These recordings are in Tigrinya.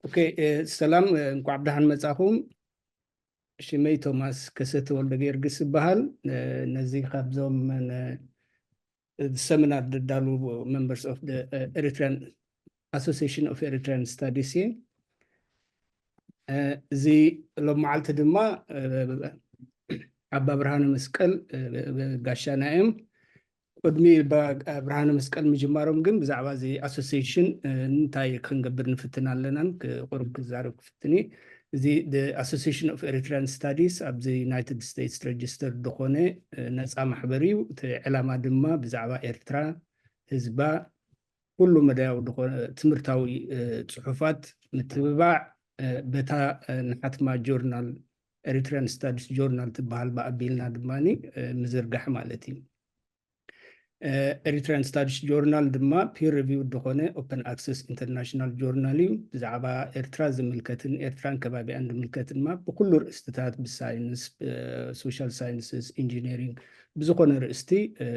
ኦኬ፣ እ፣ ሰላም፣ እ፣ እንኳዕ ብደሓን መጻኹም። ሽመይ ቶማስ ከሰተ ወልደ ጊዮርጊስ ይበሃል። እ፣ ነዚ ካብዞም ነ-፣ ሰሚናር ዘዳሉ members of the, እ፣ Eritrean Association of Eritrean Studies እየ። እ፣ እዚ ሎም መዓልቲ ድማ፣ እ፣ ኣባ ብርሃነ መስቀል፣ እ፣ ጋሻና እዮም። ቅድሚ ባ-፣ ብርሃነ መስቀል ምጅማሮም ግን ብዛዕባ እዚ ኣሶሲሽን፣ እ፣ እንታይ ክንገብር ንፍትን ኣለናን ክ-፣ ቁሩብ ክዛረብ ክፍትን እየ። እዚ the Association of Eritrean Studies ኣብዚ ዩናይትድ ስቴትስ ረጅስተር ዝኾነ፣ እ፣ ነፃ ማሕበር እዩ። እቲ ዕላማ ድማ ብዛዕባ ኤርትራ፣ ህዝባ፣ ኩሉ መዳያዊ ዝኾነ ትምህርታዊ፣ እ፣ ጽሑፋት ምትብባዕ፣ እ፣ በታ፣ እ፣ ንሓትማ ጆርናል፣ ኤሪትሪያን ስታዲስ ጆርናል ትበሃል ብኣቢልና ድማ፣ እ፣ ምዝርጋሕ ማለት እዩ። እ፣ ኤሪትሪያን ስታዲስ ጆርናል ድማ ፒር ሪቪው ዝኾነ ኦፐን ኣክሰስ ኢንተርናሽናል ጆርናል እዩ። ብዛዕባ ኤርትራ ዝምልከትን ኤርትራን ከባቢኣን ዝምልከትን ድማ ብኩሉ ርእስትታት፣ ብሳይንስ፣ ብ-፣ ሶሻል ሳይንስስ፣ ኢንጂነሪንግ፣ ብዝኾነ ርእስቲ፣ እ፣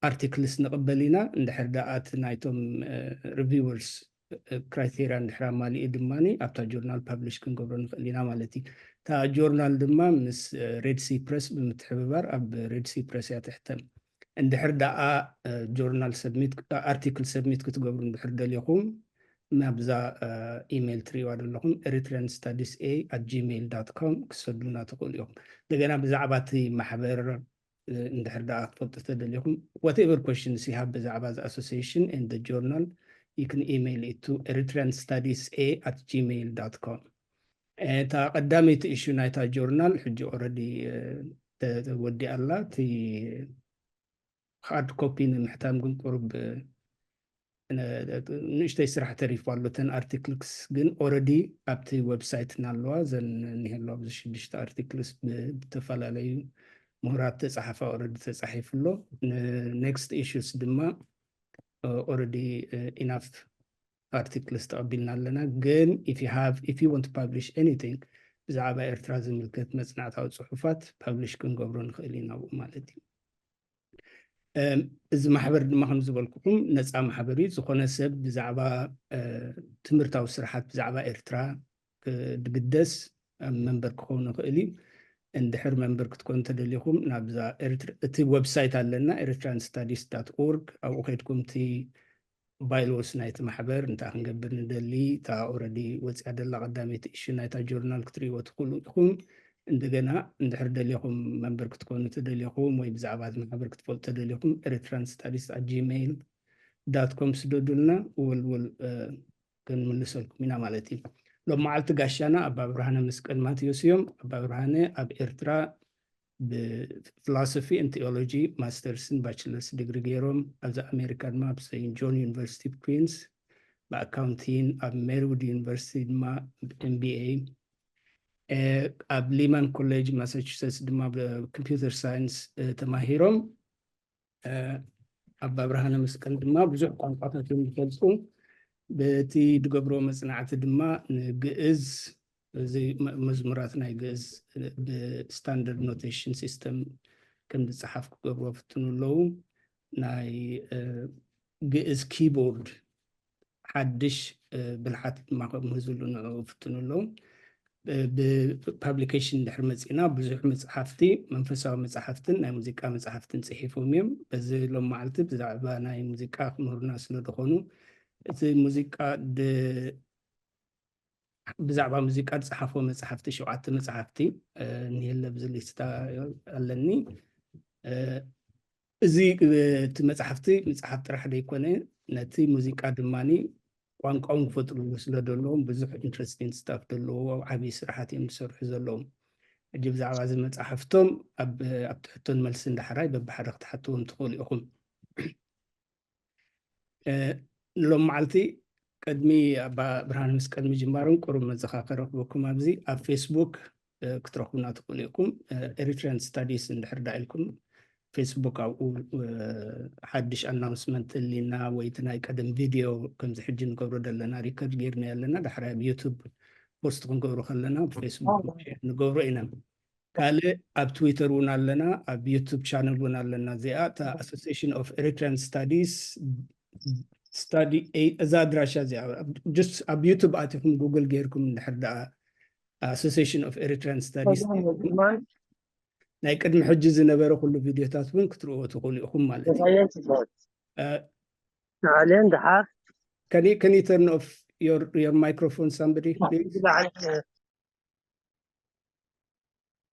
ኣርቲክልስ ንቕበል ኢና። እንድሕር ደኣ እቲ ናይቶም፣ እ፣ ሪቪወርስ፣ እ፣ ክራይቴርያ እንድሕር ኣማሊኡ ድማ ኣብታ ጆርናል ፓብሊሽ ክንገብሮ ንኽእል ኢና ማለት እዩ። እታ ጆርናል ድማ ምስ፣ እ፣ ሬድ ሲ ፕረስ ብምትሕብባር ኣብ ሬድ ሲ ፕረስ እያ ትሕተም። እንድሕር ደኣ፣ እ፣ ጆርናል ሰብሚት፣ ኣርቲክል ሰብሚት ክትገብሩ እንድሕር ደሊኹም ናብዛ፣ እ፣ ኢሜይል ትሪእዋ ዘለኹም ኤሪትሪያን ስታዲስ ኤ ኣት ጂሜይል ዳት ኮም ክሰዱና ትኽእሉ ኢኹም። እንደገና ብዛዕባ እቲ ማሕበር፣ እ፣ እንድሕር ደኣ ክትፈልጡ ተደሊኹም፣ whatever questions you have ብዛዕባ the association and the journal, you can email it to Eritrean Studies A at gmail dot com። እታ ቀዳመይቲ ኢሹ ናይታ ጆርናል ሕጂ ኦረዲ፣ እ፣ ተ-፣ ተወዲኣ ኣላ። እቲ ሃርድ ኮፒ ንምሕታም ግን ቁሩብ፣ እ፣ ነ-፣ ንእሽተይ ስራሕ ተሪፉ ኣሎ። እተን ኣርቲክልስ ግን ኦረዲ ኣብቲ ዌብሳይትና ኣለዋ። እዘን እኒሀ ኣለዋ፣ ኣብዚ ሽዱሽተ ኣርቲክልስ ብ-፣ ብተፈላለዩ ምሁራት ተጻሓፋ ኦረዲ ተጻሒፉ ኣሎ። ንኔክስት ኢሹስ ድማ፣ እ፣ ኦረዲ፣ እ፣ ኢናፍ ኣርቲክልስ ተቐቢልና ኣለና። ግን if you have, if you want to publish anything ብዛዕባ ኤርትራ ዝምልከት መጽናዕታዊ ጽሑፋት ፓብሊሽ ክንገብሮ ንኽእል ኢና ኣብኡ ማለት እዩ። እም፣ እዚ ማሕበር ድማ ከም ዝበልኩኹም ነፃ ማሕበር እዩ። ዝኾነ ሰብ ብዛዕባ፣ እ፣ ትምህርታዊ ስራሓት ብዛዕባ ኤርትራ፣ እ፣ ድግደስ፣ እ፣ መንበር ክኸውን ይኽእል እዩ። እንድሕር መንበር ክትኮኑ ተደሊኹም ናብዛ ኤርትር-፣ እቲ ዌብሳይት ኣለና፣ ኤሪትሪያን ስታዲስ ዳት ኦርግ። ኣብኡ ከይድኩም እቲ ባይሎስ ናይቲ ማሕበር እንታይ ክንገብር ንደሊ፣ እታ ኦረዲ ወፂኣ ደላ ቀዳመይቲ ኢሹ ናይታ ጆርናል ክትርእይዎ ትኽእሉ ኢኹም። እንደገና እንድሕር ደሊኹም መንበር ክትኮኑ ተደሊኹም ወይ ብዛዕባ እቲ ማሕበር ክትፈልጡ ተደሊኹም ኤሪትሪያን ስታዲስ ኣት ጂሜይል ዳት ኮም ስደዱልና፣ ውልውል፣ እ፣ ክንምልሰልኩም ኢና ማለት እዩ። ሎም መዓልቲ ጋሻና ኣባ ብርሃነ መስቀል ማቴዎስ እዮም። ኣባ ብርሃነ ኣብ ኤርትራ ብፊሎሶፊ and ቴዎሎጂ ማስተርስን ባችለርስ ዲግሪ ገይሮም፣ ኣብዚ ኣሜሪካ ድማ ኣብ ሴንት ጆን ዩኒቨርሲቲ ኩዊንስ ብኣካውንቲን፣ ኣብ ሜሪውድ ዩኒቨርሲቲ ድማ ኤም ቢ ኤ፣ እ፣ ኣብ ሊማን ኮሌጅ ማሳቹሰትስ ድማ ብኮምፒውተር ሳይንስ፣ እ፣ ተማሂሮም። እ፣ ኣባ ብርሃነ መስቀል ድማ ብዙሕ ቋንቋታት እዮም ዝፈልጡ። በቲ ዝገብርዎ መጽናዕቲ ድማ ንግእዝ፣ እዚ መ-፣ መዝሙራት ናይ ግእዝ ብስታንዳርድ ኖቴሽን ሲስተም ከም ዝጸሓፍ ክገብርዎ ፍትኑ ኣለዉ። ናይ፣ እ፣ ግእዝ ኪቦርድ ሓድሽ፣ እ፣ ብልሓት ድማ ክምህዝሉ ንዕኡ ፍትኑ ኣለዉ። ብ-፣ ብፓብሊኬሽን እንድሕር መጺእና ብዙሕ መጽሓፍቲ፣ መንፈሳዊ መጽሓፍትን ናይ ሙዚቃ መጽሓፍትን ጽሒፎም እዮም። በዚ ሎም መዓልቲ ብዛዕባ ናይ ሙዚቃ ክምህሩና ስለ ዝኾኑ፣ እቲ ሙዚቃ ድ-፣ ብዛዕባ ሙዚቃ ዝጸሓፎ መጽሓፍቲ፣ ሸውዓተ መጽሓፍቲ፣ እ፣ እኒሀለ ኣብዚ ሊስታ ኣለኒ። እ፣ እዚ፣ እ፣ እቲ መጽሓፍቲ ምጽሓፍ ጥራሕ ዘይኮነ፣ ነቲ ሙዚቃ ድማኒ ቋንቋውን ክፈጥሩሉ ስለ ዘለዎም፣ ብዙሕ ኢንትረስቲንግ ስታፍ ዘለዎ ዓብዪ ስራሓት እዮም ዝሰርሑ ዘለዎም። ሕጂ ብዛዕባ እዚ መጽሓፍቶም ኣብ፣ ኣብ ትሕቶን መልስን ዳሕራይ በብሓደ ክትሓትዎም ትኽእሉ ኢኹም። እ፣ ንሎም መዓልቲ ቅድሚ ኣባ ብርሃነ መስቀል ምጅማሮም ቁሩብ መዘኻኸሪ ክህበኩም፣ ኣብዚ ኣብ ፌስቡክ፣ እ፣ ክትረኽቡና ትኽእሉ ኢኹም። እ፣ ኤሪትሪያን ስታዲስ እንድሕር ዳ ኢልኩም ፌስቡክ ኣብኡ፣ እ፣ ሓድሽ ኣናውንስመንት እሊና ወይ እቲ ናይ ቀደም ቪድዮ ከምዚ ሕጂ ንገብሮ ዘለና ሪከርድ ጌርና ኣለና። ዳሕራይ ኣብ ዩቱብ ፖስት ክንገብሮ ከለና ብፌስቡክ ንገብሮ ኢና። ካልእ ኣብ ትዊተር እውን ኣለና፣ ኣብ ዩቱብ ቻነል እውን ኣለና። እዚኣ እታ ኣሶሲሽን ኦፍ ኤሪትሪያን ስታዲስ study a እዛ ኣድራሻ እዚኣ just ኣብ YouTube ኣቲኹም ጉግል ጌርኩም እንድሕር ደኣ Association of Eritrean Studies ናይ ቅድሚ ሕጂ ዝነበረ ኩሉ ቪድዮታት እውን ክትርእዎ ትኽእሉ ኢኹም ማለት እዩ። ተሳየን ትዛት Uh, ናዕልየን ደሓር can you can you turn off your your microphone, somebody, please?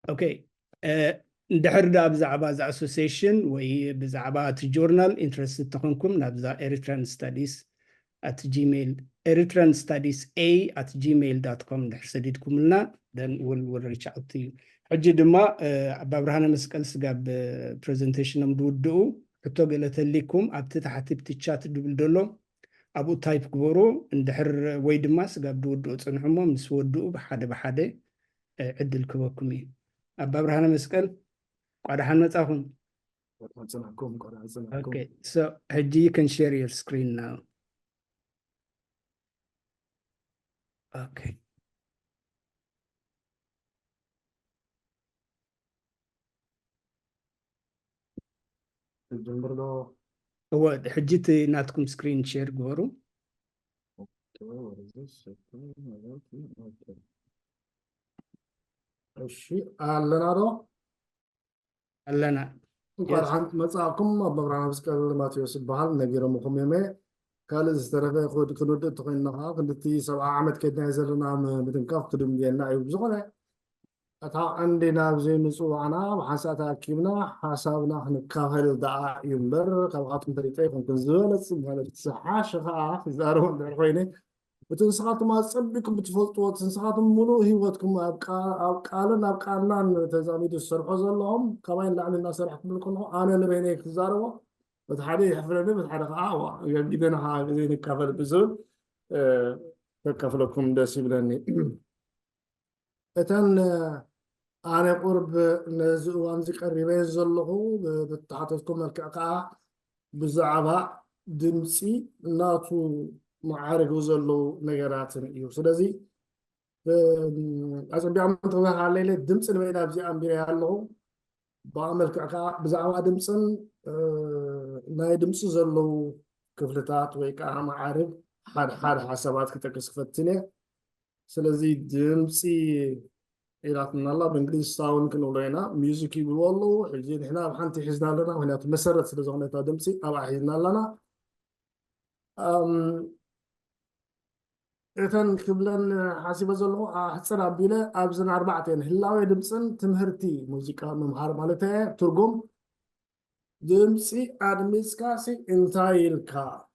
Okay. Uh, እንድሕር ዳ ብዛዕባ እዚ ኣሶሲሽን ወይ ብዛዕባ እቲ ጆርናል ኢንትረስት ተኾንኩም ናብዛ Eritrean Studies at gmail Eritrean Studies A at gmail dot com እንድሕር ሰዲድኩምልና then we'll, we'll reach out to you። ሕጂ ድማ ኣባ ብርሃነ መስቀል ስጋብ ፕሬዘንቴሽኖም ዝውድኡ ሕቶ ገለ ተሊኩም ኣብቲ ታሕቲ ብቲ ቻት ድብል ደሎ ኣብኡ ታይፕ ግበሩ። እንድሕር ወይ ድማ ስጋብ ድውድኡ ፅንሑ እሞ ምስ ወድኡ ብሓደ ብሓደ ዕድል ክበኩም እዩ። ኣባ ብርሃነ መስቀል ቋዳሓን መፃኹም። ጽናኩም ቆራ ጽናኩም Okay, so ሕጂ you can share your screen now. Okay. ትጅምር ዶ? እወ፣ ሕጂ እቲ ናትኩም ስክሪን ሼር ግበሩ። እሺ ኣለና ዶ? ኣለና። እንኳን ሓንቲ መጻእኩም። ኣብ መብርሃን መስቀል ማቴዎስ ይበሃል። ነጊሮምኹም እዮም። ካልእ ዝተረፈ ክወድ ክንወድእ እንተኮይንና ከዓ ክንድቲ ሰብዓ ዓመት ከድናዮ ዘለና ም- ምትንካፍ ክድምየና እዩ። ብዝኾነ እታ ቀንዲ ናብ ዘይምጽዋዕና ብሓንሳእ ተኣኪብና ሓሳብና ክንካፈል ደኣ እዩ እምበር ካብኻትኩም ፈሊጠ ኣይኮንኩን። ዝበለጽ ማለት ዝሓሸ ከዓ ክዛረቦ እንድሕር ኮይነ እቲ ንስኻትኩም ኣጸቢቅኩም ብትፈልጥዎ እቲ ንስኻትኩም ሙሉእ ህይወትኩም ኣብ ቃ- ኣብ ቃልን ኣብ ቃልናን ተዛሚዱ ዝሰርሖ ዘለኹም ካባይ ንላዕሊ እናሰራሕኩም ከለኹ ኣነ ንበይነይ ክዛረቦ በቲ ሓደ የሕፍረኒ በቲ ሓደ ከዓ ዋ ገጊደና ከዓ ዘይንካፈል ብዝብል እ፣ ከካፍለኩም ደስ ይብለኒ። እተን ኣነ ቁርብ ነዚ እዋን እዚ ቀሪበ ዘለኹ ብተሓተትኩ መልክዕ ከዓ ብዛዕባ ድምፂ ናቱ መዓርግ ዘለዉ ነገራትን እዩ። ስለዚ ኣፀቢዖም ተበሃለለ ድምፂ ንበይና ኣብዚ ኣንቢረ ኣለኹ። ብኣ መልክዕ ከዓ ብዛዕባ ድምፅን እ፣ ናይ ድምፂ ዘለዉ ክፍልታት ወይ ከዓ መዓርግ ሓደ ሓደ ሓሳባት ክጠቅስ ክፈትን እየ። ስለዚ ድምፂ ኢላትና ኣላ። ብእንግሊዝ ሳውንድ ክንብሎ ኢና። ሚውዚክ ይብልዎ ኣለዉ። ሕጂ ንሕና ኣብ ሓንቲ ሒዝና ኣለና፣ ምክንያቱ መሰረት ስለ ዝኾነ እታ ድምፂ ኣብኣ ሒዝና ኣለና። እም፣ እተን ክብለን ሓሲበ ዘለኹ ኣሕፅር ኣቢለ ኣብዘን ኣርባዕተ እየን፣ ህላዌ ድምፅን ትምህርቲ ሙዚቃ ምምሃር ማለት እየ። ትርጉም ድምፂ ኣድሚፅካ ሲ እንታይ ኢልካ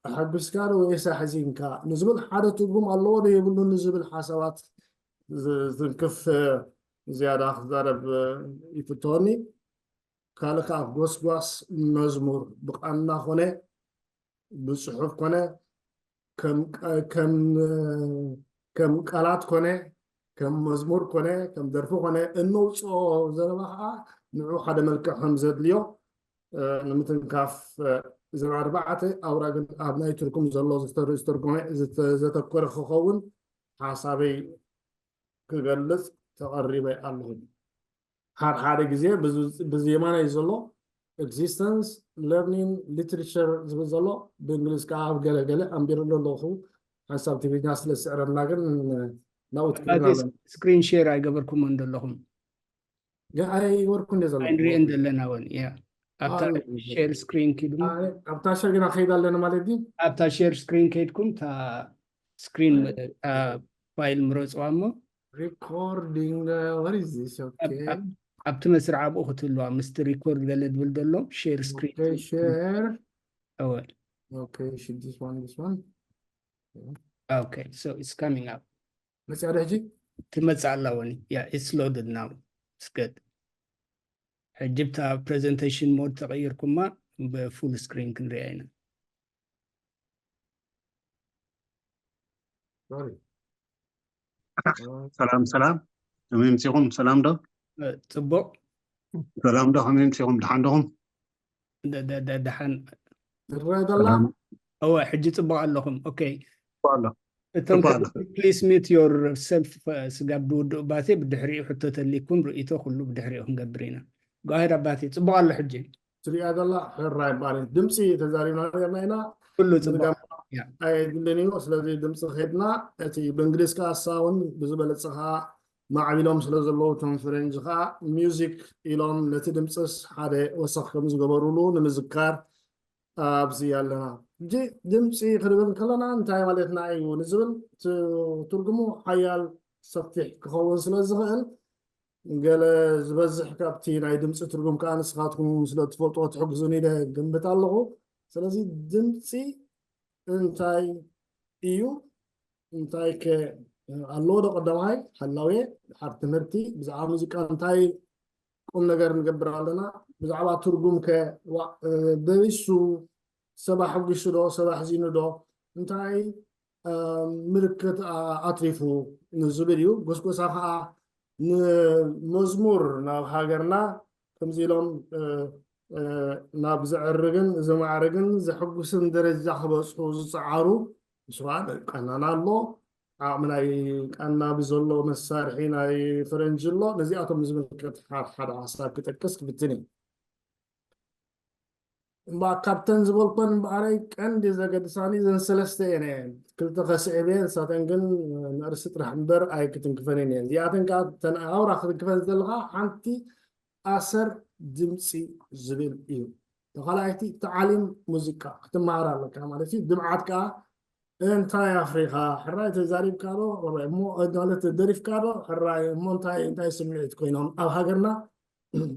ኣሐጒስካ ዶ ወይስ ኣሕዚንካ ንዝብል ሓደ ትርጉም ኣለዎ ዶ የብሉን ንዝብል ሓሳባት ዝ- ዝትንክፍ ዝያዳ ክዛረብ ይፍትወኒ። ካልእ ከዓ ጎስጓስ መዝሙር ብቃና ኮነ ብፅሑፍ ኮነ ከም ቃ- ከም ከም ቃላት ኮነ ከም መዝሙር ኮነ ከም ደርፊ ኮነ እነውፅኦ ዘረባ ከዓ ንዑ ሓደ መልክዕ ከም ዘድልዮ እ፣ ንምትንካፍ እ፣ እዘን ኣርባዕተ ኣውራ ግን ኣብ ናይ ትርጉም ዘሎ ዝተር- ዝተርጎመ ዝተ- ዘተኮረ ክኸውን ሓሳበይ ክገልፅ ተቐሪበ ኣለኹ። ሓደ ሓደ ግዜ ብዝ- ብዝየማናይ ዘሎ ኤግዚስተንስ ለርኒንግ ሊትሬቸር ዝብል ዘሎ ብእንግሊዝ ከዓ ኣብ ገለገለ ኣንቢረሉ ኣለኹ። ሓንሳብ ትግርኛ ስለ ዝስዕረና ግን ናብኡ ትክእል ኣባቴ ኣለና። ስክሪን ሼር ኣይገበርኩሞን ዘለኹም ግን ኣይወርኩ እንደ ዘሎ ኣይንሪእን ዘለና እውን ያ ኣብታ ኣይ፣ ሼር ስክሪን ኪዱ ኣይ፣ ኣብታ ሸር ግና ከይድ ኣለና ማለት ድዩ? ኣብታ ሼር ስክሪን ከይድኩም እታ ስክሪን ፋይል ምረፅዋ እሞ ሪኮርዲንግ what is this? Okay. ኣብቲ መስርዕ ኣብኡ ክትህልዋ ምስቲ ሪኮርድ ገለ ድብል ዘሎ ሼር ስክሪን Okay, share. እወ Okay, should this one, this one? okay, so it's coming up. መፅያ ዶ ሕጂ? ትመፅእ ኣላ ወኒ yeah, it's loaded now. It's good. ሕጂ ብታ ፕሬዘንቴሽን ሞድ ተቐይርኩማ ብፉል ስክሪን ክንሪኣ ኢና። Sorry. ሰላም ሰላም፣ ከመይ ምሲኹም? ሰላም ዶ? እ፣ ፅቡቕ። ሰላም ዶ? ከመይ ምሲኹም? ደሓን ዶኹም? ደ- ደ- ደ- ደሓን ትረአ ዘላ? እወ፣ ሕጂ ፅቡቕ ኣለኹም። ኦኬ፣ ኣሎ። እቶም ፅቡቕ ኣሎ። please mute yourself ስጋብ ድውድኡ ባቴ ብድሕሪኡ ሕቶ ተሊኩም ርእይቶ ኩሉ ብድሕሪኡ ክንገብር ኢና። ጓሄድ ኣባቴ ፅቡቕ ኣሎ። ሕጂ ትሪኣ ዘላ ሕራይ ማለት ድምፂ ተዛሪብና ነርና ኢና። ኩሉ ፅቡቕ። ኣየድልን እዩ። ስለዚ ድምፂ ከድና እቲ ብእንግሊዝ ከዓ ሳውንድ ብዝበለፀ ከዓ ማዕቢሎም ስለ ዘለዉ እቶም ፈረንጂ ከዓ ሚውዚክ ኢሎም ነቲ ድምፅስ ሓደ ወሰኽ ከም ዝገበሩሉ ንምዝካር ኣብዚ ኣለና። ሕጂ ድምፂ ክንብል ከለና እንታይ ማለትና እዩ ንዝብል ትርጉሙ ሓያል ሰፊሕ ክኸውን ስለ ዝኽእል ገለ ዝበዝሕ ካብቲ ናይ ድምፂ ትርጉም ከዓ ንስኻትኩም ስለ ትፈልጦ ትሕግዙን ኢለ ግምት ኣለኹ። ስለዚ ድምፂ እንታይ እዩ? እንታይ ከ ኣለዎ ዶ? ቀዳማይ ሓላውየ ድሓር ትምህርቲ ብዛዕባ ሙዚቃ እንታይ ቁም ነገር ንገብር ኣለና? ብዛዕባ ትርጉም ከ በቢሱ ሰብ ኣሐጒሱ ዶ ሰብ ኣሕዚኑ ዶ እንታይ ምልክት ኣትሪፉ ንዝብል እዩ። ጎስጎሳ ከዓ ንመዝሙር ናብ ሃገርና ከምዚ ኢሎም ናብ ዘዕርግን ዝማዕርግን ዘሐጉስን ደረጃ ክበፅሑ ዝፀዓሩ ምስዋን ቀናና ኣሎ። ዓቕሚ ናይ ቀና ብዘሎ መሳርሒ ናይ ፈረንጂ ኣሎ። ነዚኣቶም ዝምልከት ሓደ ሓሳብ ክጠቅስ ክፍትን እዩ። እምበኣር ካብተን ዝበልኮን እምበኣረይ ቀንዲ ዘገድሳኒ ዘን ሰለስተ እየን እየን ክልተ ከስዕብ እየ። ንሳተን ግን ንእርሲ ጥራሕ እምበር ኣይክትንክፈን እየን። እዚኣተን ከዓ ተን ኣውራ ክትንክፈን ዘለካ ሓንቲ ኣሰር ድምፂ ዝብል እዩ። ተኻላይቲ ተዓሊም ሙዚቃ ክትመሃር ኣለካ ማለት እዩ። ድምዓት ከዓ እንታይ ኣፍሪኻ ሕራይ ተዛሪብካ ዶ ማለት ደሪፍካ ዶ ሕራይ እሞ እንታይ እንታይ ስምዒት ኮይኖም ኣብ ሃገርና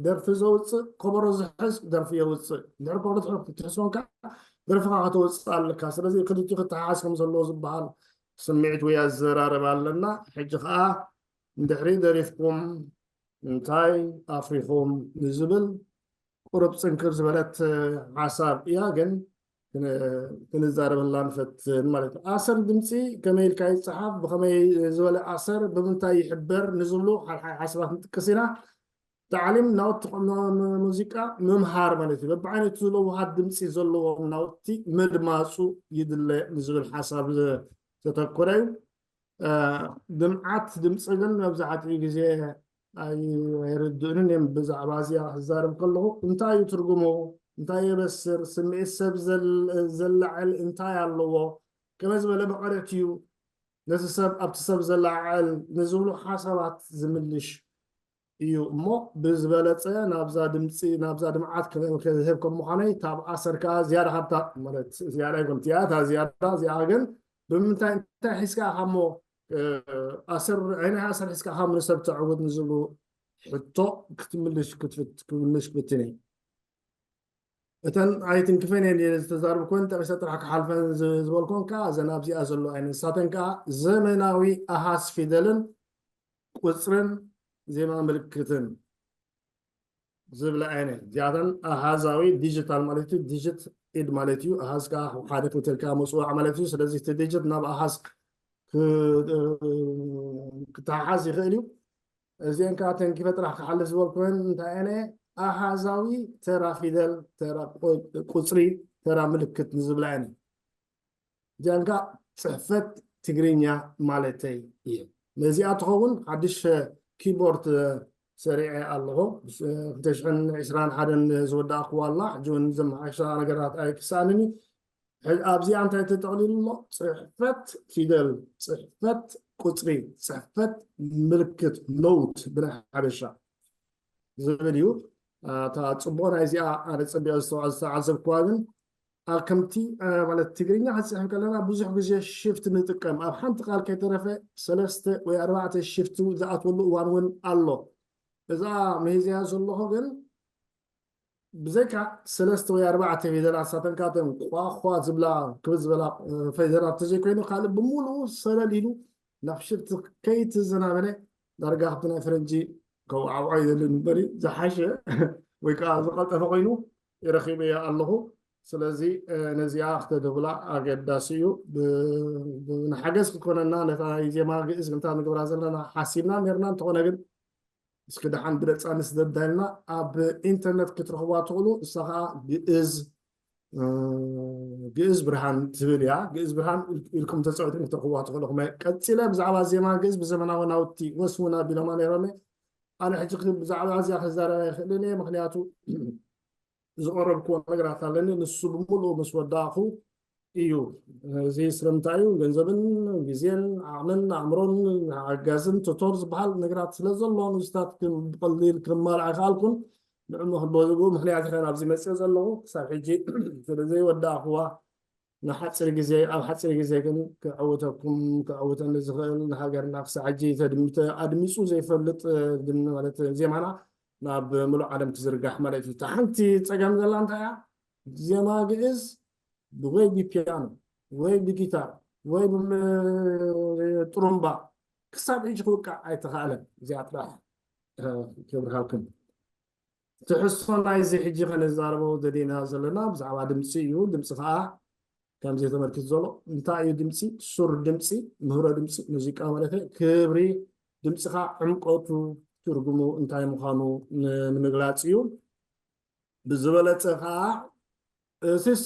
ደርፊ ዘውፅእ ከበሮ ዝሕዝ ደርፊ የውፅእ ድሕር ከበሮ ትሕዝቦን ከዓ ደርፍኻ ከተወፅእ ኣለካ። ስለዚ ክልቲ ክተሓሓዝ ከም ዘለዎ ዝበሃል ስምዒት ወይ ኣዘራረብ ኣለና። ሕጂ ከዓ እንድሕሪ ደሪፍኩም እንታይ ኣፍሪኹም ንዝብል ቁሩብ ፅንክር ዝበለት ሓሳብ እያ፣ ግን ክንዛረበላ ንፈትን ማለት እዩ። ኣሰር ድምፂ ከመይ ኢልካ ይፀሓፍ፣ ብኸመይ ዝበለ ኣሰር ብምንታይ ይሕበር ንዝብሉ ሓድሓይ ሓሳባት ንጥቅስ ኢና። ታዕሊም ናውቲ ሙዚቃ ምምሃር ማለት እዩ። በብዓይነቱ ዝለውሃት ድምፂ ዘለዎም ናውቲ ምድማፁ ይድለ ንዝብል ሓሳብ ዘተኮረ እዩ። ድምዓት ድምፂ ግን መብዛሕትኡ ግዜ ኣይርድእንን እዮም። ብዛዕባ እዚኣ ክዛረብ ከለኹ እንታይ እዩ ትርጉሙ? እንታይ የበስር? ስምዒት ሰብ ዘለዕል እንታይ ኣለዎ? ከመይ ዝበለ መቐረት እዩ ነቲ ሰብ ኣብቲ ሰብ ዘለዓዕል ንዝብሉ ሓሳባት ዝምልሽ እዩ እሞ ብዝበለፀ ናብዛ ድምፂ ናብዛ ድምዓት ክህብ ከም ምዃነይ ካብ ኣሰር ከዓ ዝያዳ ካብታ ማለት ዝያዳ ይኮን እቲኣ እታ ዝያዳ እዚኣ ግን ብምንታይ እንታይ ሒዝካ ኢኻ እሞ ኣሰር ዓይነይ ኣሰር ሒዝካ ኢኻ ንሰብ ተዕውት ንዝብሉ ሕቶ ክትምልሽ ክትምልሽ ክትፍትን እዩ። እተን ኣይትንክፈን እየን እየ ዝተዛርብኩን ጠቂሰ ጥራሕ ክሓልፈን ዝበልኩን ከዓ እዘን ኣብዚኣ ዘሎ ኣይነ ንሳተን ከዓ ዘመናዊ ኣሃስ ፊደልን ቁፅርን ዜማ ምልክትን ዝብላ ኣይነ እዚኣተን ኣሃዛዊ ዲጂታል ማለት እዩ። ዲጂት ኢድ ማለት እዩ። ኣሃዝ ከዓ ሓደ ክልተልካ መፅዋዕ ማለት እዩ። ስለዚ እቲ ዲጂት ናብ ኣሃዝ ክተሓሓዝ ይኽእል እዩ። እዚአን ከዓ ተንኪፈ ጥራሕ ክሓልፍ ዝበልኩን እንታይ ኣነ ኣሃዛዊ ተራ ፊደል ተራ ቁፅሪ ተራ ምልክት ንዝብላ እኔ እዚኣን ከዓ ፅሕፈት ትግርኛ ማለተይ እየ። ነዚኣ ትኸውን ሓድሽ ኪቦርድ ሰሪዐ ኣለኹ። ክልተ ሽሕን ዕስራን ሓደን ዝወዳእክዋ ኣላ ሕጂ እውን ዘመሓሻ ነገራት ኣይክሰኣንን እዩ። ኣብዚኣ እንታይ ተጠቕሊሉ ኣሎ? ፅሕፈት ፊደል፣ ፅሕፈት ቁፅሪ፣ ፅሕፈት ምልክት ኖት ብናይ ሓበሻ ዝብል እዩ። እታ ፅቡቕ ናይ እዚኣ ኣነ ፀቢቐ ዝተዓዘብክዋ ግን ከምቲ ማለት ትግርኛ ክንፅሕፍ ከለና ብዙሕ ግዜ ሽፍት ንጥቀም ኣብ ሓንቲ ቃል ከይተረፈ ሰለስተ ወይ ኣርባዕተ ሽፍት ዝኣትወሉ እዋን እውን ኣሎ። እዛ መሂዝያ ዘለኹ ግን ብዘይካ ሰለስተ ወይ ኣርባዕተ ፊደላት ሳተንካተን ቋኳ ዝብላ ክብል ዝበላ ፊደላት ተዘይኮይኑ ካልእ ብምሉኡ ሰለል ኢሉ ናብ ሽፍት ከይትዘናበለ ዳርጋ ካብቲ ናይ ፈረንጂ ከውዓውዖ ይደሊ ንበሪ ዝሓሸ ወይ ከዓ ዝቐልጠፈ ኮይኑ ረኺበያ ኣለኹ። ስለዚ ነዚኣ ክተደብላ ኣገዳሲ እዩ። ንሓገዝ ክትኮነና ነታ ናይ ዜማ ግእዝ ግንታ ንገብራ ዘለና ሓሲብና ነርና እንተኾነ ግን እስኪ ደሓን ብደፃ ንስደዳ ኢልና ኣብ ኢንተርነት ክትረኽብዋ ትኽእሉ። እሳ ከዓ ግእዝ ግእዝ ብርሃን ትብል እያ። ግእዝ ብርሃን ኢልኩም ተፀውዕትን ክትረኽብዋ ትኽእሉ። ክመ ቀፂለ ብዛዕባ ዜማ ግእዝ ብዘመናዊ ናውቲ ወስሙና ቢሎማ ነይሮም። ኣነ ሕጂ ብዛዕባ እዚኣ ክዛረብ ኣይኽእልን እየ። ምክንያቱ ዝቐረብክዎ ነገራት ኣለኒ። ንሱ ብምሉኡ ምስ ወዳእኹ እዩ። እዚ ስለምንታይ እዩ? ገንዘብን ግዜን ዓቕምን ኣእምሮን ሓጋዝን ቶቶር ዝበሃል ነገራት ስለ ዘሎ ንዝታት ክም- ብቐሊል ክማልእ ኣይከኣልኩን። ንዕኡ ብኡ ምክንያት ኢኸ ናብዚ መፅእ ዘለኹ ክሳብ ሕጂ ስለ ዘይወዳእኽዋ ንሓፂር ግዜ ኣብ ሓፂር ግዜ ግን ክዕውተኩም ክዕውተኒ ዝኽእል ንሃገርና ክሳብ ሕጂ ተድምተ ኣድሚፁ ዘይፈልጥ ማለት ዜማና ናብ ምሉእ ዓለም ክዝርጋሕ ማለት እዩ። እታ ሓንቲ ፀገም ዘላ እንታይ እያ? ዜማ ግእዝ ወይ ብፒያኖ ወይ ብጊታር ወይ ብጥሩምባ ክሳብ ሕጂ ክውቃዕ ኣይተኻእለን። እዚኣ ጥራሕ ክብርሃልኩም። ትሕዝቶ ናይዚ ሕጂ ከነዛርቦ ዘዴና ዘለና ብዛዕባ ድምፂ እዩ። ድምፂ ከዓ ከምዚ ተመልክት ዘሎ እንታይ እዩ ድምፂ? ሱር ድምፂ፣ ምህሮ ድምፂ፣ ሙዚቃ ማለት ክብሪ ድምፂኻ ዕምቆቱ ትርጉሙ እንታይ ምዃኑ ንምግላፅ እዩ። ብዝበለፀ ከዓ እዚስ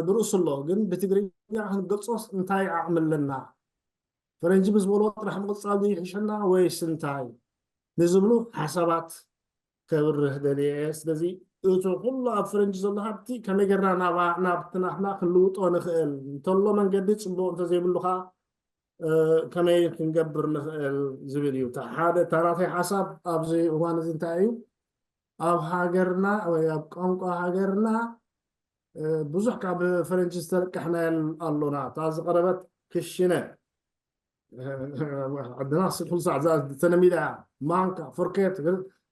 ብርእሱ ኣሎ፣ ግን ብትግርኛ ክንገልፆስ እንታይ ዓቕሚ ኣለና? ፈረንጂ ብዝበሎ ጥራሕ ምቕፃል ይሕሸና ወይስ እንታይ ንዝብሉ ሓሳባት ከብርህ ደልየ እየ። ስለዚ እቲ ኩሉ ኣብ ፈረንጂ ዘሎ ሃብቲ ከመይ ጌርና ናብቲ ናትና ክንልውጦ ንኽእል እንተሎ መንገዲ ፅቡቕ እንተዘይብሉ ከዓ ከመይ ክንገብር ንኽእል ዝብል እዩ። ሓደ ታራተይ ሓሳብ ኣብዚ እዋን እዚ እንታይ እዩ? ኣብ ሃገርና ወይ ኣብ ቋንቋ ሃገርና ብዙሕ ካብ ፈረንጂ ዝተለቀሕና ኣሎና። እታ ዝቐረበት ክሽነ ዓድና ኩሉ ሳዕ ተለሚዳ እያ። ማንካ፣ ፎርኬት፣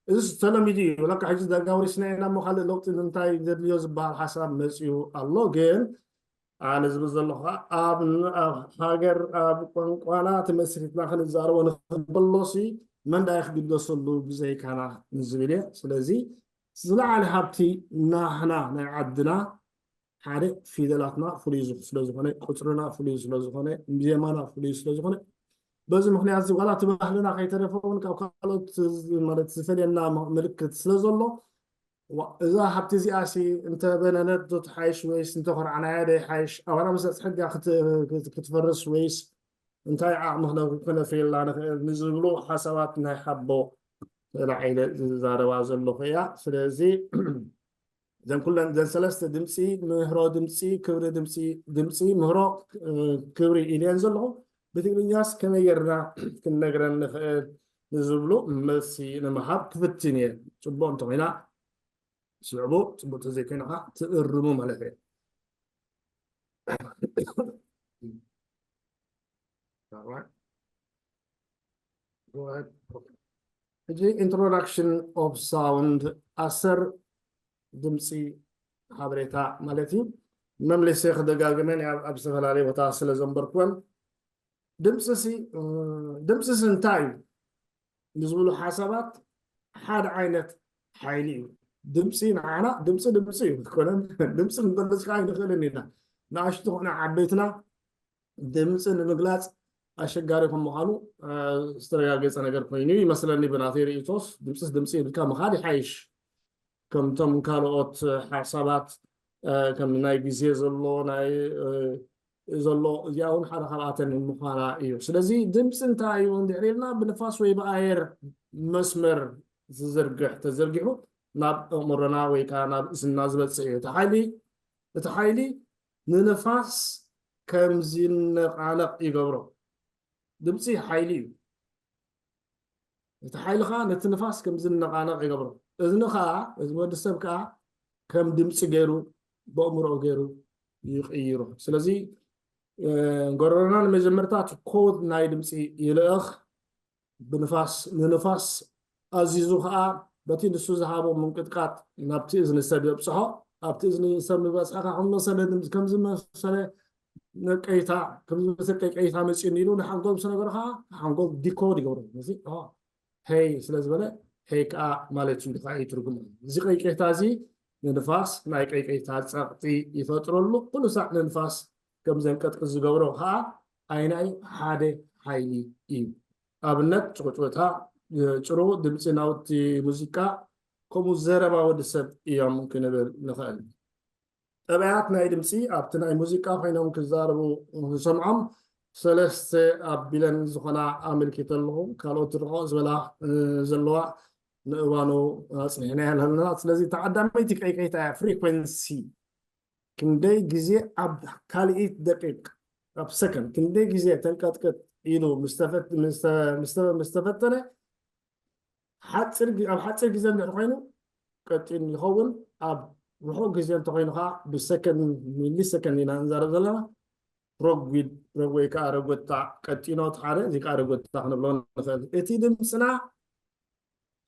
እዚ ተለሚዱ እዩ። ለካ ሕጂ ዳጋ ወሪስና ኢና እሞ ካልእ ለውጢ እንታይ ዘድልዮ ዝበሃል ሓሳብ መፅዩ ኣሎ። ግን ኣነ ዝብል ዘለኹ ኣብ ሃገር ኣብ ቋንቋና ተመስሪትና ክንዛረቦ ንኽበሎሲ መን ዳኣ ክግደሰሉ ብዘይካና ንዝብል እየ። ስለዚ ዝለዓለ ሃብቲ ናህና ናይ ዓድና ሓደ ፊደላትና ፍሉይ ስለ ዝኾነ፣ ቁፅርና ፍሉይ ስለ ዝኾነ፣ ዜማና ፍሉይ ስለ ዝኾነ፣ በዚ ምኽንያት እዚ ዋላ እቲ ባህልና ከይተረፈ እውን ካብ ካልኦት ማለት ዝፈልየና ምልክት ስለ ዘሎ እዛ ሃብቲ እዚኣ ሲ እንተበነነት ዶ ትሓይሽ ወይስ እንተኾርዓናያ ዶ ይሓይሽ? ኣባና ምስ በፅሐ ድያ ክትፈርስ ወይስ እንታይ ዓቕሚ ክነፍርየላ ንኽእል ንዝብሉ ሓሳባት ናይ ሓቦ ተላዒለ ዝዛረባ ዘለኹ እያ። ስለዚ እዘን ኩለን እዘን ሰለስተ ድምፂ፣ ምህሮ ድምፂ፣ ክብሪ ድምፂ፣ ድምፂ፣ ምህሮ፣ ክብሪ ኢልየን ዘለኹ። ብትግርኛስ ከመይ ጌርና ክንነግረን ንኽእል ንዝብሉ መልሲ ንምሃብ ክፍትን እየ። ፅቡቕ እንተኾይና ስዕቡ፣ ፅቡቕ ተዘይኮይኑ ከዓ ትእርሙ ማለት እየ። ሕጂ introduction of sound ኣሰር ድምፂ ሓበሬታ ማለት እዩ። መምሊሰ ክደጋግመን ኣብ ዝተፈላለየ ቦታ ስለ ዘንበርኩወን ድምፅሲ ድምፅሲ እንታይ እዩ ንዝብሉ ሓሳባት ሓደ ዓይነት ሓይሊ እዩ። ድምፂ ንዓና ድምፂ ድምፂ እዩ። ኮነ ድምፂ ንገልፅካ ኣይንኽእልን ኢና። ንኣሽቱ ኮነ ዓበይትና ድምፂ ንምግላፅ ኣሸጋሪ ከም ምዃኑ ዝተረጋገፀ ነገር ኮይኑ ይመስለኒ። ብናተይ ርእቶስ ድምፅስ ድምፂ ኢልካ ምኻድ ይሓይሽ። ከምቶም ካልኦት ሓሳባት ከም ናይ ግዜ ዘሎ ናይ ዘሎ እዚኣ እውን ሓደ ካብኣተን ምዃና እዩ። ስለዚ ድምፂ እንታይ እዩ እንድሕር ኢልና ብንፋስ ወይ ብኣየር መስመር ዝዝርግሕ ተዘርጊሑ ናብ ኣእምሮና ወይ ከዓ ናብ እዝንና ዝበፅእ እዩ። እቲ ሓይሊ እቲ ሓይሊ ንንፋስ ከም ዝነቃነቕ ይገብሮ። ድምፂ ሓይሊ እዩ። እቲ ሓይሊ ከዓ ነቲ ንፋስ ከም ዝነቃነቕ ይገብሮ። እዝኒ ከዓ እዚ ወዲ ሰብ ከዓ ከም ድምፂ ገይሩ ብኣእምሮኡ ገይሩ ይቕይሮ። ስለዚ ጎረሮና ንመጀመርታ እቲ ኮድ ናይ ድምፂ ይልእኽ ብንፋስ ንንፋስ ኣዚዙ ከዓ በቲ ንሱ ዝሃቦ ምንቅጥቃጥ ናብቲ እዝኒ ሰብ የብፅሖ። ኣብቲ እዝኒ ሰብ ምበፅሐ ከዓ ከም መሰለ ከም ዝመሰለ ነቀይታ ከም ዝመሰለ ቀይቀይታ መፅኡኒ ኢሉ ንሓንጎል ምስ ነገሮ ከዓ ሓንጎል ዲኮድ ይገብሮ። እዚ ኦ ሄይ ስለ ዝበለ ሄይ ከዓ ማለት እዩ ከዓ እዩ ትርጉሙ። እዚ ቀይቀይታ እዚ ንንፋስ ናይ ቀይቀይታ ፀቕጢ ይፈጥረሉ። ኩሉ ሳዕ ንንፋስ ከም ዘንቀጥቅጥ ዝገብሮ ከዓ ኣይናይ ሓደ ሓይሊ እዩ። ኣብነት ጭቁጭቁታ፣ ጭሩ፣ ድምፂ ናውቲ ሙዚቃ ከምኡ ዘረባ ወዲ ሰብ እዮም ክንብል ንኽእል። ጠባያት ናይ ድምፂ ኣብቲ ናይ ሙዚቃ ኮይኖም ክዛረቡ ንሰምዖም ሰለስተ ኣቢለን ዝኾና ኣመልኪተ ኣለኹ። ካልኦት ርሕቕ ዝበላ ዘለዋ ንእዋኑ ኣፅኒሕናያ ኣለና። ስለዚ ተዓዳመይቲ ቀይቀይታ እያ፣ ፍሪኮንሲ። ክንደይ ግዜ ኣብ ካልኢት ደቂቅ ኣብ ሰከንድ ክንደይ ግዜ ተንቀጥቅጥ ኢሉ ምስ ተፈት- ምስ ተ- ምስ ተ- ምስ ተፈተነ ሓፂር ግ- ኣብ ሓፂር ግዜ እንድሕር ኮይኑ ቀጢን ይኸውን። ኣብ ርሑቕ ግዜ እንተኮይኑ ከዓ ብሰከንድ ሚሊ ሰከንድ ኢና ንዛረብ ዘለና። ረጒድ ረ- ወይ ከዓ ረጎጣ ቀጢኖ እቲ ሓደ እዚ ከዓ ረጎጣ ክንብሎ ንኽእል። እቲ ድምፅና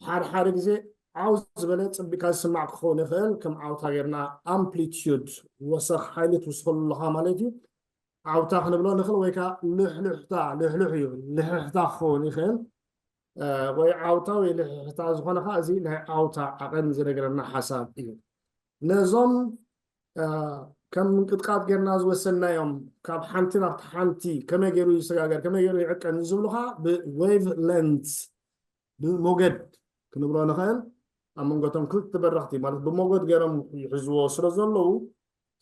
ሓደ ሓደ ግዜ ዓው ዝበለ ፅቢካ ዝስማዕ ክኸውን ይኽእል። ከም ዓውታ ጌርና ኣምፕሊቲዩድ ወሰኽ ሓይሊ ትውስኸሉ ኣለኻ ማለት እዩ። ዓውታ ክንብሎ ንኽእል ወይ ከዓ ልሕልሕታ ልሕልሕ እዩ ልሕልሕታ ክኸውን ይኽእል። ወይ ዓውታ ወይ ልሕልሕታ ዝኾነ ከዓ እዚ ናይ ዓውታ ዓቐን ዝነገረና ሓሳብ እዩ። ነዞም ከም ምንቅጥቃጥ ጌርና ዝወሰናዮም ካብ ሓንቲ ናብቲ ሓንቲ ከመይ ገይሩ ይሰጋገር ከመይ ገይሩ ይዕቀን ዝብሉ ከዓ ብዌቭ ለንት ብሞገድ ክንብሎ ንኽእል። ኣብ መንጎቶም ክልተ በራኽቲ ማለት ብሞገድ ገይሮም ይሕዝዎ ስለ ዘለዉ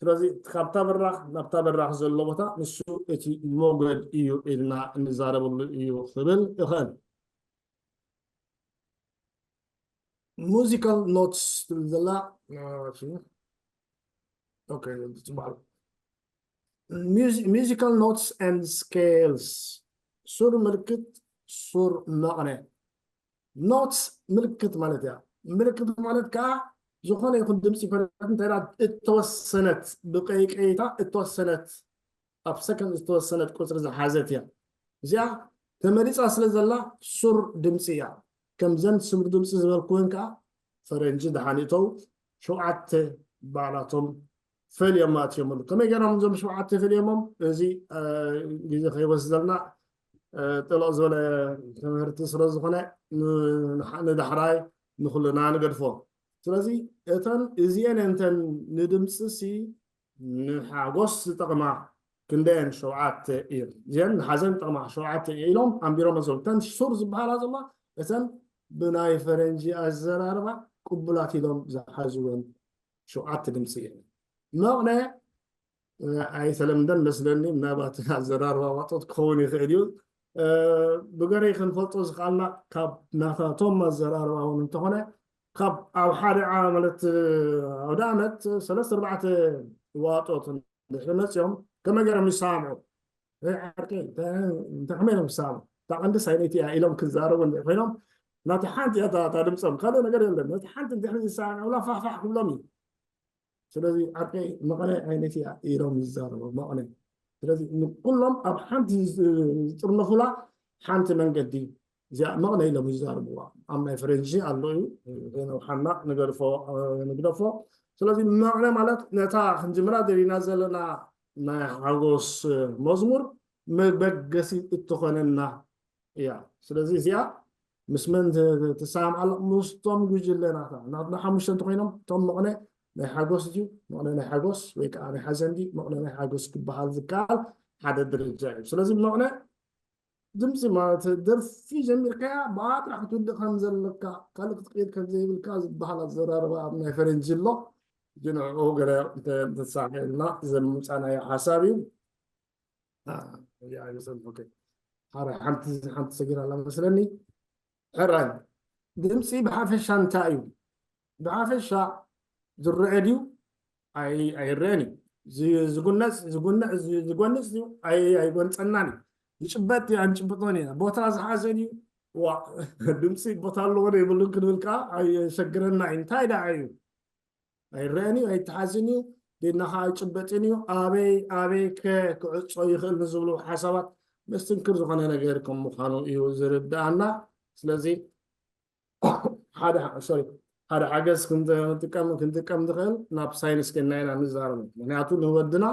ስለዚ ካብታ በራኽ ናብታ በራኽ ዘሎ ቦታ ንሱ እቲ ሞገድ እዩ ኢልና እንዛረበሉ እዩ ክብል እኽእል። ሙዚካል ኖትስ ትብል ዘላ ሙዚካል ኖትስ ኤንድ ስኬልስ ሱር ምልክት ሱር መቕነ ኖትስ ምልክት ማለት እያ። ምልክት ማለት ከዓ ዝኾነ ይኹን ድምፂ ኮነት እንታይ እተወሰነት ብቀይቀይታ እተወሰነት ኣብ ሰከንድ ዝተወሰነት ቁፅሪ ዝሓዘት እያ። እዚኣ ተመሪፃ ስለ ዘላ ሱር ድምፂ እያ። ከምዘን ስሙር ድምፂ ዝበልኩወን ከዓ ፈረንጂ ደሓን እተው ሸውዓተ ባዕላቶም ፈልዮም ኣትዮምሉ። ከመይ ገይሮም እዞም ሸውዓተ ፈልዮሞም? እዚ ግዜ ከይወስደልና ጥልቕ ዝበለ ትምህርቲ ስለ ዝኾነ ንዳሕራይ ንኩልና ንገድፎ። ስለዚ እተን እዚአን እንተን ንድምፂ ሲ ንሓጎስ ዝጠቕማ ክንደየን ሸውዓተ እየን። እዚአን ንሓዘን ዝጠቕማ ሸውዓተ እየ ኢሎም ኣንቢሮም ኣዘው። እተን ሱር ዝበሃላ ዘላ እተን ብናይ ፈረንጂ ኣዘራርባ ቅቡላት ኢሎም ዝሓዝወን ሸውዓተ ድምፂ እየን። መቕነ ኣይተለምደን መስለኒ፣ ምናልባት ኣዘራርባ ዋጦት ክኸውን ይኽእል እዩ። ብገረይ ክንፈልጦ ዝኽኣልና ካብ ናታቶም ኣዘራርባ እውን እንተኾነ ካብ ኣብ ሓደ ማለት ኣውደ ዓመት ሰለስተ ኣርባዕተ ዋጦት ድሕሪ መፅኦም ከመይ ገይሮም ይሰማምዑ? ዓርከይ እንታይ ከመይ ኢሎም ይሰማምዑ? እታ ቀንዲ ሳይነይቲ እያ ኢሎም ክዛረቡ እንድሕር ኮይኖም ናቲ ሓንቲ እያ እታ ድምፆም ካልእ ነገር የለን። ነቲ ሓንቲ እንድሕሪ ዝሰማምዑላ ፋሕፋሕ ክብሎም እዩ። ስለዚ ዓርከይ መቐነ ዓይነት እያ ኢሎም ይዛረቡ መቐነ። ስለዚ ንኩሎም ኣብ ሓንቲ ዝጥርነፉላ ሓንቲ መንገዲ እዚኣ መቕነ ኢሎም ይዛረብዋ። ኣብ ናይ ፈረንጂ ኣሎ እዩ ዘይነውሓና ንገድፎ ንግደፎ። ስለዚ መቕነ ማለት ነታ ክንጅምራ ደሊና ዘለና ናይ ሓጎስ መዝሙር መበገሲ እትኾነና እያ። ስለዚ እዚኣ ምስ መን ትሰማምዓላ? ምስቶም ጉጅለ ናታ ናትና ሓሙሽተ እንተኮይኖም እቶም መቕነ ናይ ሓጎስ ድዩ መቕነ ናይ ሓጎስ ወይ ከዓ ናይ ሓዘን ድዩ መቕነ ናይ ሓጎስ ክበሃል ዝከኣል ሓደ ደረጃ እዩ። ስለዚ መቕነ ድምፂ ማለት ደርፊ ጀሚርካያ ብኣጥራሕ ክትውድእ ከም ዘለካ ካልእ ክትቅይር ከም ዘይብልካ ዝበሃል ኣዘራርባ ኣብ ናይ ፈረንጂ ኣሎ። ግን ንዕኡ ገለ ተሳሒልና ዘምፃናዮ ሓሳብ እዩ። ሓንቲ ሓንቲ ሰጊራ ኣላ መስለኒ። ሕራይ ድምፂ ብሓፈሻ እንታይ እዩ? ብሓፈሻ ዝረአ ድዩ? ኣይረአን እዩ። ዝጉነፅ ዝጎንፅ ድዩ? ኣይጎንፀናን እዩ። ዝጭበጥ ድዩ? ኣይንጭብጦን ኢና። ቦታ ዝሓዘ ድዩ? ዋ ድምፂ ቦታ ኣለዎ ዶ የብሉን ክንብል ከዓ ኣየሸግረና እዩ። እንታይ ደኣ እዩ? ኣይረአን እዩ ኣይተሓዝን እዩ። ቤድና ከዓ ኣይጭበጥን እዩ። ኣበይ ኣበይ ከ ክዕፆ ይኽእል ንዝብሉ ሓሳባት መስትንክር ዝኾነ ነገር ከም ምዃኑ እዩ ዝርድኣና። ስለዚ ሓደ ሓደ ሓገዝ ክንጥቀም ክንጥቀም ንኽእል ናብ ሳይንስ ጌና ኢና ንዛረቡ። ምክንያቱ ንወድና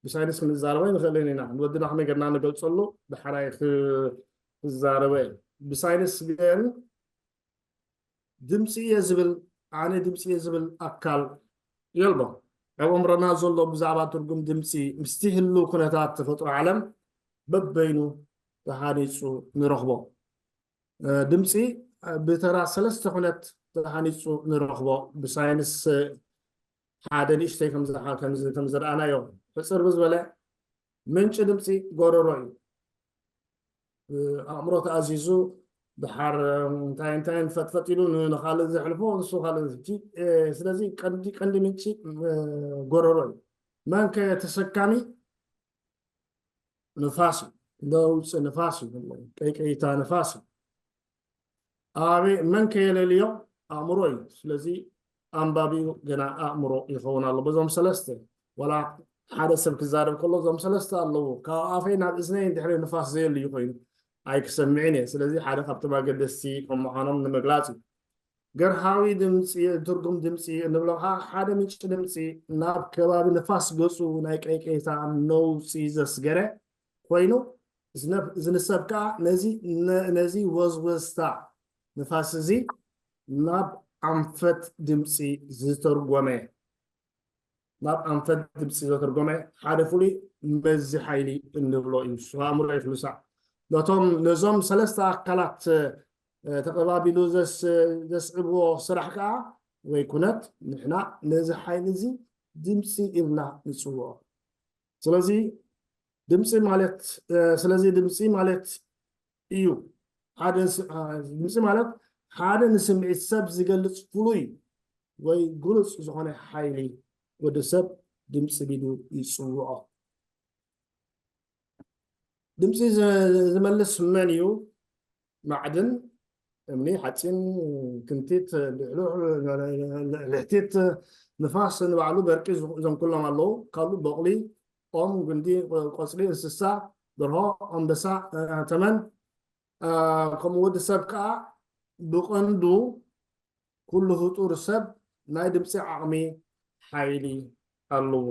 ብሳይንስ ክንዛረቦ ኣይንኽእልን ኢና። ንወድና ከመይ ጌርና ንገልፀሉ ብሓራይ ክዛረበ ብሳይንስ ግን ድምፂ እየ ዝብል ኣነ ድምፂ እየ ዝብል ኣካል የልቦ። ኣብ ኣእምሮና ዘሎ ብዛዕባ ትርጉም ድምፂ ምስቲ ህልው ኩነታት ተፈጥሮ ዓለም በበይኑ ተሃኒፁ ንረኽቦ። ድምፂ ብተራ ሰለስተ ኩነት ተሃኒፁ ንረኽቦ። ብሳይንስ ሓደ ንእሽተይ ከም ዝረኣናዮ ሕፅር ብዝበለ ምንጪ ድምፂ ጎረሮ እዩ። ኣእምሮ ተኣዚዙ ድሓር እንታይ እንታይ ፈጥፈጥ ኢሉ ንካልእ ዘሕልፎ ንሱ ካልእ። ስለዚ ቀንዲ ቀንዲ ምንጪ ጎረሮ እዩ። መን ከ ተሰካሚ ንፋስ እዩ፣ ለውፂ ንፋስ እዩ፣ ቀይቀይታ ንፋስ እዩ። ኣበይ መን ከየለልዮ? ኣእምሮ እዩ። ስለዚ ኣንባቢኡ ገና ኣእምሮ ይኸውን ኣሎ። በዞም ሰለስተ ዋላ ሓደ ሰብ ክዛረብ ከሎ እዞም ሰለስተ ኣለዉ። ካብ ኣፈይ ናብ እዝነይ እንድሕሪ ንፋስ ዘየልዩ ኮይኑ ኣይክሰምዕን እየ። ስለዚ ሓደ ካብቶም ኣገደስቲ ከም ምዃኖም ንምግላፅ እዩ። ገርሃዊ ድምፂ፣ ትርጉም ድምፂ እንብሎ ከዓ ሓደ ምንጪ ድምፂ ናብ ከባቢ ንፋስ ገፁ ናይ ቀይቀይታ ነውፂ ዘስገረ ኮይኑ፣ ዝነ- ዝንሰብ ከዓ ነዚ ነ- ነዚ ወዝወዝታ ንፋስ እዚ ናብ ኣንፈት ድምፂ ዝተርጎመ ናብ ኣንፈት ድምፂ ዘተርጎመ ሓደ ፍሉይ መዚ ሓይሊ እንብሎ እዩ። ንሱ ኣእምሮ እዩ ፍሉሳዕ። ነቶም ነዞም ሰለስተ ኣካላት እ፣ ተቐባቢሉ ዘስ- ዘስዕብዎ ስራሕ ከዓ ወይ ኩነት ንሕና ነዚ ሓይሊ እዚ ድምፂ ኢልና ንፅውዖ። ስለዚ ድምፂ ማለት እ፣ ስለዚ ድምፂ ማለት እዩ ሓደ ስ- እ፣ ድምፂ ማለት ሓደ ንስምዒት ሰብ ዝገልፅ ፍሉይ ወይ ግሉፅ ዝኾነ ሓይሊ ወዲ ሰብ ድምፂ ቢሉ ይፅውዖ። ድምፂ ዝ- ዝመልስ መን እዩ? ማዕድን፣ እምኒ፣ ሓፂን፣ ክንቲት፣ ልሕሉሕ፣ ልሕቲት፣ ንፋስ ንባዕሉ በርቂ ዝ- እዞም ኩሎም ኣለዉ። ካልእ በቕሊ፣ ኦም፣ ጉንዲ፣ ቆ- ቆፅሊ፣ እንስሳ፣ ደርሆ፣ ኣንበሳ፣ እ፣ ተመን፣ እ፣ ከምኡ ወዲ ሰብ ከዓ ብቐንዱ ኩሉ ፍጡር ሰብ ናይ ድምፂ ዓቕሚ ሓይሊ ኣለዎ።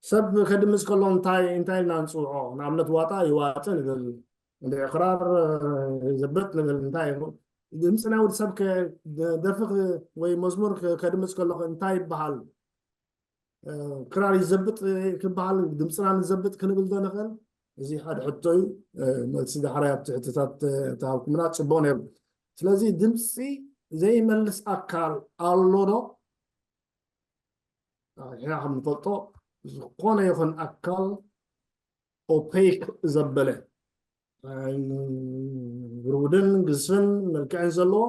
ሰብ ከድምፅ ከሎ እንታይ እንታይ ኢልና ንፅውዖ? ንኣብነት ዋጣ ይዋጥ ንብል፣ እንደ ክራር ይዘብጥ ንብል። እንታይ ድምፂ ናይ ወዲ ሰብ ከ- ደርፊ ክ- ወይ መዝሙር ከ- ከድምፅ ከሎ እንታይ ይበሃል? ክራር ይዘብጥ ክበሃል ድምፅና ንዘብጥ ክንብል ዶ ንኽእል? እዚ ሓደ ሕቶ እዩ። መልሲ ዳሕራይ ኣብቲ ሕቶታት ተሃብኩምና ፅቡቅ ነይሩ። ስለዚ ድምፂ ዘይመልስ ኣካል ኣሎ ዶ? ንሕና ከም ንፈልጦ ዝኾነ ይኹን ኣካል ኦፔክ ዘበለ ርውድን ግዝፍን መልክዕን ዘለዎ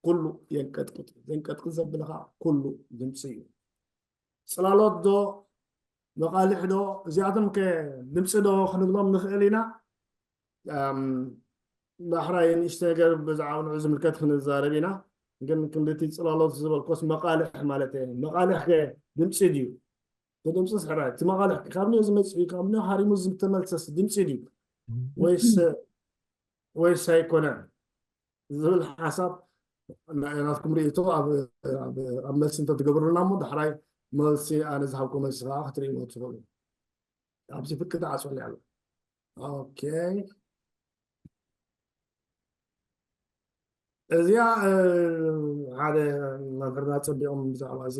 ኩሉ የንቀጥቅጥ። ዘንቀጥቅጥ ዘብል ከዓ ኩሉ ድምፂ እዩ። ፅላሎት ዶ መቃልሕ ዶ እዚኣቶም ከ ድምፂ ዶ ክንብሎም ንኽእል ኢና? ዳሕራይ ንእሽተ ነገር ብዛዕባ ንዑ ዝምልከት ክንዛረብ ኢና። ግን ክንድቲ ፅላሎት ዝበልኮስ መቃልሕ ማለት እየ። መቃልሕ ከ ድምፂ ድዩ? ብድምፂ ስሕራ እቲ መቃልሕ ካብ ንዮ ዝመፅእ እዩ፣ ካብ ንዮ ሃሪሙ ዝተመልሰስ ድምፂ ድዩ? ወይስ ወይስ ኣይኮነን ዝብል ሓሳብ ናትኩም ርእቶ ኣብ መልሲ እንተትገብሩና እሞ ዳሕራይ መልሲ ኣነ ዝሃብኩ መልሲ ከዓ ክትርእይዎ ትኽእሉ። ኣብዚ ፍቅድ ዓፅወኒ ኣሎ። ኦኬ፣ እዚኣ ሓደ መምህርና ፀቢቆም ብዛዕባ እዚ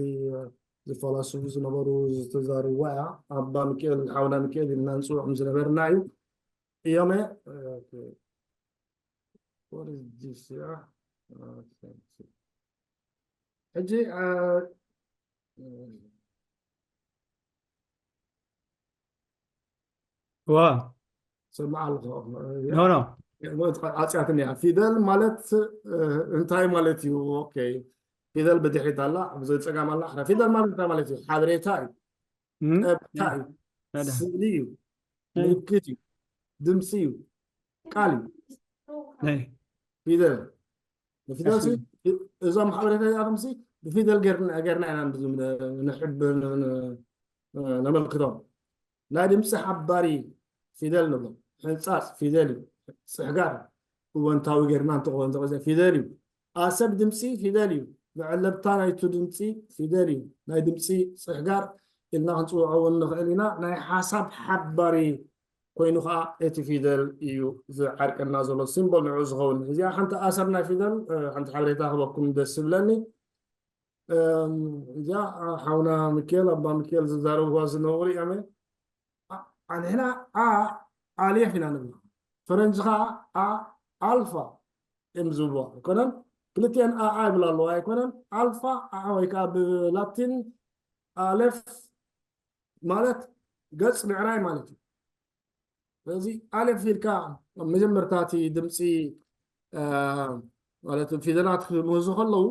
ዝፈላስፉ ዝነበሩ ዝተዛርዋ እያ። ኣባ ሚካኤል ሓውና ሚካኤል ኢልና ንፅውዖም ዝነበርና እዩ። እዮም። ሕጂ ዋ ሰማዕ ኣለኹ። ኖ ኖ ዓፅያትኒ እያ። ፊደል ማለት እንታይ ማለት እዩ? ኦኬ፣ ፊደል ብድሕሪት ኣላ፣ ኣብዚ ፀጋም ኣላ። ፊደል ማለት እንታይ ማለት እዩ? ሓበሬታ እዩ፣ ጠብታ እዩ፣ ስእሊ እዩ፣ ምልክት እዩ፣ ድምፂ እዩ፣ ቃል እዩ። ፊደል ብፊደል ሲ እዞም ሓበሬታ እዚኣቶም ሲ ብፊደል ገርና ገርና ኢና ንሕብ ነመልክቶም። ናይ ድምፂ ሓባሪ ፊደል ንብሎ። ሕንፃፅ ፊደል እዩ። ፅሕጋር እወንታዊ ገርና እንተኾን ዘቐዘ ፊደል እዩ። ኣሰብ ድምፂ ፊደል እዩ። መዕለብታ ናይቱ ድምፂ ፊደል እዩ። ናይ ድምፂ ፅሕጋር ኢልና ክንፅውዖ እውን ንኽእል ኢና። ናይ ሓሳብ ሓባሪ ኮይኑ ከዓ እቲ ፊደል እዩ ዝዓርቀና ዘሎ፣ ሲምቦል ንዑ ዝኸውን። እዚኣ ሓንቲ ኣሰር ናይ ፊደል ሓንቲ ሓበሬታ ክበኩም ደስ ዝብለኒ። እዚኣ ሓውና ሚካኤል ኣባ ሚካኤል ዝዛረብዋ ዝነበሩ እዮም። ኣንሕና ኣ ኣልየፍ ኢና ንብላ፣ ፈረንጂ ከዓ ኣ ኣልፋ እዮም ዝብልዋ ኣይኮነን። ክልቲአን ኣ ኣ ይብላ ኣለዋ ኣይኮነን። ኣልፋ ኣ ወይ ከዓ ብላቲን ኣለፍ ማለት ገፅ ምዕራይ ማለት እዩ። ስለዚ ኣለፍ ኢልካ ኣብ መጀመርታ እቲ ድምፂ ማለት ፊደላት ክምህዙ ከለዉ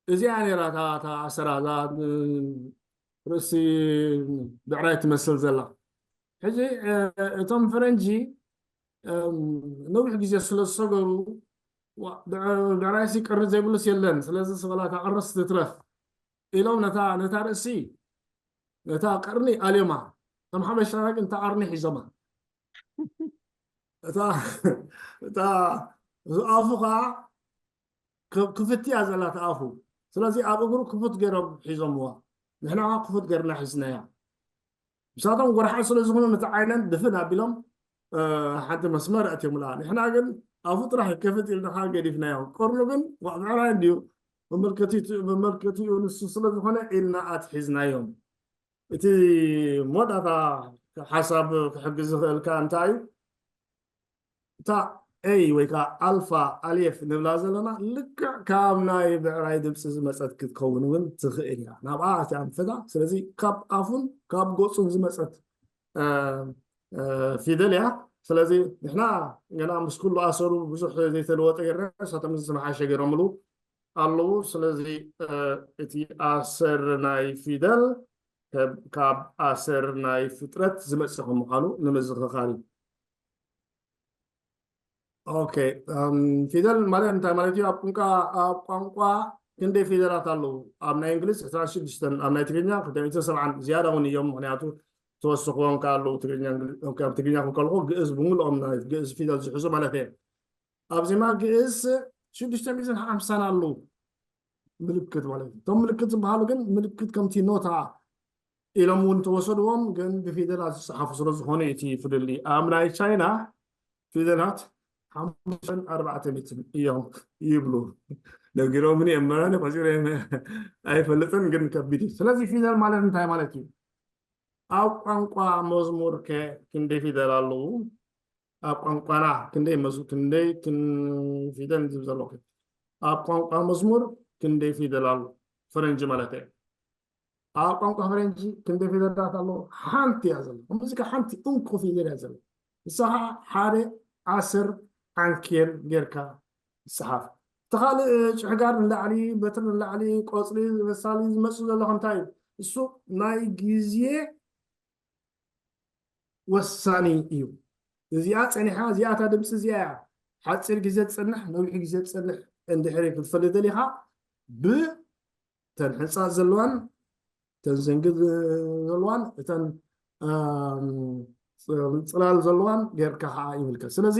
እዚኣ ነራ እታ ኣሰራዛ ርእሲ ብዕራይ ትመስል ዘላ። ሕጂ እቶም ፈረንጂ ነዊሕ ግዜ ስለ ዝሰገሩ ብዕራይሲ ቀርኒ ዘይብሉስ የለን፣ ስለዚ ስበላ እታ ቀርንስ ትትረፍ ኢሎም ነታ ርእሲ፣ ነታ ቀርኒ ኣልዮማ። እቶም ሓበሻና ግን እታ ቀርኒ ሒዞማ። እታ ኣፉ ከዓ ክፍት እያ ዘላ እታ ኣፉ። ስለዚ ኣብ እግሩ ክፉት ገይሮም ሒዞምዋ። ንሕና ከዓ ክፉት ገይርና ሒዝናያ። ንሳቶም ጎራሓት ስለ ዝኾኑ ነቲ ዓይነን ድፍን ኣቢሎም ሓንቲ መስመር ኣእትዮምላ። ንሕና ግን ኣፉ ጥራሕ ክፍት ኢልና ገዲፍናዮ። ቀርኑ ግን ብዕራይ እንድዩ መመልከቲኡ ንሱ ስለ ዝኾነ ኢልና ኣትሒዝናዮም። እቲ መወዳእታ ሓሳብ ክሕግዝ ዝኽእልካ እንታይ እዩ? እታ ኤይ ወይ ከዓ ኣልፋ ኣልየፍ ንብላ ዘለና ልክዕ ካብ ናይ ብዕራይ ድምፂ ዝመፀት ክትከውን እውን ትኽእል እያ። ናብኣ እቲኣ ንፈዳ። ስለዚ ካብ ኣፉን ካብ ገፁን ዝመፀት ፊደል እያ። ስለዚ ንሕና ገና ምስ ኩሉ ኣሰሩ ብዙሕ ዘይተለወጠ ገይርና ንሳቶም ዝመሓሸ ገይሮምሉ ኣለዉ። ስለዚ እቲ ኣሰር ናይ ፊደል ካብ ኣሰር ናይ ፍጥረት ዝመፅእ ከም ምዃኑ ንምዝኽኻር እዩ። ኦኬ፣ ፊደል ማለት እንታይ ማለት እዩ? ኣብ ቋንቋ ኣብ ቋንቋ ክንደይ ፊደላት ኣለዉ? ኣብ ናይ እንግሊዝ ዕስራን ሽዱሽተን፣ ኣብ ናይ ትግርኛ ክልተ ሚእትን ሰብዓን ዝያዳ እውን እዮም። ምክንያቱ ተወስኽዎም ከ ኣለዉ። ትግርኛ ኣብ ትግርኛ ክንከልኹ ግእዝ ብምልኦም ናይ ግእዝ ፊደል ዝሕዙ ማለት እየ። ኣብ ዜማ ግእዝ ሽዱሽተ ሚእትን ሓምሳን ኣለዉ ምልክት ማለት እዩ። እቶም ምልክት ዝበሃሉ ግን ምልክት ከምቲ ኖታ ኢሎም እውን ተወሰድዎም፣ ግን ብፊደላት ዝፀሓፉ ስለ ዝኾኑ እቲ ፍልልይ። ኣብ ናይ ቻይና ፊደላት ሓሙሽተን ኣርባዕተ ሚእትን እዮም ይብሉ። ነጊሮምኒ እዮም መራኒ ቆፂረ ኣይፈልጥን፣ ግን ከቢድ እዩ። ስለዚ ፊደል ማለት እንታይ ማለት እዩ? ኣብ ቋንቋ መዝሙር ከ ክንደይ ፊደል ኣለዉ? ኣብ ቋንቋና ክንደይ መዝ ክንደይ ክን ፊደል ዝብል ዘለኹ ኣብ ቋንቋ መዝሙር ክንደይ ፊደል ኣሎ? ፈረንጂ ማለት እየ። ኣብ ቋንቋ ፈረንጂ ክንደይ ፊደላት ኣሎ? ሓንቲ እያ ዘሎ። ሙዚቃ ሓንቲ እንኮ ፊደል እያ ዘሎ። ንሳ ከዓ ሓደ ኣስር ዓንኬል ጌርካ ይፅሓፍ። እቲ ካልእ ጭሕጋር ንላዕሊ፣ በትሪ ንላዕሊ፣ ቆፅሊ መሳሊ ዝመፅእ ዘሎ ከምታይ እዩ? እሱ ናይ ግዜ ወሳኒ እዩ። እዚኣ ፀኒሓ፣ እዚኣ እታ ድምፂ እዚኣ እያ ሓፂር ግዜ ትፀንሕ፣ ነዊሕ ግዜ ትፀንሕ እንድሕሪ ክትፈልጥ ደሊኻ ብተን ሕንፃ ዘለዋን እተን ዘንጊ ዘለዋን እተን ፅላል ዘለዋን ጌርካ ከዓ ይምልከት። ስለዚ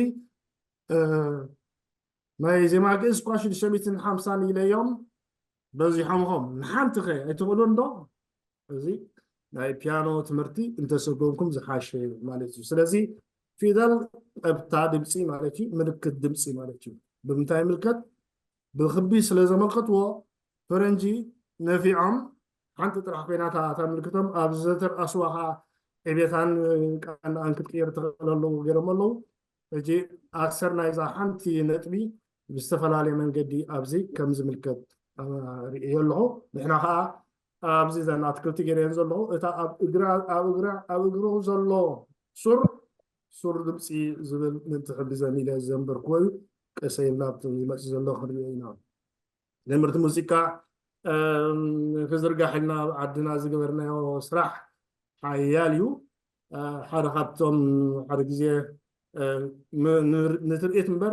ናይ ዜማ ግእዝ እኳ ሽዱሽተ ሚእትን ሓምሳን ኢለዮም በዚሖምኹም፣ ንሓንቲ ኸ ኣይትኽእሉን ዶ? እዚ ናይ ፒያኖ ትምህርቲ እንተሰጎምኩም ዝሓሸ ማለት እዩ። ስለዚ ፊደል ጠብታ ድምፂ ማለት እዩ፣ ምልክት ድምፂ ማለት እዩ። ብምንታይ ይምልከት? ብክቢ ስለ ዘመልከትዎ ፈረንጂ ነፊዖም ሓንቲ ጥራሕ ኮይና እታ ምልክቶም ኣብ ዝተርኣስዋ ከዓ ዕቤታን ቃናኣን ክትቅየር ትኽእል ኣለዉ ገይሮም ኣለዉ። ሕጂ ኣሰር ናይዛ ሓንቲ ነጥቢ ብዝተፈላለየ መንገዲ ኣብዚ ከም ዝምልከት ርእዮ ኣለኹ። ንሕና ከዓ ኣብዚ ዘን ኣትክልቲ ገይረን ዘለኹ እታ ኣብ እግራ ኣብ እግራ ኣብ እግሩ ዘሎ ሱር ሱር ድምፂ ዝብል ምእንቲ ሕግዘን ኢለ ዘንበርክዎ እዩ። ቀሰ ኢልና ዝመፅእ ዘሎ ክንሪኦ ኢና። ትምህርቲ ሙዚቃ ክዝርጋሕ ኢልና ኣብ ዓድና ዝገበርናዮ ስራሕ ሓያል እዩ። ሓደ ካብቶም ሓደ ግዜ ንትርኢት እምበር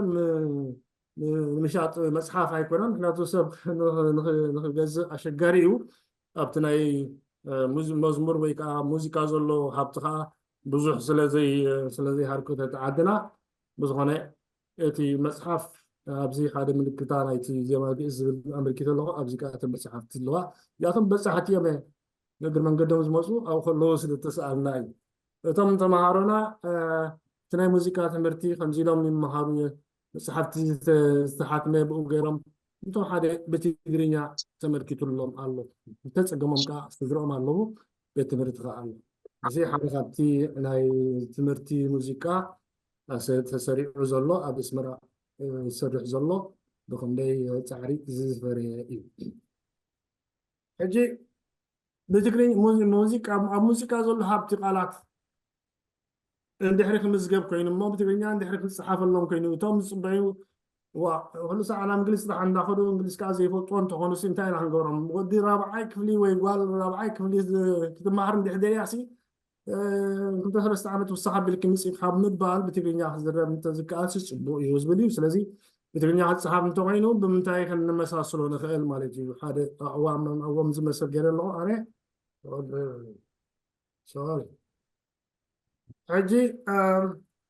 ንምሻጥ መፅሓፍ ኣይኮነን። ምክንያቱ ሰብ ንክገዝእ ኣሸጋሪ እዩ። ኣብቲ ናይ መዝሙር ወይ ከዓ ሙዚቃ ዘሎ ሃብቲ ከዓ ብዙሕ ስለዘይሃርከተት ዓድና ብዝኾነ እቲ መፅሓፍ ኣብዚ ሓደ ምልክታ ናይቲ ዜማ ግእዝ ዝብል ኣመልኪተ ኣለኹ። ኣብዚ ከዓ እተን መፅሓፍቲ ኣለዋ። እዚኣቶም በፃሕቲ እዮም። ንእግሪ መንገዶም ዝመፁ ኣብኡ ከለዉ ስለ ዝተሰኣልና እዩ። እቶም ተምሃሮና እቲ ናይ ሙዚቃ ትምህርቲ ከምዚ ኢሎም ይመሃሩ። መፅሓፍቲ ዝተሓትመ ብኡ ገይሮም እቶም ሓደ ብትግርኛ ተመልኪቱሎም ኣሎ። ዝተፀገሞም ከዓ ስድረኦም ኣለዉ። ቤት ትምህርቲ ከዓ ኣሎ። እዚ ሓደ ካብቲ ናይ ትምህርቲ ሙዚቃ ተሰሪዑ ዘሎ ኣብ ኣስመራ ዝሰርሕ ዘሎ ብክንደይ ፃዕሪ ዝፈረየ እዩ። ሕጂ ብትግርኛ ሙዚቃ ኣብ ሙዚቃ ዘሎ ሃብቲ ቃላት እንድሕሪ ክምዝገብ ኮይኑ እሞ ብትግርኛ እንድሕሪ ክፅሓፈሎም ኮይኑ እቶም ዝፅበዩ ዋ፣ ኩሉ ሰዓት ናብ እንግሊዝ ጥራሕ እንዳኸዱ፣ እንግሊዝ ከዓ ዘይፈልጥዎ እንተኾኑ ሲ እንታይ ኢና ክንገብሮም? ወዲ ራብዓይ ክፍሊ ወይ ጓል ራብዓይ ክፍሊ ዝ-፣ ክትመሃር እንድሕር ደልያ ሲ፣ እ፣ ክልተ ሰለስተ ዓመት ውሳኽ ኣቢልኪ ምፂ ካብ ምባል ብትግርኛ ክዝረብ እንተዝከኣል ሲ ፅቡቅ እዩ ዝብል እዩ። ስለዚ ብትግርኛ ክፀሓፍ እንተኾይኑ ብምንታይ ክንመሳስሎ ንኽእል ማለት እዩ? ሓደ ኣእዋም፣ ኣእዋም ዝመስል ገይረ ኣለኹ ኣነ። ሶሪ። ሕጂ፣ እም፣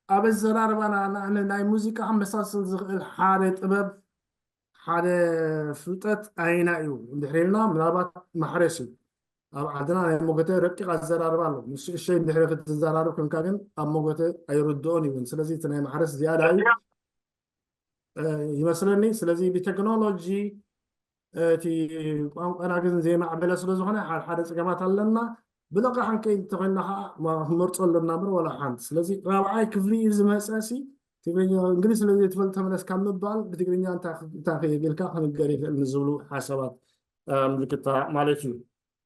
ኣብ ኣዘራርባና ና-፣ ን-፣ ናይ ሙዚቃ ክመሳሰል ዝኽእል ሓደ ጥበብ፣ ሓደ ፍልጠት ኣየና እዩ እንድሕር ኢልና፣ ምናልባት ማሕረስ እዩ። ኣብ ዓድና ናይ ሞገተ ረቂቕ ኣዘራርባ ኣሎ። ንሱ እሸይ እንድሕር ክትዘራረብ ኮንካ ግን ኣብ ሞገተ ኣይርድኦን እዩ እውን። ስለዚ እቲ ናይ ማሕረስ ዝያዳ እዩ፣ እ፣ ይመስለኒ። ስለዚ ብቴክኖሎጂ እቲ ቋንቋና ግን ዘይማዕበለ ስለ ዝኾነ ሓደ ሓደ ጸገማት ኣለና። ብልቓሕ ክንከይድ እንተኾይንና ከዓ ማ-፣ ክንመርጾ ኣለና እምበር ዋላ ሓንቲ። ስለዚ ራብዓይ ክፍሊ እዩ ዝመጸ ሲ ትግርኛ፣ እንግሊዝ ስለ ዘይትፈልጥ ተመለስ ካብ ምባል ብትግርኛ እንታይ ክ-፣ እንታይ ከየግልካ ክንገር ይኽእል ንዝብሉ ሓሳባት፣ እ፣ ምልክታ ማለት እዩ።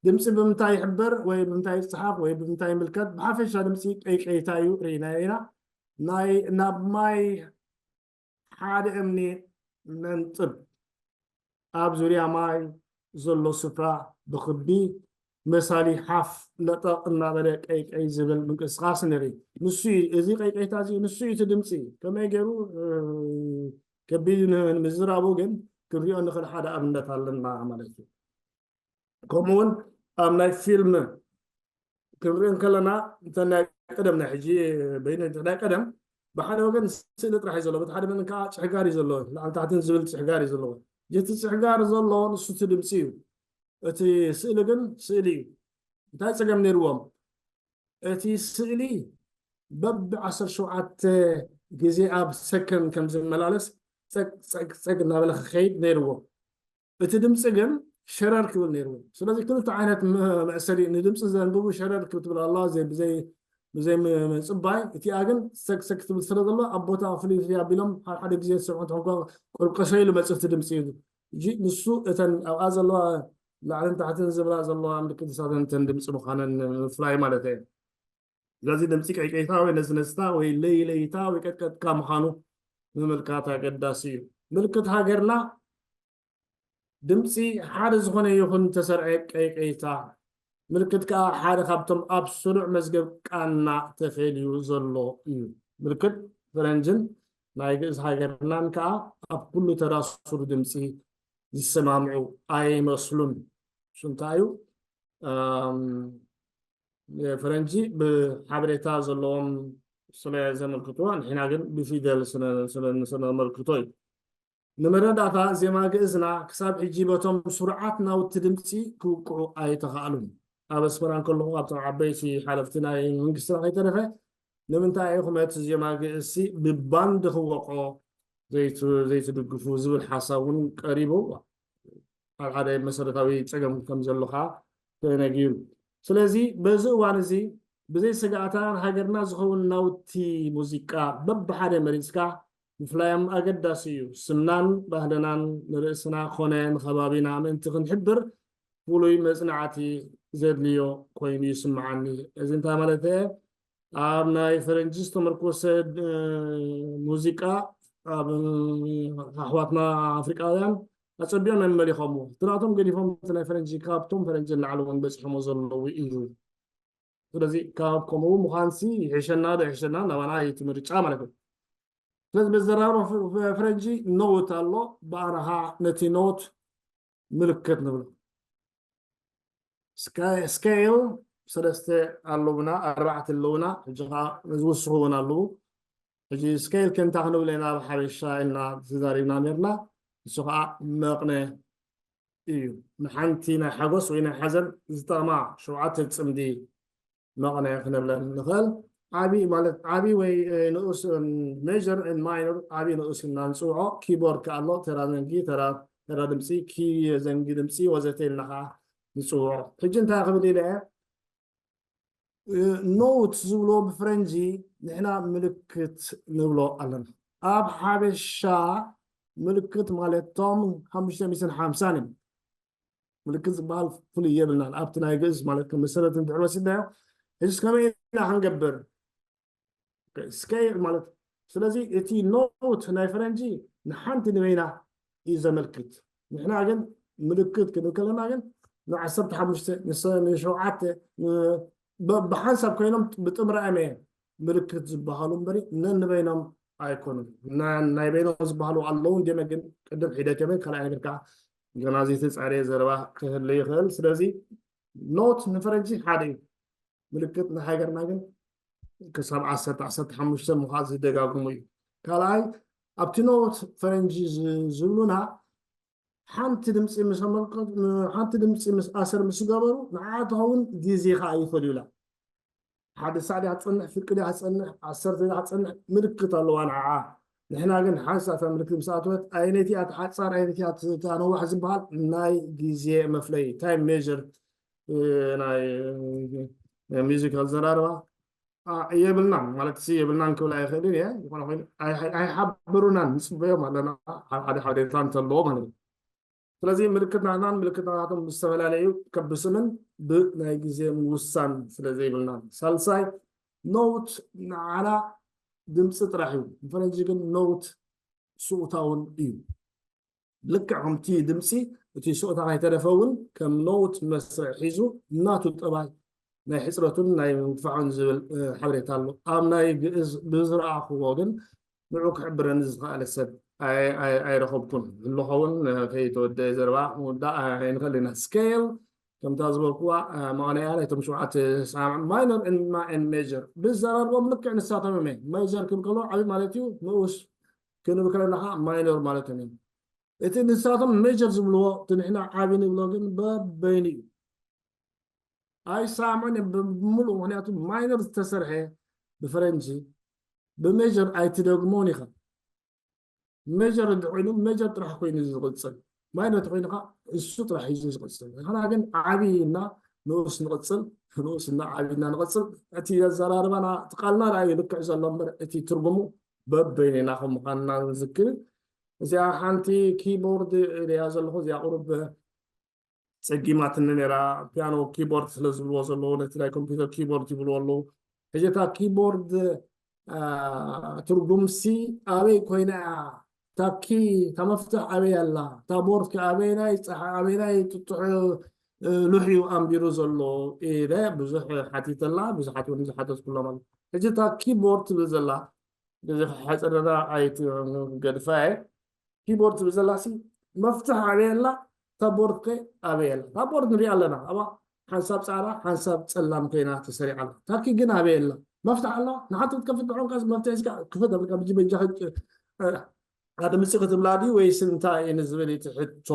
ድምፂ ብምንታይ ይሕበር ወይ ብምንታይ ይፅሓፍ ወይ ብምንታይ ይምልከት? ብሓፈሻ ድምፂ ቀይቀይታ እዩ፣ ርኢናዮ ኢና። ናይ ናብ ማይ ሓደ እምኒ ነንጥብ። ኣብ ዙርያ ማይ ዘሎ ስፍራ ብኽቢ መሳሊ ሓፍ ለጠቕ እናበለ ቀይቀይ ዝብል ምንቅስቃስ ንርኢ። ንሱ እዩ፣ እዚ ቀይቀይታ እዚ ንሱ እዩ እቲ ድምፂ። ከመይ ገይሩ፣ እ፣ ከቢድ ን-፣ ንምዝራቡ ግን ክንሪኦ ንኽእል ሓደ ኣብነት ኣለና ማለት እዩ። ከምኡውን ኣብ ናይ ፊልም ክንርኢ እንከለና፣ እንተ ናይ ቀደም፣ ናይ ሕጂ በይነ ናይ ቀደም፣ ብሓደ ወገን ስእሊ ጥራሕ እዩ ዘለዎ፣ በቲ ሓደ ወገን ከዓ ጽሕጋር እዩ ዘለዎ፣ ላዕሊ ታሕትን ዝብል ጽሕጋር እዩ ዘለዎ። እቲ ጽሕጋር ዘሎ ንሱ እቲ ድምፂ እዩ። እቲ ስእሊ ግን ስእሊ እዩ። እንታይ ጸገም ነይርዎም? እቲ ስእሊ በብ ዓሰርተ ሸውዓተ ግዜ ኣብ ሰከንድ ከም ዝመላለስ ጸግ፣ ጸግ፣ ጸግ እናበለ ክኸይድ ነይርዎ። እቲ ድምፂ ግን ሸረር ክብል ነይርዎ። ስለዚ ክልተ ዓይነት መ-፣ መእሰሪ፣ ንድምፂ ዘንብቡ ሸረር ክትብል ኣላ፣ ዘይ-፣ ብዘይ-፣ ብዘይ ም-፣ ምፅባይ፣ እቲኣ ግን ሰግ ሰግ ክትብል ስለ ዘሎ ኣብ ቦታ ፍልይ ፍልይ ኣቢሎም ሓደ ሓደ ግዜ ዝሰምዑ እንተኾንካ ቁርቀሰ ኢሉ መፅእ እቲ ድምፂ እዩ። እጂ ንሱ እተን ኣብኣ ዘለዋ ላዕልን ታሕትን ዝብላ ዘለዋ ምልክት ንሳተን እተን ድምፂ ምዃነን ንምፍላይ ማለት እየ። ስለዚ ድምፂ ቀይቀይታ ወይ ነዝነዝታ ወይ ለይለይታ ወይ ቀጥቀጥካ ምዃኑ ምምልካት ኣገዳሲ እዩ። ምልክት ሃገርና ድምፂ ሓደ ዝኾነ ይኹን ተሰርዐ ቀይቀይታ ምልክት ከዓ ሓደ ካብቶም ኣብ ስሩዕ መዝገብ ቃና ተፈልዩ ዘሎ እዩ። ምልክት ፈረንጅን ናይ ግእዝ ሃገርናን ከዓ ኣብ ኩሉ ተራ ሱር ድምፂ ዝሰማምዑ ኣይመስሉን። እሱ እንታይ እዩ? እም፣ ፈረንጂ ብሓበሬታ ዘለዎም ስለ ዘመልክትዎ፣ ንሕና ግን ብፊደል ስለ፣ ስለ፣ ስለ ነመልክቶ እዩ። ንመረዳእታ፣ ዜማ ግእዝና ክሳብ ሕጂ በቶም ስሩዓት ናውቲ ድምፂ ክውቅዑ ኣይተኻእሉን። ኣብ ኣስመራ እንከለኹ፣ ካብቶም ዓበይቲ ሓለፍቲ ናይ መንግስትና ከይተረፈ፣ ንምንታይ ኢኹም እቲ ዜማ ግእዝሲ ብባንድ ክወቅዖ ዘይት-፣ ዘይትድግፉ ዝብል ሓሳብ እውን ቀሪቡ። ኣብ ሓደ መሰረታዊ ጸገም ከም ዘሎ ኸኣ ተነጊሩ። ስለዚ በዚ እዋን እዚ ብዘይ ስግኣታ ንሃገርና ዝኸውን ናውቲ ሙዚቃ በብሓደ መሪጽካ ምፍላዮም ኣገዳሲ እዩ። ስምናን ባህልናን ንርእስና ኮነ ንኸባቢና ምእንቲ ክንሕብር ፍሉይ መጽናዕቲ ዘድልዮ ኮይኑ ይስምዓኒ። እዚ እንታይ ማለት እየ? ኣብ ናይ ፈረንጂ ዝተመርኮሰ፣ እ፣ ሙዚቃ ኣብ ኣሕዋትና ኣፍሪቃውያን ኣጸቢቖም እዮም መሊኾምዎ። እቲ ናቶም ገዲፎም እቲ ናይ ፈረንጂ ካብቶም ፈረንጂ ንላዕሊ እውን በጺሖምዎ ዘለዉ እዩ። ስለዚ ካብ ከምኡ ምዃንሲ ይሕሸና ዶ ይሕሸና ናባና እዩ እቲ ምርጫ ማለት እዩ። ስለዚ በዘራርባ ፈ-፣ ፈ-፣ ፈረንጂ ኖት ኣሎ፣ ብኣና ኸዓ ነቲ ኖት ምልክት ንብሎ። ስካ-፣ ስኬል ሰለስተ ኣለውና፣ ኣርባዕተ ኣለውና፣ ሕጂ ኸዓ ዝውስኹ እውን ኣለዉ። ሕጂ ስኬል ከ እንታይ ክንብል ኢና ብሓበሻ ኢልና ተዛሪብና ነርና፣ ንሱ ኸዓ መቕነ እዩ። ንሓንቲ ናይ ሓጎስ ወይ ናይ ሓዘን ዝጠቕማ ሸውዓተ ጽምዲ መቕነ ክነብለን ንኽእል። ዓቢ ማለት ዓቢ ወይ፣ እ፣ ንኡስ፣ እም፣ ሜጀር ኤንድ ማይነር፣ ዓቢ ንኡስ ኢልና ንጽውዖ። ኪቦርድ ከኣ ኣሎ፣ ተራ ዘንጊ፣ ተራ፣ ተራ ድምጺ፣ ኪ ዘንጊ ድምጺ ወዘተ ኢልና ከኣ ንጽውዖ። ሕጂ እንታይ ክብል ኢለ እየ? እ፣ ኖት ዝብልዎ ብፍረንጂ ንሕና ምልክት ንብሎ ኣለና። ኣብ ሓበሻ ምልክት ማለት ቶም ሓሙሽተ ሚእትን ሓምሳን እዮም። ምልክት ዝበሃል ፍሉይ የብልናን። ኣብቲ ናይ ግእዝ ማለት ከም መሰረት እንድሕር ወሲድናዮ፣ ሕጂስ ከመይ ኢና ክንገብር? ኦኬ፣ ስኬል ማለት፣ ስለዚ እቲ ኖት ናይ ፈረንጂ ንሓንቲ ንበይና እዩ ዘመልክት። ንሕና ግን ምልክት ክንብል ከለና ግን ንዓሰርተ ሓሙሽተ ንሰ- ንሸውዓተ ን- በ- ብሓንሳብ ኮይኖም ብጥምራ እዮም ምልክት ዝበሃሉ እምበሪ ነንበይኖም ኣይኮኑን። ና- ናይ በይኖም ዝበሃሉ ኣለዉ እንዲመ ግን ቅድም ሒደት እዮም ካልኣይ ነገር ከዓ ገና ዘይተፃረየ ዘረባ ክህሉ ይኽእል። ስለዚ ኖት ንፈረንጂ ሓደ እዩ። ምልክት ንሃገርና ግን ክሳብ ዓሰርተ ዓሰርተ ሓሙሽተ ምዃን ዝደጋግሙ እዩ። ካልኣይ ኣብቲ ኖት ፈረንጂ ዝ- ዝብሉና ሓንቲ ድምፂ ምስ ኣመልከቱ ሓንቲ ድምፂ ምስ ኣሰር ምስ ገበሩ ንዓ ትኸውን ግዜ ከዓ ይፈልዩላ። ሓደ ሳዕ ድያ ትፀንሕ ፍርቂ ድያ ትፀንሕ ዓሰርተ ድያ ትፀንሕ ምልክት ኣለዋ ንዓ። ንሕና ግን ሓንሳብ እታ ምልክት ምስ ኣተወት ኣይነቲ እያ ትሓፃር ኣይነቲ እያ ትነዋሕ ዝበሃል ናይ ግዜ መፍለይ ታይም ሜር ናይ ሚዚክ ኣዘራርባ የብልናን ማለት ሲ የብልናን ክብል ኣይኽእልን እየ። ዝኾነ ኮይኑ ኣይሓብሩናን ንፅበዮም ኣለና ሓደ ሓበሬታ እንተለዎ ማለት እዩ። ስለዚ ምልክት ናትናን ምልክት ናታቶም ዝተፈላለየ እዩ። ከብስምን ብናይ ግዜ ምውሳን ስለ ዘይብልና። ሳልሳይ ኖት ንዓና ድምፂ ጥራሕ እዩ። ንፈረንጂ ግን ኖት ስኡታውን እዩ። ልክዕ ከምቲ ድምፂ እቲ ስኡታ ከይተረፈ እውን ከም ኖት መስርዕ ሒዙ ናቱ ጠባይ ናይ ሕፅረቱን ናይ ምንፋዑን ዝብል ሓበሬታ ኣሎ። ኣብ ናይ ግእዝ ብዝረኣኽዎ ግን ንዑ ክሕብረኒ ዝኸኣለ ሰብ ኣይረኸብኩን። ህልኸውን ከይተወደአ ዘረባ ምውዳእ ኣይንኽእል ኢና። ስኬል ከምታ ዝበልኩዋ መቐነያ ናይቶም ሸውዓተ ሳምዕ ማይነር እና ን ሜጀር ብዘራርቦም ልክዕ ንሳቶም እየ። ሜጀር ክብል ከሎ ዓብዪ ማለት እዩ፣ ንኡስ ክንብል ከለና ከዓ ማይነር ማለት እዮም። እቲ ንሳቶም ሜጀር ዝብልዎ እቲ ንሕና ዓብዪ ንብሎ ግን በበይኑ እዩ። ኣይሰማዕን እዮም ብምሉእ፣ ምኽንያቱ ማይነር ዝተሰርሐ ብፈረንጂ ብሜጀር ኣይትደግሞን ኢኻ። ሜጀር እንተኮይኑ ሜጀር ጥራሕ ኮይኑ ዝቕፅል፣ ማይነር ተኮይኑ ከዓ እሱ ጥራሕ እዩ ዝቕፅል። ንሕና ግን ዓብዪ እና ንኡስ ንቕፅል፣ ንኡስ እና ዓብዪ እና ንቕፅል። እቲ ኣዘራርባና እቲ ቃልና ዳ እዩ ልክዕ ዘሎ እምበር እቲ ትርጉሙ በበይኑ ኢና ከም ምዃንና ንዝክር። እዚኣ ሓንቲ ኪቦርድ ኢለያ ዘለኹ እዚኣ ቁሩብ ፀጊማትኒ ነይራ። ፒያኖ ኪቦርድ ስለ ዝብልዎ ዘለዉ ነቲ ናይ ኮምፒውተር ኪቦርድ ይብልዎ ኣለዉ። ሕጂ እታ ኪቦርድ ትርጉምሲ ኣበይ ኮይና እያ? እታ ኪ እታ መፍትሕ ኣበይ ኣላ? እታ ቦርድ ከ ኣበይናይ ፀሓ ኣበይናይ ጥጡሕ ሉሕ እዩ ኣንቢሩ ዘሎ ኢለ ብዙሕ ሓቲተላ። ብዙሓት እውን ዝሓተትኩሎም ኣሎ። ሕጂ እታ ኪቦርድ ትብል ዘላ ግዜ ክሓፅረና ኣይትገድፋ እየ። ኪቦርድ ትብል ዘላ ሲ መፍትሕ ኣበይ ኣላ? እታ ቦርድ ከ ኣበይ ኣላ? እታ ቦርድ ንሪኣ ኣለና። ኣብኣ ሓንሳብ ፃዕዳ ሓንሳብ ፀላም ኮይና ተሰሪዓ ኣላ። እታ ኪ ግን ኣበይ ኣላ? መፍትሕ ኣለዋ? ንሓንቲ ክትከፍት ድሕንካ መፍትሕ ሒዝካ ክፈት ኣብልካ ብጂ በጃ ኣድምፂ ክትብላ ድዩ ወይስ እንታይ እዩ ንዝብል እቲ ሕቶ።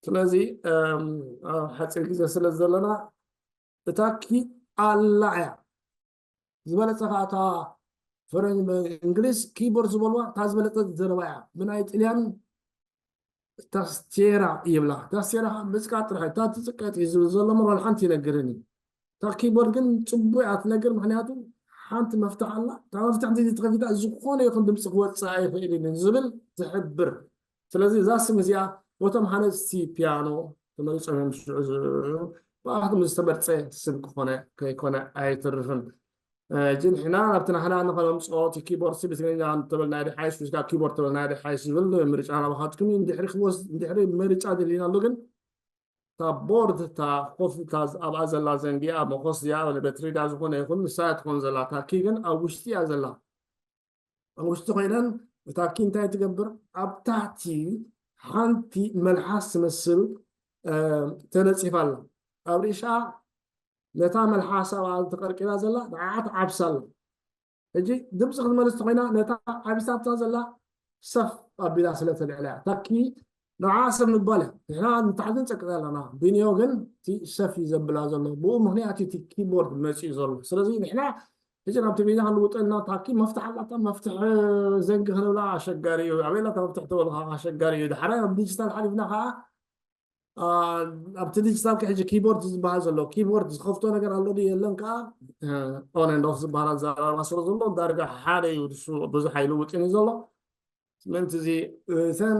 ስለዚ ኣብ ሓፂር ግዜ ስለ ዘለና እታ ኪ ኣላ እያ። ዝበለፀ ከዓ እታ ፈረን እንግሊዝ ኪቦርድ ዝበልዋ እታ ዝበለፀት ዘረባ እያ። ብናይ ጥልያን ታስቴራ ይብላ። ታስቴራ ከዓ ምፅቃጥ ጥራሕ እታ ትፅቀጥ እዩ ዝብል ዘሎ መርዋል ሓንቲ ይነግርን እዩ። እታ ኪቦርድ ግን ፅቡቅ እያ ትነግር፣ ምክንያቱ ሓንቲ መፍትሕ ኣላ። እታ መፍትሕ እንተ ተኸፊታ ዝኾነ ይኹን ድምፂ ክወፅእ ኣይኽእል እዩ ዝብል ዝሕብር። ስለዚ እዛ ስም እዚኣ በቶም ሃነፅቲ ፒያኖ ተመሪፆም እዮም ሽዑ ዝውዕሉ። ብኣቶም ዝተመርፀ ስም ክኾነ ከይኮነ ኣይትርፍን። ሕጂ ንሕና ናብቲ ናሕና ንኸነምፅኦ እቲ ኪቦርድ ሲ ብትግርኛ እንተበልናዮ ድሓይሽ ወይስ ከዓ ኪቦርድ ተበልናዮ ድሓይሽ ዝብል ምርጫ ናባኻትኩም እዩ። እንድሕሪ ክወስ እንድሕሪ ምርጫ ደሊና ኣሎ ግን እታ ቦርድ እታ ኮፍ እታ ኣብኣ ዘላ ዘንጊ ኣብ መኾስ እዚኣ በትሪ ድኣ ዝኾነ ይኹን ንሳ እያ ትኾን ዘላ። እታ ኪ ግን ኣብ ውሽጢ እያ ዘላ። ኣብ ውሽጢ ኮይነን እታ ኪ እንታይ ትገብር? ኣብ ታሕቲ ሓንቲ መልሓስ ትመስል ተነፂፋ ኣላ። ኣብ ርእሻ ነታ መልሓስ ኣብኣ ተቐርቂራ ዘላ ንዓዓ ትዓብሳ ኣላ። ሕጂ ድምፂ ክትመልስ ተኮይና ነታ ዓቢሳታ ዘላ ሰፍ ኣቢላ ስለ ተልዕላ እያ። እታ ኪ ንዓ ሰብ ምባል እያ። ንሕና ንታሕቲ ንፀቅጥ ኣለና። ቢንዮ ግን እቲ ሰፍ እዩ ዘብላ ዘሎ። ብኡ ምክንያት እቲ ኪቦርድ መፂኡ ዘሎ። ስለዚ ንሕና ሕጂ ናብ ትግርኛ ክንልውጠልና ታኪ መፍትሕ ኣላታ መፍትሕ ዘንጊ ክንብላ ኣሸጋሪ እዩ። ኣበይ ኣላታ መፍትሕ ተበልካ ኣሸጋሪ እዩ። ድሓራይ ናብ ዲጂታል ሓሊፍና ከዓ ኣብቲ ዲጂታል ሕጂ ኪቦርድ ዝበሃል ዘሎ ኪቦርድ ዝኸፍቶ ነገር ኣሎ ድዩ የለን ከዓ ኦን ኤንድ ኦፍ ዝበሃል ኣዘራርባ ስለ ዘሎ ዳርጋ ሓደ እዩ። ንሱ ብዙሕ ኣይልውጥን እዩ ዘሎ። ምእንቲ እዚ እተን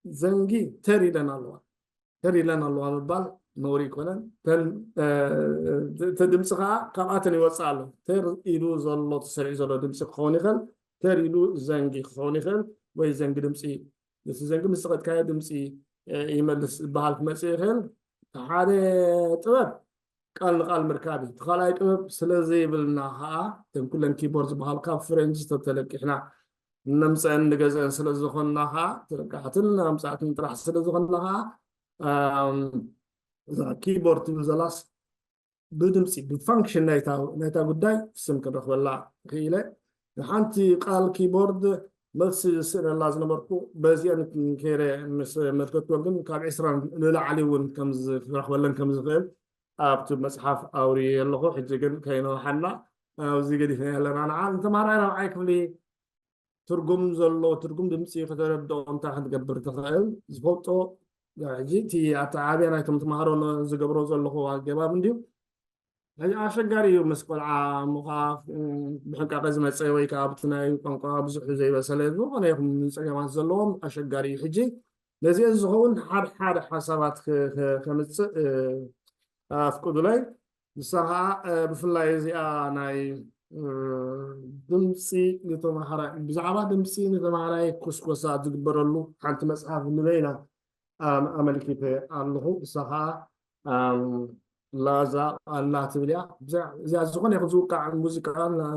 ዘንጊ ተር ኢለን ኣለዋ። ተር ኢለን ኣለዋ ምባል ነውሪ ኣይኮነን። ተን እቲ ድምፂ ከዓ ካብኣተን ይወፅእ ኣሎ። ተር ኢሉ ዘሎ ተሰሪዑ ዘሎ ድምፂ ክኸውን ይኽእል። ተር ኢሉ ዘንጊ ክኸውን ይኽእል። ወይ ዘንጊ ድምፂ፣ እቲ ዘንጊ ምስ ጸቐጥካዮ ድምፂ ይመልስ ዝበሃል ክመፅእ ይኽእል። ሓደ ጥበብ ቃል ንቃል ምርካብ እዩ። እቲ ካልኣይ ጥበብ ስለ ዘይብልና ከዓ እተን ኩለን ኪቦርድ ዝበሃል ካብ ፍሬንች ተተለቂሕና እነምፀአን ንገዝአን ስለ ዝኾንና ከዓ ተለቃሕትን ኣምፃእትን ጥራሕ ስለ ዝኾንና ከዓ እዛ ኪቦርድ ትብል ዘላስ ብድምፂ ብፋንክሽን ናይታ ጉዳይ ስም ክንረኽበላ ክኢለ። ንሓንቲ ቃል ኪቦርድ መልሲ ዝስእነላ ዝነበርኩ በዚአን ከይረ ምስ መልከትኩ ግን ካብ ዕስራን ንላዕሊ እውን ክረኽበለን ከም ዝኽእል ኣብቲ መፅሓፍ ኣውርየ ኣለኹ። ሕጂ ግን ከይነውሓና ኣብዚ ገዲፍና ኣለና። ንዓ ንተማሃራይ ራብዓይ ክፍሊ ትርጉም ዘሎ ትርጉም ድምፂ ከተረድኦ እንታይ ክትገብር ትኽእል ዝፈልጦ ሕጂ እቲ ኣተዓብያ ናይቶም ተምሃሮ ዝገብሮ ዘለኹ ኣገባብ እንድዩ። ሕጂ ኣሸጋሪ እዩ ምስ ቆልዓ ምዃፍ ብሕንቃቐ ዝመፀ ወይ ከዓ ኣብቲ ናይ ቋንቋ ብዙሕ ዘይበሰለ ዝኾነ ይኹን ፀገማት ዘለዎም ኣሸጋሪ እዩ። ሕጂ ነዚአን ዝኸውን ሓደ ሓደ ሓሳባት ከምፅእ ኣፍቅዱለይ። ንሳ ከዓ ብፍላይ እዚኣ ናይ ድምፂ ንተምሃራይ ብዛዕባ ድምፂ ንተምሃራይ ኩስኮሳ ዝግበረሉ ሓንቲ መፅሓፍ ንበይና ኣመልኪተ ኣለኹ። ንሳ ከዓ ላዛ ኣላ ትብል እያ። እዚኣ ዝኾነ ይኹን ዝውቃዕ ሙዚቃ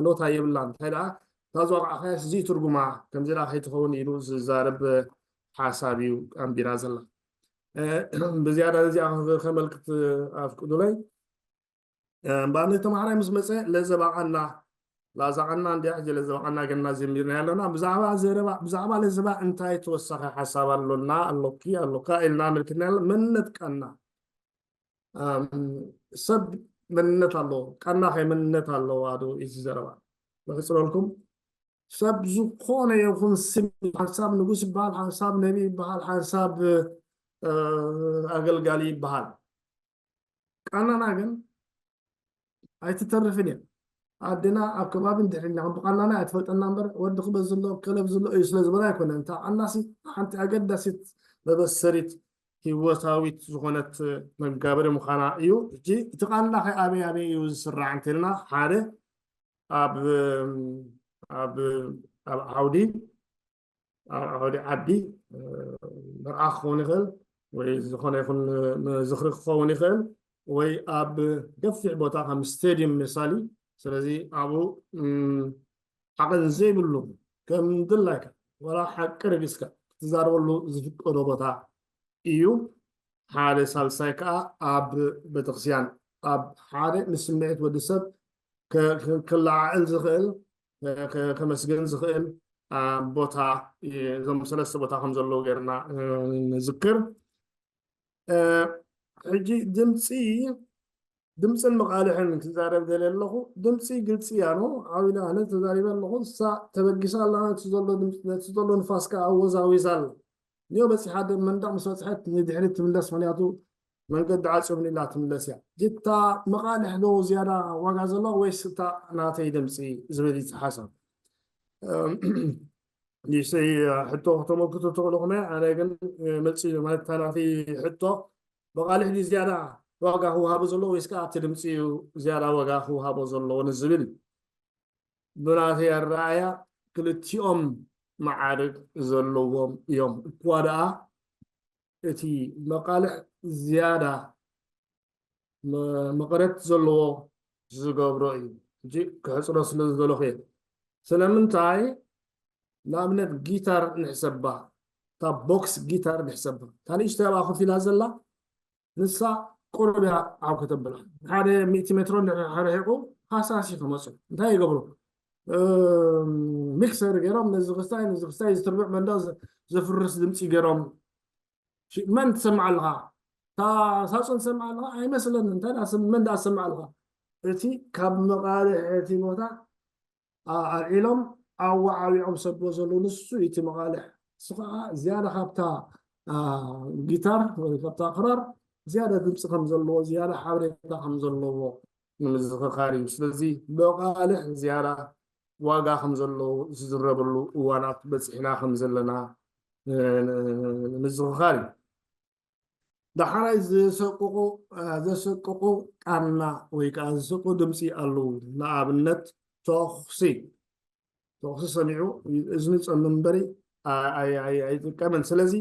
ኖታ የብላን። እንታይ ደኣ እታ ዝወቃዕካያስ እዚ ትርጉማ ከምዚ ደኣ ከይትኸውን ኢሉ ዝዛረብ ሓሳብ እዩ ኣንቢራ ዘላ። ብዝያዳ ነዚኣ ከመልክት ኣፍቅዱለይ። እምበኣር ነቲ ተምሃራይ ምስ መፀ ለዘባ ቃና ላዛ ቃና እንዲያ ሕጂ ለዘባ ቃና ገና ጀሚርና ኣለና። ብዛዕባ ዘረባ ብዛዕባ ለዘባ እንታይ ተወሳኺ ሓሳብ ኣሎና ኣሎኪ ኣሎካ ኢልና ኣመልክትና ኣሎ። መንነት ቃና ሰብ መንነት ኣለዎ። ቃና ከ መንነት ኣለዋ ዶ እዩ ዘረባ? ብሕፅረልኩም ሰብ ዝኾነ ይኹን ስም ሓንሳብ ንጉስ ይበሃል፣ ሓንሳብ ነቢ ይበሃል፣ ሓንሳብ ኣገልጋሊ ይበሃል። ቃናና ግን ኣይትተርፍን እያ። ኣደና ኣብ ከባቢ እንድሕር ኢልና ከም ብቃናና እያ ትፈልጠና እምበር ወዲ ክበዝ ዘሎ ከለብ ዘሎ እዩ ስለ ዝበላ ኣይኮነን። እታ ቃናሲ ሓንቲ ኣገዳሲት መበሰሪት ህይወታዊት ዝኾነት መጋበሪ ምዃና እዩ። ሕጂ እቲ ቃና ከ ኣበይ ኣበይ እዩ ዝስራዕ እንተልና ሓደ ኣብ ኣብ ኣብ ዓውዲ ኣብ ዓውዲ ዓዲ መርዓ ክኸውን ይኽእል ወይ ዝኾነ ይኹን ዝኽሪ ክኸውን ይኽእል ወይ ኣብ ገፊሕ ቦታ ከም ስቴድየም መሳሊ። ስለዚ ኣብኡ ዓቐን ዘይብሉ ከም ድላይካ ዋላ ሓቂ ረጊፅካ ክትዛረበሉ ዝፍቀዶ ቦታ እዩ። ሓደ ሳልሳይ ከዓ ኣብ ቤተክርስትያን ኣብ ሓደ ንስምዒት ወዲ ሰብ ክለዓዕል ዝኽእል ከመስገን ዝኽእል ቦታ እዞም ሰለስተ ቦታ ከም ዘለዉ ገይርና ንዝክር። ሕጂ ድምፂ ድምፅን መቃልሕን ክዛረብ ደለ ኣለኹ። ድምፂ ግልፂ እያ ኖ ዓዊላ ኣነ ተዛሪበ ኣለኹ። እሳ ተበጊሳ ኣላ ነቲ ዘሎ ድምፂ ነቲ ዘሎ ንፋስ ከዓ ኣወዛዊዛ ኣላ። ንዮ በፂሓ መንደቕ ምስ በፅሐት ንድሕሪት ትምለስ ምክንያቱ መንገዲ ዓፅዮም ኢላ ትምለስ እያ። ጅታ መቃልሕ ዶ ዝያዳ ዋጋ ዘለዎ ወይስ እታ ናተይ ድምፂ ዝብል እዩ ሓሳብ። ንእሽተይ ሕቶ ክተመልክቱ ትኽእሉ ኹመ ኣነ ግን መልፂ ማለት እታ ናተይ ሕቶ መቃልሕ ድዩ ዝያዳ ዋጋ ክወሃቦ ዘለዎ ወይስ ከዓ ኣብቲ ድምፂ እዩ ዝያዳ ዋጋ ክወሃቦ ዘለዎ ንዝብል እዩ። ብናተይ ኣረኣያ ክልቲኦም መዓርግ ዘለዎም እዮም። እኳ ደኣ እቲ መቃልሕ ዝያዳ መቐረት ዘለዎ ዝገብሮ እዩ። ሕጂ ክሕፅሮ ስለ ዝደለኹ እየ። ስለምንታይ ንኣብነት ጊታር ንሕሰባ፣ እታ ቦክስ ጊታር ንሕሰባ፣ እታ ንእሽተይ ኣብኣ ኮፍ ኢላ ዘላ ንሳ ቁሩብ እያ ዓው ከተብላ። ሓደ ሚእቲ ሜትሮ እንድሕር ርሒቑ ሃሳሲ ክመፁ እንታይ ይገብሩ? ሚክሰር ገይሮም ነዚ ክስታይ ነዚ ክስታይ ዝትርብዕ መንደቕ ዘፍርስ ድምፂ ገይሮም መን ትሰምዕ ኣለኻ? እታ ሳጹን ትሰምዕ ኣለኻ? ኣይመስለንን። እንታይ ደኣ ስም መን ደኣ ትሰምዕ ኣለኻ? እቲ ካብ መቓልሕ እቲ ቦታ ኣልዒሎም ኣወዓዊዖም ዝሰድዎ ዘለዉ ንሱ እዩ እቲ መቓልሕ። እሱ ከዓ ዝያዳ ካብታ ጊታር ወይ ካብታ ክራር ዝያዳ ድምፂ ከም ዘለዎ ዝያዳ ሓበሬታ ከም ዘለዎ ንምዝኽኻር እዩ። ስለዚ መቓልሕ ዝያዳ ዋጋ ከም ዘለዎ ዝዝረበሉ እዋናት በፂሕና ከም ዘለና ንምዝኽኻር እዩ። ዳሕራይ ዘሰቅቑ ዘሰቅቑ ቃና ወይ ከዓ ዘሰቅቑ ድምፂ ኣለዉ። ንኣብነት ተኹሲ ተኹሲ ሰሚዑ እዝኒ ፀምም እምበሪ ኣይጥቀምን። ስለዚ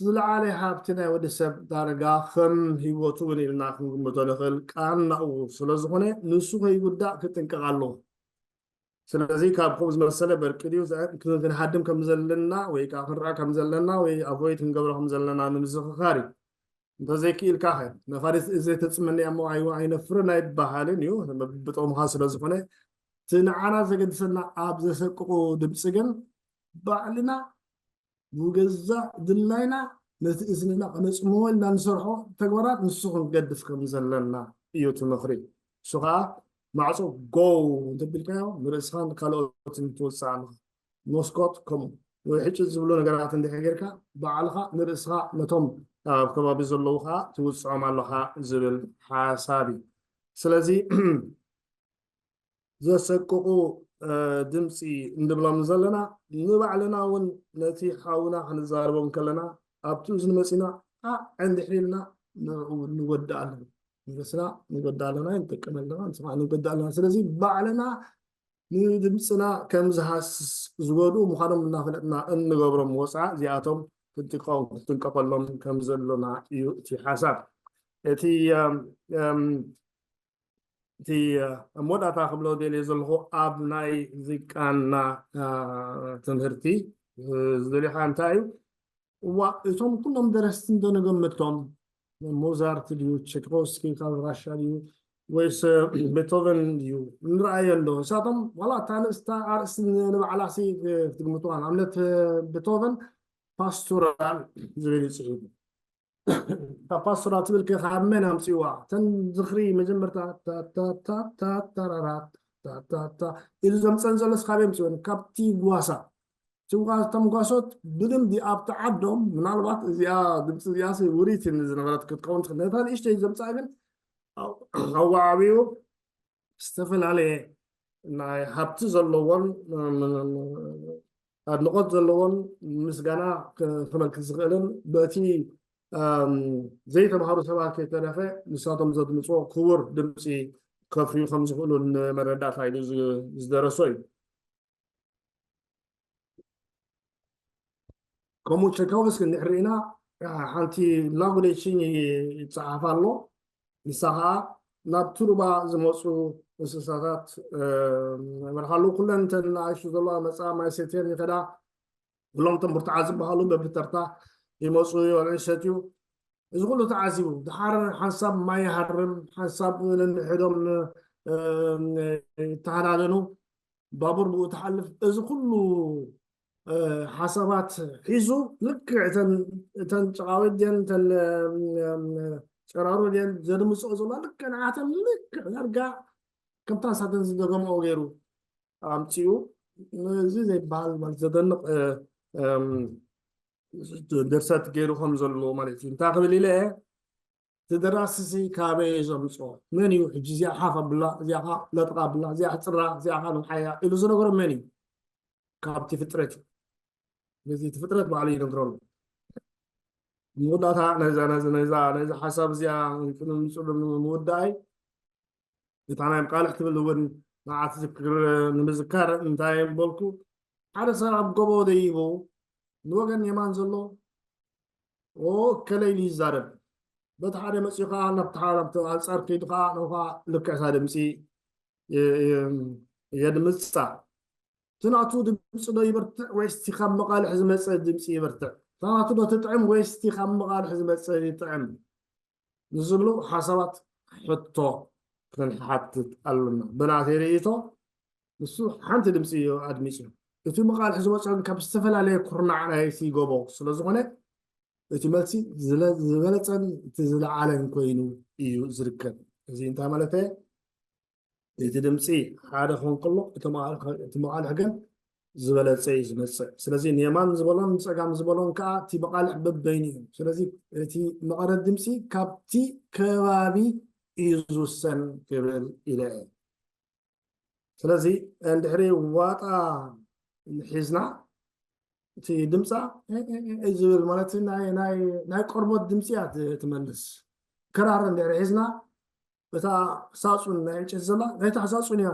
ዝለዓለ ሃብቲ ናይ ወዲ ሰብ ዳርጋ ከም ህይወቱ እውን ኢልና ክንግምቶ ንኽእል ቃናኡ ስለዝኾነ ንሱ ከይጉዳእ ክጥንቀቕ ኣለዎ። ስለዚ ካብ ከምኡ ዝመሰለ በርቂ ድዩ ክንሃድም ከም ዘለና ወይ ከዓ ክንርኣ ከም ዘለና ወይ ኣቮይድ ክንገብሮ ከም ዘለና ንምዝኽኻር እዩ። እንተዘይክኢልካ ኸ ነፋሪት ዘይተፅመኒ እሞ ኣይነፍርን ኣይበሃልን እዩ። ብጥቕምኻ ስለዝኾነ እቲ ንዓና ዘገድሰና ኣብ ዘሰቅቑ ድምፂ ግን ባዕልና ብገዛእ ድላይና ነቲ እዝንና ከነፅምዎ ኢልና ንሰርሖ ተግባራት ንሱ ክንገድፍ ከም ዘለና እዩ እቲ ምኽሪ። እሱ ከዓ ማዕፆ ጎው እንተቢልካዮ ንርእስኻን ካልኦትን ትወፅእ ኣለኻ። መስኮት ከምኡ ወይ ሕጭ ዝብሉ ነገራት እንድሕር ጌርካ ባዕልኻ ንርእስኻ ነቶም ኣብ ከባቢ ዘለዉ ከዓ ትውፅዖም ኣለኻ ዝብል ሓሳብ እዩ። ስለዚ ዘሰቅቑ ድምፂ እንብሎም ዘለና ንባዕልና እውን ነቲ ሓውና ክንዛረቦም ከለና ኣብቲ እዝኒ መፂና ዓ እንድሕር ኢልና ንዕኡ ንጎድእ ኣለና። ንርእስና ንጎድእ ኣለና፣ ንጥቀም ኣለና፣ ንስኻ ንጎድእ ኣለና። ስለዚ ባዕልና ንድምፅና ከም ዝሃስስ ዝጎድኡ ምዃኖም እናፈለጥና እንገብሮም ወፅዓ እዚኣቶም ክንጥቀም ክንጥንቀቐሎም ከም ዘሎና እዩ እቲ ሓሳብ። እቲ እቲ ኣብ መወዳእታ ክብሎ ደልየ ዘለኹ ኣብ ናይ ሙዚቃና ትምህርቲ ዝደልኻ እንታይ እዩ? እዋ እቶም ኩሎም ደረስቲ እንዶ ንገምቶም ሞዛርት ድዩ ቸኮስኪ ካብ ራሻ ድዩ ወይስ ቤቶቨን ድዩ ንረኣዮ እንዶ ንሳቶም ዋላ እታ ንእስታ ኣርእስቲ ንባዕላ ክትግምትዋ ንኣብነት ቤቶቨን ፓስቶራል ዝብል ይፅሒፉ እታ ፓስቶራ ትብል ከ ካብ መን ኣምፅዋ? እተን ዝኽሪ መጀመርታ ታታታታታራራት ታታታ ኢሉ ዘምፀን ዘሎ ስካብ የምፅወን ካብቲ ጓሳ እቶም ጓሶት ብልምዲ ኣብቲ ዓዶም ምናልባት እዚኣ ድምፂ እዚኣ ውሪት ዝነበረት ክትከውን ትኽእል ነታ ንእሽተይ ዘምፃ ግን ኣዋዓቢኡ ዝተፈላለየ ናይ ሃብቲ ዘለዎን ኣድንቆት ዘለዎን ምስጋና ክመልክት ዝኽእልን በቲ ዘይተምሃሩ ሰባት ከይተረፈ ንሳቶም ዘድምፅዎ ክቡር ድምፂ ከፍርዩ ከም ዝኽእሉ ንመረዳእታ ኢሉ ዝደረሶ እዩ። ከምኡ ቸካውስ ክንድሕር ርኢና ሓንቲ ላጉዴሽን ይፀሓፍ ኣሎ። ንሳ ከዓ ናብ ቱርባ ዝመፁ እንስሳታት መርሃሉ ኩለን እተን ንኣሽቱ ዘለዋ መፃ ማይ ሰትየን ይኸዳ። ኩሎም እቶም ብርቱዓት ዝበሃሉ በብተርታ ይመፁ ይበልዑ ይሰትዩ። እዚ ኩሉ ተዓዚቡ ድሓር ሓንሳብ ማይ ይሃርም ሓንሳብ ንንሕዶም ይተሃዳደኑ ባቡር ብኡ ትሓልፍ እዚ ኩሉ ሓሳባት ሒዙ ልክዕ እተን ጨቃዊት ድን እተን ጨራሩ ድን ዘድምፅኦ ዘሎ ልክዕ ንዓተን ልክዕ ዳርጋ ከምታ ንሳተን ዝደገምኦ ገይሩ ኣምፅኡ እዚ ዘይበሃል ማለት ዘደንቕ ድርሰት ገይሩ ከም ዘለዎ ማለት እዩ እንታይ ክብል ኢለ እቲ ደራሲ ሲ ካበይ እዩ ዘምፅኦ? መን እዩ ሕጂ እዚኣ ሓፍ ኣብላ፣ እዚኣ ለጥቃ ኣብላ፣ እዚኣ ሕፅራ፣ እዚኣ ንውሓያ ኢሉ ዝነገሮ መን እዩ? ካብቲ ፍጥረት እዩ። ስለዚ እቲ ፍጥረት ባዕሉ ይነግረሉ። መወዳእታ ነዛ ነዛ ነዛ ነዛ ሓሳብ እዚኣ ንምፅሉ ንምውዳኣይ እታ ናይ ቃልሕ ትብል እውን ንዓት ዝክር ንምዝካር እንታይ በልኩ ሓደ ሰብ ኣብ ጎቦ ደይቡ ንወገን የማን ዘሎ ኦ ከለይ ኢሉ ይዛረብ በቲ ሓደ መፅኡ ከዓ ናብቲ ሓደ ኣብቲ ኣንፃር ከይዱ ከዓ ንኡ ከዓ ልክዕ እታ ድምፂ የድምፃ እቲ ናቱ ድምፂ ዶ ይበርትዕ ወይስ እቲ ካብ መቃልሕ ዝመፀ ድምፂ ይበርትዕ እታ ናቱ ዶ ትጥዕም ወይስ እቲ ካብ መቃልሕ ዝመፀ ይጥዕም ንዝብሉ ሓሳባት ሕቶ ክንሓትት ኣለና። ብናተይ ርእይቶ ንሱ ሓንቲ ድምፂ እዩ ኣድሚፁ። እቲ መቃልሒ ዝመፅኦ ግን ካብ ዝተፈላለየ ኩርናዕ ናይቲ ጎቦ ስለዝኾነ እቲ መልሲ ዝበለፀን እቲ ዝለዓለን ኮይኑ እዩ ዝርከብ። እዚ እንታይ ማለት እቲ ድምፂ ሓደ ክኾን ከሎ እቲ መቓልሕ ግን ዝበለፀ እዩ ዝመፅእ። ስለዚ ንየማን ዝበሎን ንፀጋም ዝበሎን ከዓ እቲ መቓልሕ በበይኑ እዩ። ስለዚ እቲ መቐረት ድምፂ ካብቲ ከባቢ እዩ ዝውሰን ክብል ኢለ እየ። ስለዚ እንድሕሪ ዋጣ ሒዝና እቲ ድምፃ ዝብል ማለት ናይ ቆርቦት ድምፂ እያ ትመልስ። ክራር እንድሕሪ ሒዝና እታ ሳጹን ናይ ዕንጨይቲ ዘላ ናይታ ሳጹን እያ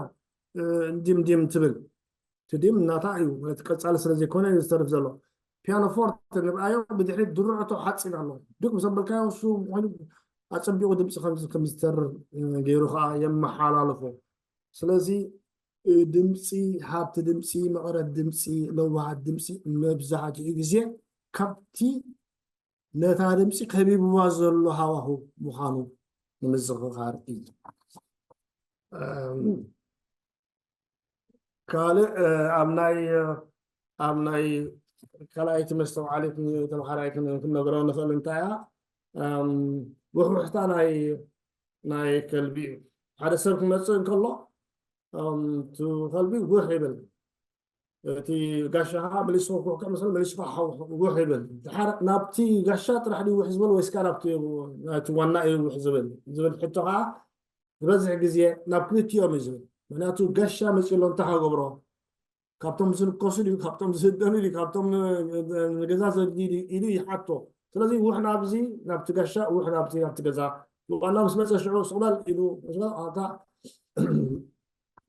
ድም ድም ትብል። እቲ ድም ናታ እዩ ማለት ቀጻሊ ስለ ዘይኮነ እዩ ዝተርፍ ዘሎ። ፒያኖ ፎርት ንርኣዮ፣ ብድሕሪት ድርዕቶ ሓፂን ኣሎ። ድቅ ምስ ኣበልካዮ እሱ ኮይኑ ኣፀቢቑ ድምፂ ከም ከም ዝተርር ገይሩ ከዓ የመሓላልፎ። ስለዚ ድምፂ፣ ሃብቲ ድምፂ፣ መቐረት ድምፂ፣ ለዋሃት ድምፂ መብዛሕትኡ ግዜ ካብቲ ነታ ድምፂ ከቢብዋ ዘሎ ሃዋሁ ምዃኑ ንምዝኽኻር እዩ። ካልእ ኣብ ናይ ኣብ ናይ ካልኣይቲ መስተውዓሊት ንተምሃራይ ክነግሮ ንኽእል እንታይ እያ? ውሕውሕታ ናይ ናይ ከልቢ እዩ። ሓደ ሰብ ክመፅእ እንከሎ እቲ ከልቢ ውሕ ይብል። እቲ ጋሻ ከዓ መሊሱ ክውሕከ መሰለ መሊሱ ከዓ ውሕ ይብል። ድሓር ናብቲ ጋሻ ጥራሕ ድዩ ውሕ ዝበል ወይስ ከዓ ናብቲ ናቲ ዋና እዩ ውሕ ዝብል ዝብል ሕቶ ከዓ ዝበዝሕ ግዜ ናብ ክልቲኦም እዩ ዝብል። ምክንያቱ ጋሻ መፂኡ ኣሎ እንታይ ክገብሮ? ካብቶም ዝንከሱ ድዩ? ካብቶም ዝህደኑ ድዩ? ካብቶም ንገዛ ዘድልዩ ድዩ ኢሉ ይሓቶ። ስለዚ ውሕ ናብዚ ናብቲ ጋሻ፣ ውሕ ናብቲ ናብቲ ገዛ። ዋና ምስ መፀ ሽዑ ስቕበል ኢሉ ስቕበል ኣታ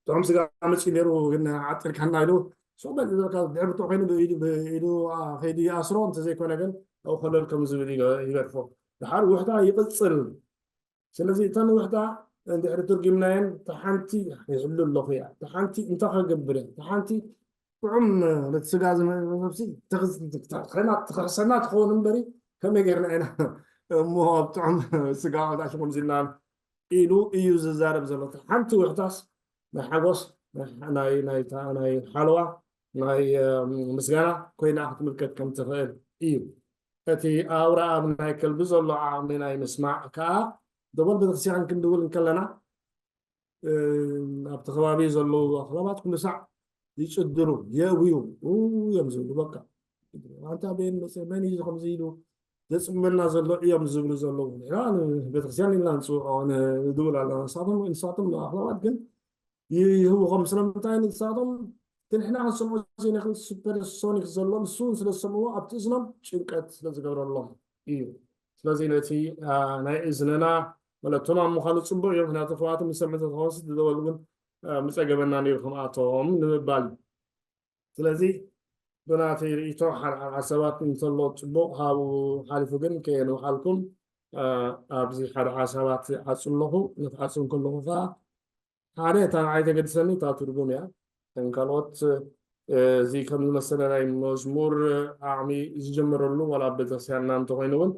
ጥዑም ስጋ መፂኡ ነይሩ ግን ዓጢርካና ኢሉ ስቕበል ዝበልካ ድሕሪ ብትዕ ኮይኑ ኢሉ ከይዱ ይኣስሮ እንተዘይኮነ ግን ኣብኡ ከለል ከም ዝብል ይገድፎ። ድሓር ውሕታ ይቕፅል። ስለዚ እተን ውሕታ እንድሕሪ ትርጉምናየን እታ ሓንቲ ይሕሉ ኣለኹ እያ። እታ ሓንቲ እንታይ ከገብር እያ? እታ ሓንቲ ጥዑም ነቲ ስጋ ዝመ- ነብሲ ተኽስ- ተኽሰና ትኸሕሰና ትኸውን እምበሪ ከመይ ጌርና ኢና እሞ ኣብ ጥዑም ስጋ ወዳሽ ከምዚ ኢልና ኢሉ እዩ ዝዛረብ ዘሎ። እታ ሓንቲ ውሕታስ ናይ ሓጎስ ናይ ናይ ናይ ሓለዋ ናይ ምስጋና ኮይና ክትምልከት ከም ትኽእል እዩ። እቲ ኣውራ ኣብ ናይ ከልቢ ዘሎ ዓቕሚ ናይ ምስማዕ ከኣ ደወል ቤተክርስትያን ክንድውል እንከለና ኣብቲ ከባቢ ዘለዉ ኣኽላባት ኩሉ ሳዕ ይጭድሩ የእውዩ እዮም ዝብሉ። በቃ ኣንታ ቤን መፀ መን እዩ ከምዚ ኢሉ ዘፅመና ዘሎ እዮም ዝብሉ ዘለዉ። ንሕና ንቤተክርስትያን ኢልና ንፅውዖ ንድውል ኣለና። ንሳቶም ንሳቶም ኣኽላባት ግን ይህውኾም። ስለምንታይ ንሳቶም ንሕና ክንሰምዖ ዘይንኽእል ሱፐርሶኒክ ዘሎ ንሱ እውን ስለ ዝሰምዕዎ ኣብቲ እዝኖም ጭንቀት ስለ ዝገብረሎም እዩ። ስለዚ ነቲ ናይ እዝንና መለቶም ኣብ ምዃኑ ፅቡቅ እዩ። ምክንያቱ ከማቶም ንሰምዕ ተተኾንስ ዝደወል እውን ምፀገበና ነይሩ ከምኣቶም ንምባል እዩ። ስለዚ ብናተይ ርእይቶ ሓደሓደ ሓሳባት እንተሎ ፅቡቅ ካብኡ ሓሊፉ ግን ከየንውሓልኩም ኣብዚ ሓደ ሓሳባት ዓፁ ኣለኹ። ንክዓፁ እንከለኹ ከዓ ሓደ እታ ንዓይ ተገድሰኒ እታ ትርጉም እያ። እተን ካልኦት እዚ ከም ዝመሰለ ናይ መዝሙር ዓቕሚ ዝጀመረሉ ዋላ ኣብ ቤተክርስትያንና እንተኮይኑ እውን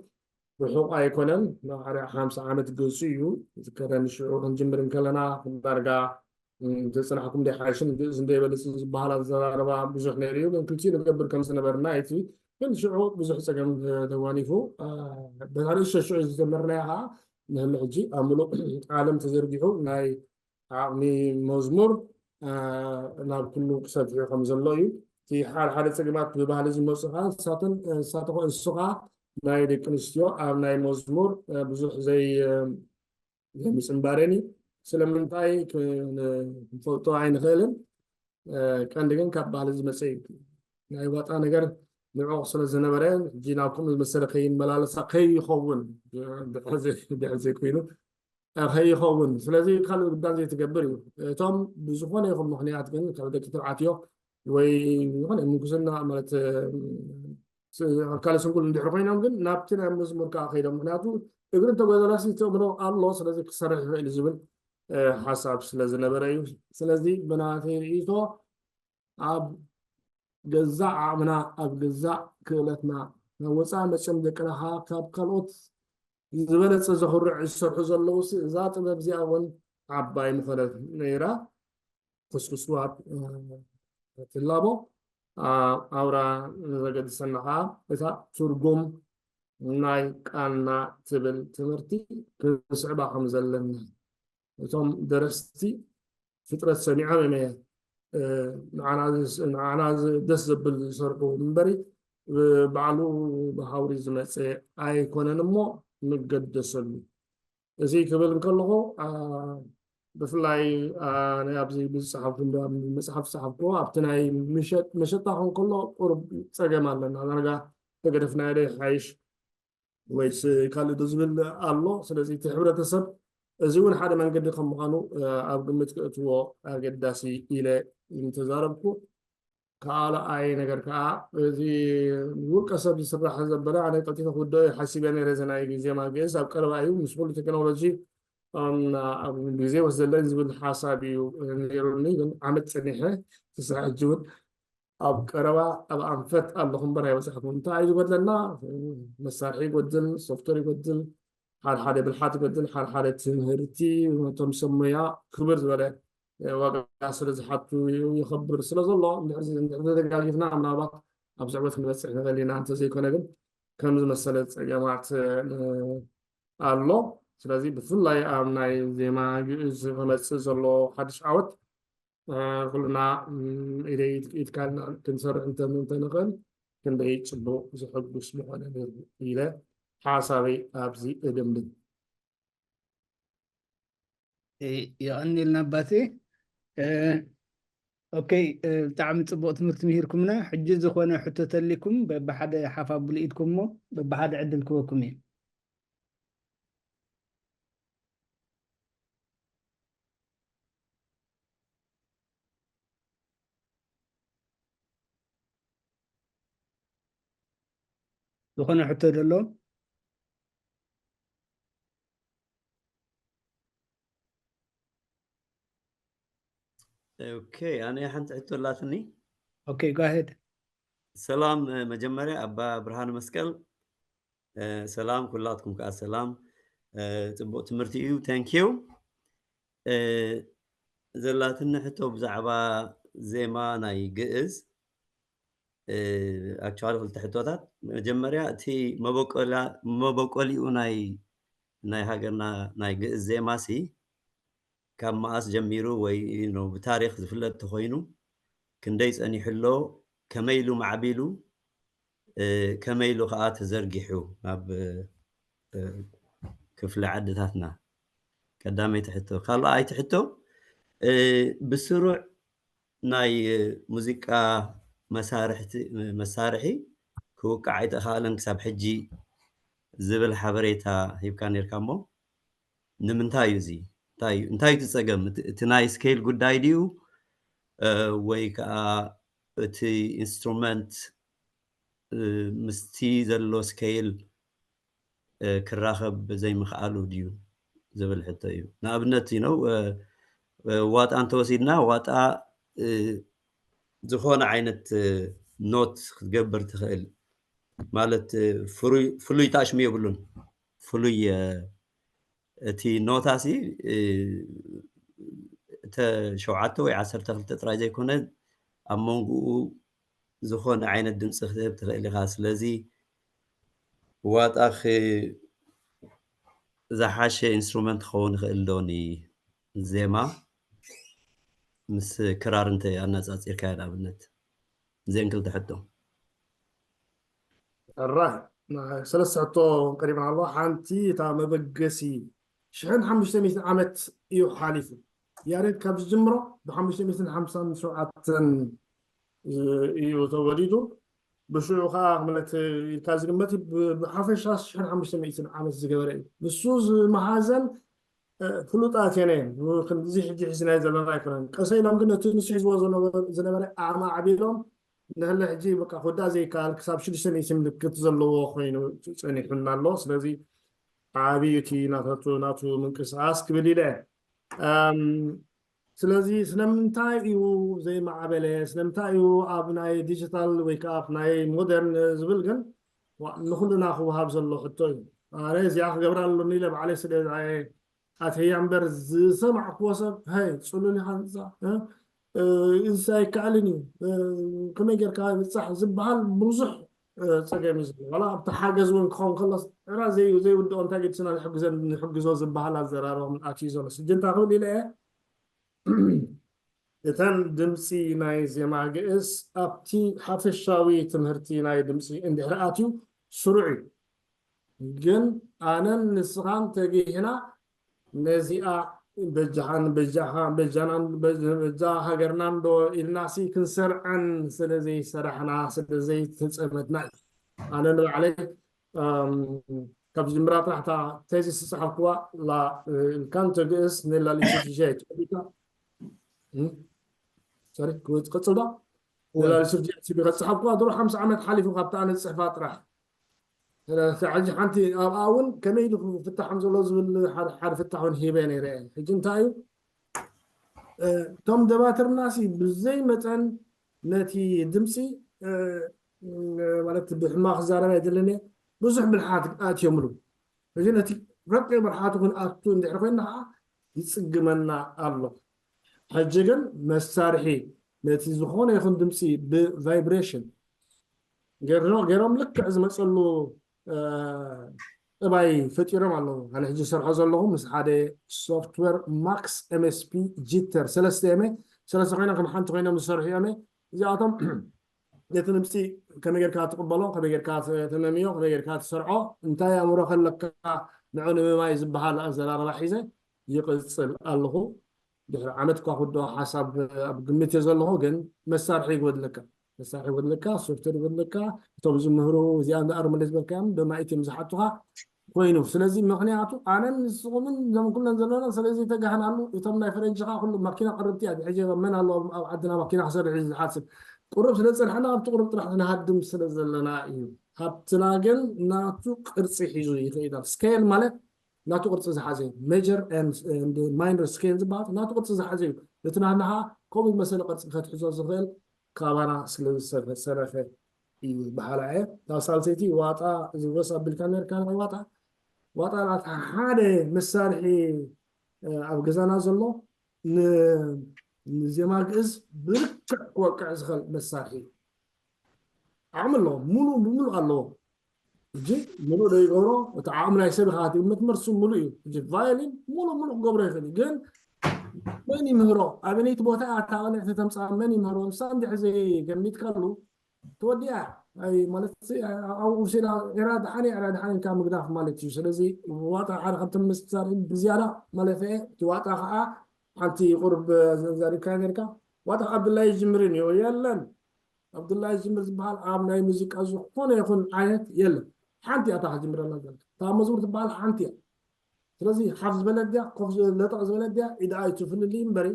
ርሑቕ ኣይኮነን። ማዕረ ሓምሳ ዓመት ገፁ እዩ። ዝከረኒ ሽዑ ክንጅምር እንከለና ዳርጋ ተፅናሕኩም ደይ ሓይሽን ግእዝ እንደይበልፅን ዝበሃል ኣዘራርባ ብዙሕ ነይሩ እዩ። ግን ክልቲኡ ንገብር ከም ዝነበርና እቲ ግን ሽዑ ብዙሕ ፀገም ተጓኒፉ በታ ንእሽቶ ሽዑ ዝጀመርናዮ ከዓ ንህሉ ሕጂ ኣብ ምሉእ ዓለም ተዘርጊሑ ናይ ዓቕሚ መዝሙር ናብ ኩሉ ክሰፍሑ ከም ዘሎ እዩ። እቲ ሓደ ሓደ ፀገማት ብባህሊ ዝመፁ ከዓ ንሳተን ንሳተ ንሱ ከዓ ናይ ደቂ ኣንስትዮ ኣብ ናይ መዝሙር ብዙሕ ዘይ ዘይምፅንባረን እዩ። ስለምንታይ ክንፈልጦ ኣይንኽእልን። ቀንዲ ግን ካብ ባህሊ ዝመፀ እዩ። ናይ ዋጣ ነገር ንዕቕ ስለ ዝነበረ ሕጂ ናብ ከምኡ ዝመሰለ ከይመላለሳ ከይኸውን ድሕር ዘይኮይኑ ከይኸውን ስለዚ ካልእ ግዳን ዘይትገብር እዩ። እቶም ብዝኾነ ይኹን ምኽንያት ግን ካብ ደቂ ተባዕትዮ ወይ ዝኾነ ምንኩስና ማለት ካልእ ስንኩል እንድሕር ኮይኖም ግን ናብቲ ናይ መዝሙር ከዓ ከይዶም ምክንያቱ እግሪ እንተጎደላሲ ተእምሮ ኣሎ ስለዚ ክሰርሕ ይኽእል ዝብል ሓሳብ ስለ ዝነበረ እዩ። ስለዚ ብናተይ ርእይቶ ኣብ ገዛእ ዓቕምና ኣብ ገዛእ ክእለትና ናብ ወፃኢ መፅኦም ደቅና ከዓ ካብ ካልኦት ዝበለፀ ዘኹርዕ ዝሰርሑ ዘለዉ እዛ ጥበብ እዚኣ እውን ዓባይ ምኾነት ነይራ። ኩስኩስዋ ትላቦ ኣውራ ዘገድሰና ከዓ እታ ትርጉም ናይ ቃና ትብል ትምህርቲ ክንስዕባ ከም ዘለና እቶም ደረስቲ ፍጥረት ሰሚዖም እዮም ንዓና ደስ ዘብል ዝሰርሑ እምበሪ ባዕሉ ብሃውሪ ዝመፀ ኣይኮነን እሞ ንገደሰሉ። እዚ ክብል እንከለኹ ብፍላይ ናይ ኣብዚ ዝፀሓፍኩ መፅሓፍ ዝፀሓፍኩዎ ኣብቲ ናይ መሸጣ ከንከሎ ቁሩብ ፀገም ኣለና ዳርጋ ተገደፍናዮ ዶ ይሓይሽ ወይስ ካልእ ዶ ዝብል ኣሎ። ስለዚ እቲ ሕብረተሰብ እዚ እውን ሓደ መንገዲ ከም ምዃኑ ኣብ ግምት ክእትዎ ኣገዳሲ ኢለ ምተዛረብኩ። ካልኣይ ነገር ከዓ፣ እዚ ውልቀ ሰብ ዝስራሕ ዘበለ ኣነ ቀልጢፈ ክውደኦ ሓሲበ ነይረ። እዚ ናይ ዜማ ግእዝ ኣብ ቀረባ እዩ፣ ምስ ኩሉ ቴክኖሎጂ፣ እም፣ ኣብ ግዜ ወስደለን ዝብል ሓሳብ እዩ ነይሩኒ። ግን ዓመት ጸኒሐ ክሳዕ ሕጂ እውን ኣብ ቀረባ ኣብ ኣንፈት ኣለኹ እምበር ኣይበጻሕኩን። እንታይ እዩ ዝጎድለና? መሳርሒ ይጎድል፣ ሶፍትዌር ይጎድል፣ ሓደ ሓደ ብልሓት ይጎድል፣ ሓደ ሓደ ትምህርቲ፣ ነቶም ሰብ ሞያ ክብር ዝበለ ዋጋ ስለ ዝሓቱ ይኸብር ስለ ዘሎ፣ እንድሕር እንድሕር ተደጋጊፍና ምናልባት ኣብ ዝዕበት ክንበጽሕ ንኽእል ኢና። እንተዘይኮነ ግን ከም ዝመሰለ ጸገማት ኣሎ። ስለዚ ብፍላይ ኣብ ናይ ዜማ ግእዝ ክመጽእ ዘሎ ሓድሽ ዓወት ኩልና ኢደ ኢድካ ክንሰርሕ እንተንኽእል ክንደይ ጽቡቕ ዝሕጉስ ምኾነ ነይሩ ኢለ ሓሳበይ ኣብዚ እድምድም። የቐኒልና ኣባቴ። ኦኬ፣ ብጣዕሚ ጽቡቕ ትምህርቲ ምሂርኩምና። ሕጂ ዝኾነ ሕቶ ተሊኩም በብሓደ ሓፍ ኣብሉ ኢድኩም እሞ በብሓደ ዕድል ክበኩም እዩ። ዝኾነ ሕቶ ደሎ? ኦኬ፣ ኣነ ሓንቲ ሕቶ ኣላትኒ። ኦኬ፣ go ahead። ሰላም፣ መጀመርያ ኣባ ብርሃነ መስቀል ሰላም፣ ኩላትኩም ከዓ ሰላም። ጽቡቕ ትምህርቲ እዩ። Thank you። ዘላትኒ ሕቶ ብዛዕባ ዜማ ናይ ግእዝ፣ actually ክልተ ሕቶታት። መጀመርያ እቲ መበቆላ-፣ መበቆሊኡ ናይ፣ ናይ ሃገርና ናይ ግእዝ ዜማ ሲ ካብ መኣስ ጀሚሩ ወይ፣ you know፣ ብታሪኽ ዝፍለጥ ተኾይኑ ክንደይ ጸኒሑ ኣሎ፣ ከመይ ኢሉ ማዕቢሉ፣ ከመይ ኢሉ ከዓ ተዘርጊሑ ኣብ ክፍለ ዓድታትና? ቀዳመይቲ ሕቶ። ካልኣይቲ ሕቶ፣ ብስሩዕ ናይ ሙዚቃ መሳርሕቲ፣ መሳርሒ ክውቃዕ ኣይተኻእለን ክሳብ ሕጂ ዝብል ሓበሬታ ሂብካ ነርካ እሞ፣ ንምንታይ እዩ እዚ? እንታይ እዩ፣ እንታይ እዩ እቲ ጸገም? እቲ፣ እቲ ናይ ስኬል ጉዳይ ድዩ? ወይ ከዓ እቲ ኢንስትሩመንት ምስቲ ዘሎ ስኬል ክራኸብ ዘይምኽኣሉ ድዩ ዝብል ሕቶ እዩ። ንኣብነት፣ you know፣ ዋጣ እንተወሲድና፣ ዋጣ ዝኾነ ዓይነት ኖት ክትገብር ትኽእል፣ ማለት ፍሉይ ታሽሚ የብሉን። ፍሉይ እቲ ኖታ ሲ እተ ሸውዓተ ወይ ዓሰርተ ክልተ ጥራይ ዘይኮነ፣ ኣብ መንጎኡ ዝኾነ ዓይነት ድምፂ ክትህብ ትኽእል ኢኻ። ስለዚ ዋጣ ዝሓሸ ኢንስትሩመንት ክኸውን ይኽእል ዶ ንዜማ ምስ ክራር እንተ ኣነፃፂርካዮ ንኣብነት? እዚአን ክልተ ሕቶ። ራይ ሰለስተ ሕቶ ቀሪብና ኣሎ። ሓንቲ እታ መበገሲ ሽሕን ሓሙሽተ ሚእትን ዓመት እዩ ሓሊፉ። ያሬድ ካብ ዝጅምሮ ብሓሙሽተ ሚእትን ሓምሳን ሸውዓተን እዩ ተወሊዱ። ብሽዑ ከዓ ማለት ኢልካ ዝግመት ብ-፣ ብሓፈሻ ሽሕን ሓሙሽተ ሚእትን ዓመት ዝገበረ እዩ። ንሱ ዝመሃዘን ፍሉጣት የነ እዚ ሕጂ ሒዝናዮ ዘለና ኣይኮነን። ቀሰ ኢሎም ግን ነቲ ንሱ ሒዝዎ ዝነበረ ዓቕሚ ኣዕቢሎም ንህለ ሕጂ በቃ ክውዳእ ዘይከኣል ክሳብ ሽዱሽተ ሚእቲ ምልክት ዘለዎ ኮይኑ ጸኒሑና ኣሎ። ስለዚ ዓብዩ እቲ ናተቱ ናቱ ምንቅስቃስ ክብል ኢለ። ስለዚ ስለምንታይ እዩ ዘይማዕበለ? ስለምንታይ እዩ ኣብ ናይ ዲጂታል ወይ ከዓ ኣብ ናይ ሞደርን ዝብል ግን ንኩልና ክወሃብ ዘሎ ሕቶ እዩ። ኣነ እዚኣ ክገብራ ኣለኒ ኢለ ባዕለይ ስለ ኣተያ እምበር ዝሰማዕክዎ ሰብ ሃይ ፅሉል ኢኻ ንፃ እዚ ኣይከኣልን እዩ ከመይ ጌርካ ንፃሕ ዝበሃል ብዙሕ ፀገም እዩ ዘሎ። ዋላ ኣብቲ ሓገዝ እውን ክኸውን ከሎ ዕራ ዘይውድኦ እንታይ ገድስና ንሕግዞ ዝበሃል ኣዘራርባ ምን ኣትዩ ዘሎ ስጅንታ ክብል ኢለ እየ። እተን ድምፂ ናይ ዜማ ግእዝ ኣብቲ ሓፈሻዊ ትምህርቲ ናይ ድምፂ እንድሕር ኣትዩ ስሩዕ እዩ። ግን ኣነን ንስኻን ተጊህና ነዚኣ በጃኻን በጃኻ በጃናን በጃ ሃገርናን ዶ ኢልናሲ ክንሰርዐን ስለ ዘይሰራሕና ስለ ዘይተፀመድና እዩ። ኣነ ንባዕለይ ካብ ዝጅምራ ጥራሕ እታ ቴዚስ ዝፀሓፍኩዋ ላ ካንቶ ግእዝ ንላ ሊትርጂያ እዩ። ሶሪ፣ ክወጽእ ቀጽል ዶ? ወላ ሱርጂ ሲ ቢ ከጽሓፍኩዋ ድሮ ሓምሳ ዓመት ሓሊፉ ካብታ ኣነ ዝጽሕፋ ጥራሕ። ስለዚ ሕጂ ሓንቲ ኣብኣ እውን ከመይ ኢሉ ክፍታሕ ከም ዘሎ ዝብል ሓደ ሓደ ፍታሕ እውን ሂበ ነይረ። ሕጂ እንታይ እዩ? እ፣ እቶም ደባትርና ሲ ብዘይ መጠን ነቲ ድምፂ፣ እ፣ ማለት ብሕማቕ ክዛረብ ኣይደለኒ፣ ብዙሕ ብልሓት ኣትዮምሉ። ሕጂ ነቲ ረቂቕ ብልሓቱ ክንኣቱ እንድሕር ኮይና ከዓ ይፅግመና ኣሎ። ሕጂ ግን መሳርሒ ነቲ ዝኾነ ይኹን ድምፂ ብቫይብሬሽን ገይርኖ- ገይሮም ልክዕ ዝመፀሉ፣ እ፣ ጥባይ ፈጢሮም ኣለዉ። ኣነ ሕጂ ዝሰርሖ ዘለኹ ምስ ሓደ ሶፍትዌር ማክስ ኤምኤስፒ ጂተር ሰለስተ እዮም። ሰለስተ ኮይኖም ከም ሓንቲ ኮይኖም ዝሰርሑ እዮም። እዚኣቶም ነቲ ድምፂ ከመይ ጌርካ ትቕበሎ፣ ከመይ ጌርካ ትነምዮ፣ ከመይ ጌርካ ትሰርዖ፣ እንታይ ኣእምሮ ከለካ ንዑ ንምማይ ዝበሃል ኣዘራርባ ሒዘ ይቕፅል ኣለኹ። ድሕሪ ዓመት እኳ ክወድኦ ሓሳብ ኣብ ግምት እየ ዘለኹ፣ ግን መሳርሒ ይጎድለካ፣ መሳርሒ ይጎድለካ፣ ሶፍትዌር ይጎድለካ። እቶም ዝምህሩ እዚኣ እንዳ ኣርመሌስ በልካዮም ደማኢት እዮም ዝሓቱኻ ኮይኑ። ስለዚ ምኽንያቱ ኣነን ንስኹምን እዞም ኩለን ዘለና ስለዚ ተጋህናሉ። እቶም ናይ ፈረንጂ ኸዓ ኩሉ ማኪና ቅርብቲ እያ። ሕጂ መን ኣሎ ኣብ ዓድና ማኪና ክሰርሕ እዩ ዝሓስብ? ቁሩብ ስለ ዝጸንሐና ኣብቲ ቁሩብ ጥራሕ ንሃድም ስለ ዘለና እዩ። ሃብትና ግን ናቱ ቅርጺ ሒዙ ይኸይድ ኣሎ። ስኬል ማለት ናቱ ቅርጺ ዝሓዘ እዩ። ሜጀር ኤንድ ማይነር ስኬል ዝበሃል ናቱ ቅርጺ ዝሓዘ እዩ። እቲ ናህና ኸዓ ከምኡ ዝመሰለ ቅርጺ ከትሕዞ ዝኽእል ካባና ስለ ዝሰረፈ እዩ በሃላ እየ። እታ ሳልሰይቲ ዋጣ እዚ ወስ ኣቢልካ ነርካ ናይ ዋጣ። ዋጣ ናታ ሓደ መሳርሒ፣ እ፣ ኣብ ገዛና ዘሎ ን-፣ ንዜማ ግእዝ ብልክዕ ክወቅዕ ዝኽእል መሳርሒ እዩ። ዓቕሚ ኣለዎ፣ ሙሉእ ብሙሉእ ኣለዎ። ሕጂ ሙሉእ ዶ ይገብሮ? እቲ ዓቕሚ ናይ ሰብ ኢኻ ትግምት እምበር፣ እሱ ሙሉእ እዩ። ሕጂ ቫዮሊን ሙሉእ ሙሉእ ክገብሮ ይኽእል እዩ። ግን መን ይምህሮ? ኣበነይቲ ቦታ እያ እታ ቅንዕቲ ተምፅኣ? መን ይምህሮ? ንሳ እንድሕር ዘይገሚትካሉ ተወዲኣ። ኣይ፣ ማለት፣ ኣብኡ ውሲዳ፣ ዕራ ደሓን፣ ዕራ ደሓን ኢልካ ምግዳፍ ማለት እዩ። ስለዚ ዋጣ ሓደ ካብቶም መሳርሒ ብዝያዳ ማለት እየ። እቲ ዋጣ ከዓ ሓንቲ ቁሩብ ዘዛሪብካ ነርካ። ዋጣ ዓብዱላይ ይጅምር እዩ። የለን፣ ዓብዱላይ ይጅምር ዝበሃል ኣብ ናይ ሙዚቃ ዝኾነ ይኹን ዓይነት የለን። ሓንቲ እያ እታ ክትጅምረላ ዘለካ። እታ መዝሙር ትበሃል ሓንቲ እያ። ስለዚ ሓፍ ዝበለት ድያ፣ ኮፍ ዝ-፣ ለጠቕ ዝበለት ድያ፣ ኢዳ ኣይትፍልልይ እምበሪ፣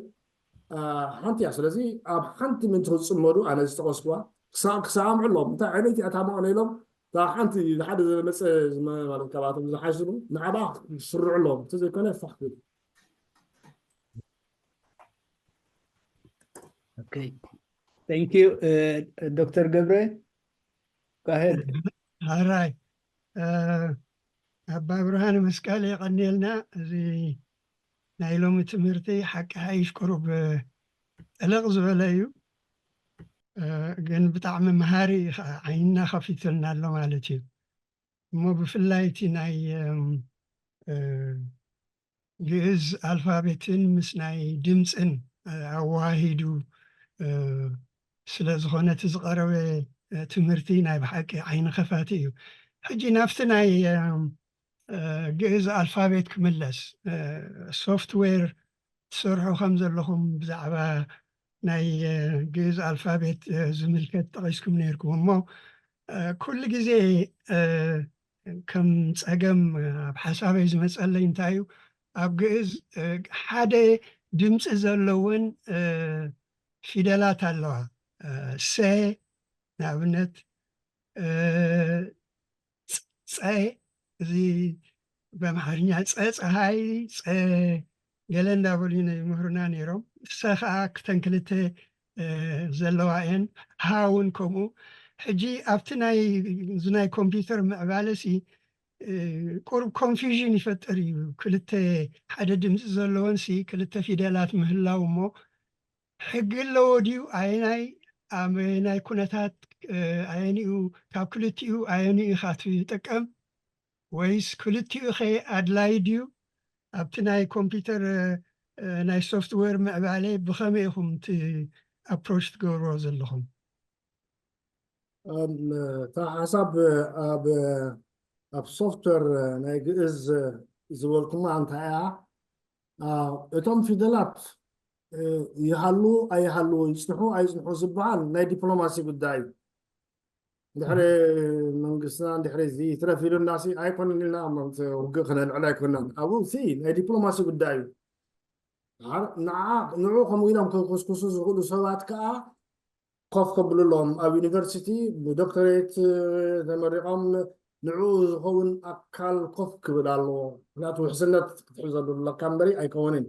አ፣ ሓንቲ እያ። ስለዚ ኣብ ሓንቲ ምእንቲ ክጽመዱ ኣነ ዝጠቐስኩዋ ክሳ-፣ ክሰማምዑ ኣለዎም። እንታይ ዓይነት እያ እታ መቐነ ኢሎም፣ እታ ሓንቲ ሓደ ዝመጸ ዝመ-፣ ማለት ካብኣቶም ዝሓሽሉ ንዓባ ክስርዑ ኣለዎም። እንተዘይኮነ ፋሕ ክብል። Okay. Thank you, uh, ዶክተር ገብረ። Go ahead. ሃራይ፣ እ፣ ኣባ ብርሃነ መስቀል የቐንየልና። እዚ ናይ ሎሚ ትምህርቲ ሓቂ ሓይሽ ቁሩብ፣ እ፣ ጠለቕ ዝበለ እዩ። እ፣ ግን ብጣዕሚ መሃሪ እዩ ኸዓ፣ ዓይንና ከፊቱልና ኣሎ ማለት እዩ። እሞ ብፍላይ እቲ ናይ፣ እም፣ እ፣ ግእዝ ኣልፋቤትን ምስ ናይ ድምፅን፣ እ፣ ኣወሃሂዱ፣ እ፣ ስለ ዝኾነ እቲ ዝቐረበ፣ እ፣ ትምህርቲ ናይ ብሓቂ ዓይኒ ከፋቲ እዩ። ሕጂ ናብቲ ናይ፣ እም፣ እ፣ ግእዝ ኣልፋቤት ክምለስ፣ እ፣ ሶፍትዌር ትሰርሑ ከም ዘለኹም ብዛዕባ ናይ፣ እ፣ ግእዝ ኣልፋቤት፣ እ፣ ዝምልከት ጠቒስኩም ነይርኩም። እሞ፣ እ፣ ኩሉ ግዜ፣ እ፣ ከም ጸገም፣ እ፣ ኣብ ሓሳበይ ዝመጸለይ እንታይ እዩ፣ ኣብ ግእዝ፣ እ፣ ሓደ ድምጺ ዘለወን፣ እ፣ ፊደላት ኣለዋ። እ፣ ሰ ንኣብነት፣ እ፣ ጸ-፣ ጸ-፣ እዚ ብኣምሓርኛ ጸ-፣ ጸሃይ፣ ጸ-፣ ገለ እንዳበሉ ይነ-፣ ይምህሩና ነይሮም። ሰ ኸዓ ክተን ክልተ፣ እ፣ ዘለዋ እየን። ሃ እውን ከምኡ። ሕጂ ኣብቲ ናይ፣ እዚ ናይ ኮምፒውተር ምዕባለሲ፣ እ፣ ቁሩብ ኮንፊውዥን ይፈጥር እዩ። ክልተ ሓደ ድምፂ ዘለወንሲ ክልተ ፊደላት ምህላው እሞ ሕጊ ኣለዎ ድዩ? ኣየናይ፣ ኣበየናይ ኩነታት፣ እ፣ ኣየንኡ፣ ካብ ክልቲኡ ኣየንኡ ኢኻ ትጥቀም? ወይስ ክልቲኡ ኸ ኣድላዪ ድዩ? ኣብቲ ናይ ኮምፒውተር፣ እ፣ እ፣ ናይ ሶፍትዌር ምዕባለ ብኸመይ ኢኹም እቲ ኣፕሮች ትገብርዎ ዘለኹም? እም፣ እታ ሓሳብ ኣብ፣ ኣብ ሶፍትዌር ናይ ግእዝ ዝበልኩማ እንታይ እያ? አ፣ እቶም ፊደላት፣ እ፣ ይሃሉ ኣይሃሉ፣ ይጽንሑ ኣይጽንሑ ዝበሃል ናይ ዲፕሎማሲ ጉዳይ እዩ። እንድሕሪ መንግስትና እንድሕሪ እዚ ይትረፍ ኢሉናሲ ኣይኮነን ኢልና እሞ ውግእ ክነልዕል ኣይኮናን። ኣብኡ ሲ ናይ ዲፕሎማሲ ጉዳይ እዩ። ድሓር ንዓ-፣ ንዑ ከምኡ ኢሎም ከኩስኩሱ ዝኽእሉ ሰባት ከኣ ኮፍ ከብሉ ኣለዎም። ኣብ ዩኒቨርሲቲ ብዶክተሬት ተመሪቖም ንዕኡ ዝኸውን ኣካል ኮፍ ክብል ኣለዎ። ምክንያቱ ውሕስነት ክትሕዘሉ ኣለካ እምበሪ ኣይከውንን።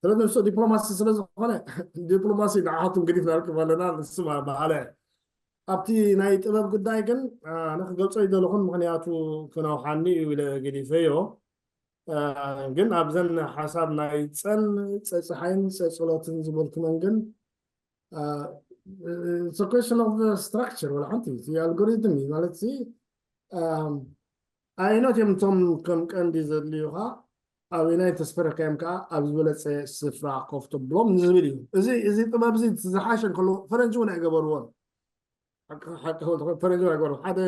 ስለዚ ንሱ ዲፕሎማሲ ስለ ዝኾነ ዲፕሎማሲ ንዓኻትኩም ገዲፍና ንርከብ ኣለና። ንሱ በሃለ ኣብቲ ናይ ጥበብ ጉዳይ ግን ኣነ ክገልጾ ይደለኹን ምክንያቱ ክነውሓኒ እዩ ኢለ ገዲፈዮ። ግን ኣብዘን ሓሳብ ናይ ፀን ፀፀሓይን ፀፀሎትን ዝበልኩመን ግን question of structure ወላ ሓንቲ እቲ ኣልጎሪትም እዩ ማለት ሲ ኣይኖት እዮም እቶም ከም ቀንዲ ዘድልዩካ ኣበናይ ተስፈረካዮም ከዓ ኣብ ዝበለፀ ስፍራ ኮፍ ተብሎም ንዝብል እዩ። እዚ እዚ ጥበብ እዚ ዝሓሸ እንከሎ ፈረንጂ እውን ኣይገበርዎን። ፈረንጂ ኣይገበርዎ ሓደ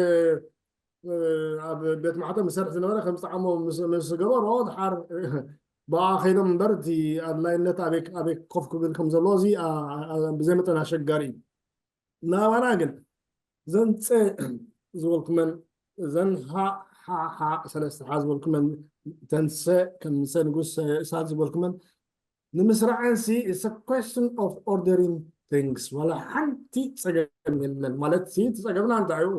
ኣብ ቤት ማሕተም ዝሰርሕ ዝነበረ ከም ዝጠዓሞ ምስ ገበሮ ድሓር ብኣ ከይዶም እምበር እቲ ኣድላይነት ኣበይ ኮፍ ክብል ከም ዘለዎ እዚ ብዘይ መጠን ኣሸጋሪ እዩ። ናባና ግን ዘንፀ ዝበልኩመን እዘን ሃ ሃ ሃ ሰለስተ ሓ ዝበልኩመን ተንሰ ከም ንሰ ንጉስ እሳት ዝበልኩመን ንምስራዐን ሲ it's a question of ordering things ዋላ ሓንቲ ፀገም የለን ማለት ሲ እቲ ፀገምና እንታይ እዩ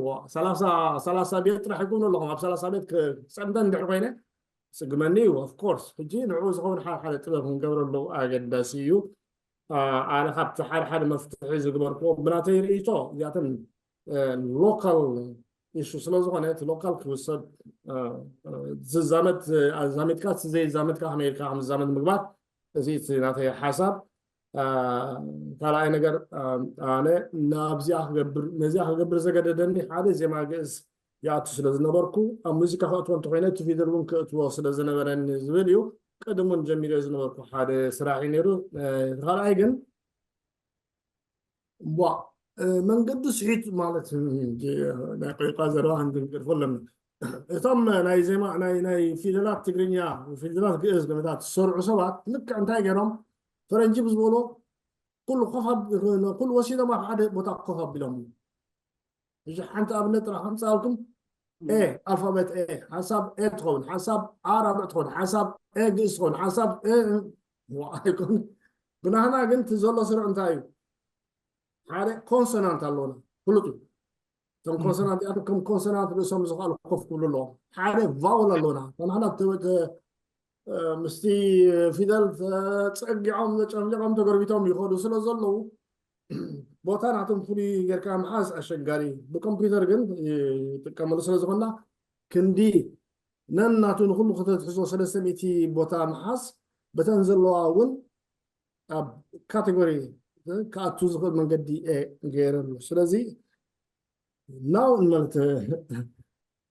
ሰላሳ ቤት ጥራሕ ይኩኑ ኣለኹም ኣብ ሰላሳ ቤት ክፀምደን እንድሕር ኮይነ ስግመኒ እዩ of course ሕጂ ንዕኡ ዝኸውን ሓደ ሓደ ጥበብ ክንገብረሉ ኣገዳሲ እዩ ኣነ ካብቲ ሓደ ሓደ መፍትሒ ዝግበርክዎ ብናተይ ርእይቶ እዚኣተን local issue ስለ ዝኾነ እቲ local ክውሰድ ዝዛመድ ኣዛሚድካ እቲ ዘይዛመድካ ከመይ ኢልካ ከም ዝዛመድ ምግባር እዚ እቲ ናተይ ሓሳብ ካልኣይ ነገር ኣነ ናብዚኣ ክገብር ነዚኣ ክገብር ዘገደደኒ ሓደ ዜማ ግእዝ ይኣቱ ስለ ዝነበርኩ ኣብ ሙዚቃ ክእትዎ እንተኮይነ እቲ ፊደል እውን ክእትዎ ስለ ዝነበረኒ ዝብል እዩ ቅድም እውን ጀሚረ ዝነበርኩ ሓደ ስራሕ እዩ ነይሩ ካልኣይ ግን እቧ መንገዲ ስሒት ማለት ናይ ቆይቋ ዘረባ ክንገድፎ ኣለና እቶም ናይ ዜማ ናይ ናይ ፊደላት ትግርኛ ፊደላት ግእዝ ገመታት ዝሰርዑ ሰባት ልክዕ እንታይ ገይሮም ፈረንጂ ብዝበሎ ኩሉ ኮፍ ኩሉ ወሲዶም ኣብ ሓደ ቦታ ኮፍ ኣቢሎም እዩ እዚ ሓንቲ ኣብነት ጥራሕ ከምፃልኩም ኤ ኣልፋቤት ኤ ሓንሳብ ኤ ትኸውን ሓንሳብ ኣር ኣርብዕ ትኸውን ሓንሳብ ኤ ግእዝ ትኸውን ሓንሳብ ኣይኮን ብናህና ግን እቲ ዘሎ ስርዕ እንታይ እዩ ሓደ ኮንሶናንት ኣለውና ፍሉጥ እዩ እቶም ኮንሶናንት እዚኣቶም ከም ኮንሶናንት ርእሶም ዝኽኣሉ ኮፍ ክብሉ ኣለዎም ሓደ ቫውል ኣለውና ንሕና ምስቲ ፊደል ተፀጊዖም ተጨፍሊቖም ተጎርቢቶም ይኸዱ ስለ ዘለዉ ቦታ ናቶም ፍሉይ ጌርካ ምሓዝ ኣሸጋሪ እዩ ብኮምፒውተር ግን ይጥቀመሉ ስለ ዝኾንና ክንዲ ነናቱ ንኩሉ ከተትሕዞ ሰለስተ ሚእቲ ቦታ ምሓዝ በተን ዘለዋ እውን ኣብ ካቴጎሪ ክኣቱ ዝኽእል መንገዲ ገይረሉ ስለዚ ናው ማለት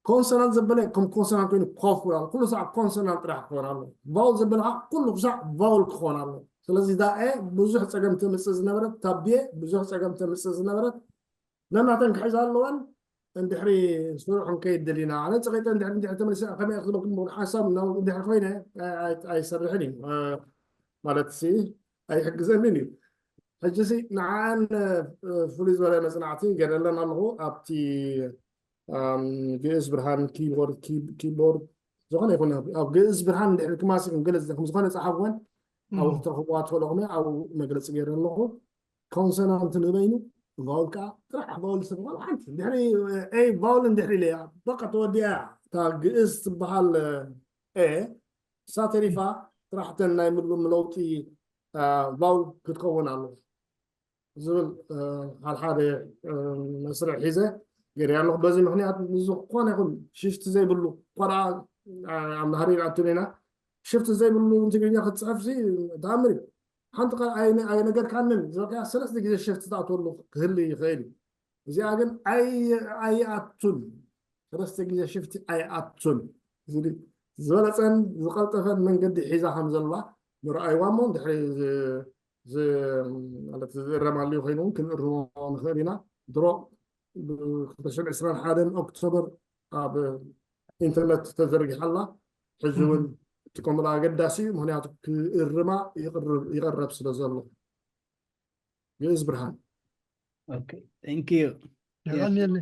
ኮንሶናንት ዘበለ ከም ኮንሶናንት ኮይኑ ኮፍ ክብል ኩሉ ሳዕ ኮንሶናንት ጥራሕ ክኾን ኣሎ ቫውል ዘበለ ከዓ ኩሉ ሳዕ ቫውል ክኾን ኣሎ ስለዚ ዳኤ ብዙሕ ፀገም ተምፅእ ዝነበረት ታብየ ብዙሕ ፀገም ተምፅእ ዝነበረት ነናተን ክሕዛ ኣለወን እንድሕሪ ስሩዕ ክንከይድ ደሊና ኣነ ፀቂጠ እንድሕሪ እንድሕሪ ተመሊሰ ከመይ ክብለኩም ብኩል ሓሳብ እንድሕሪ ኮይነ ኣይሰርሕን እዩ ማለት ሲ ኣይሕግዘንን እዩ ሕጂ ሲ ንዓን ፍሉይ ዝበለ መፅናዕቲ ገይረለን ኣለኹ ኣብቲ ግእዝ ብርሃን ኪቦርድ ኪቦርድ ዝኾነ ይኹን ኣብ ግእዝ ብርሃን እንድሕሪ ክማሲ ክንገልፅ ከም ዝኾነ ፀሓፍወን ኣብኡ ክትረኽብዋ ትኽእሉ ኹነ ኣብኡ መግለፂ ገይረ ኣለኹ ኮንሶናንት ንበይኑ ቫውል ከዓ ጥራሕ ቫውል ሰብ ኳል ሓንቲ ድሕሪ ኤ ቫውል እንድሕሪ ኢለያ በቃ ተወዲኣ እታ ግእዝ ትበሃል ኤ እሳ ተሪፋ ጥራሕተን ናይ ምሉም ለውጢ ቫውል ክትከውን ኣለዎ ዝብል ሓድሓደ መስርዕ ሒዘ ገይረ ኣለኹ በዚ ምክንያት ዝኾነ ይኹን ሽፍቲ ዘይብሉ እኳ ደኣ ኣብ ናህሪ ኣቱን ኢና ሽፍቲ ዘይብሉ ትግርኛ ክትፅሕፍ ተኣምር እዩ ሓንቲ ኣይነገርካንን ዝበልካያ ሰለስተ ግዜ ሽፍቲ ትኣትወሉ ክህል ይኽእል እዩ እዚኣ ግን ኣይኣቱን ሰለስተ ግዜ ሽፍቲ ኣይኣቱን ዝበለፀን ዝቀልጠፈን መንገዲ ሒዛ ከም ዘላ ንረኣይዋ እሞ እንድሕሪ ማለት ዝእረም ኣልዩ ኮይኑ እውን ክንእርሞ ንኽእል ኢና ድሮ ብ221 ኦክቶበር ኣብ ኢንተርነት ተዘርጊሓ ኣላ ሕዚ እውን ትጥቀምላ ኣገዳሲ እዩ ምክንያቱ ክእርማ ይቐረብ ስለ ዘሎ ግእዝ ብርሃን Okay, thank you. Yes.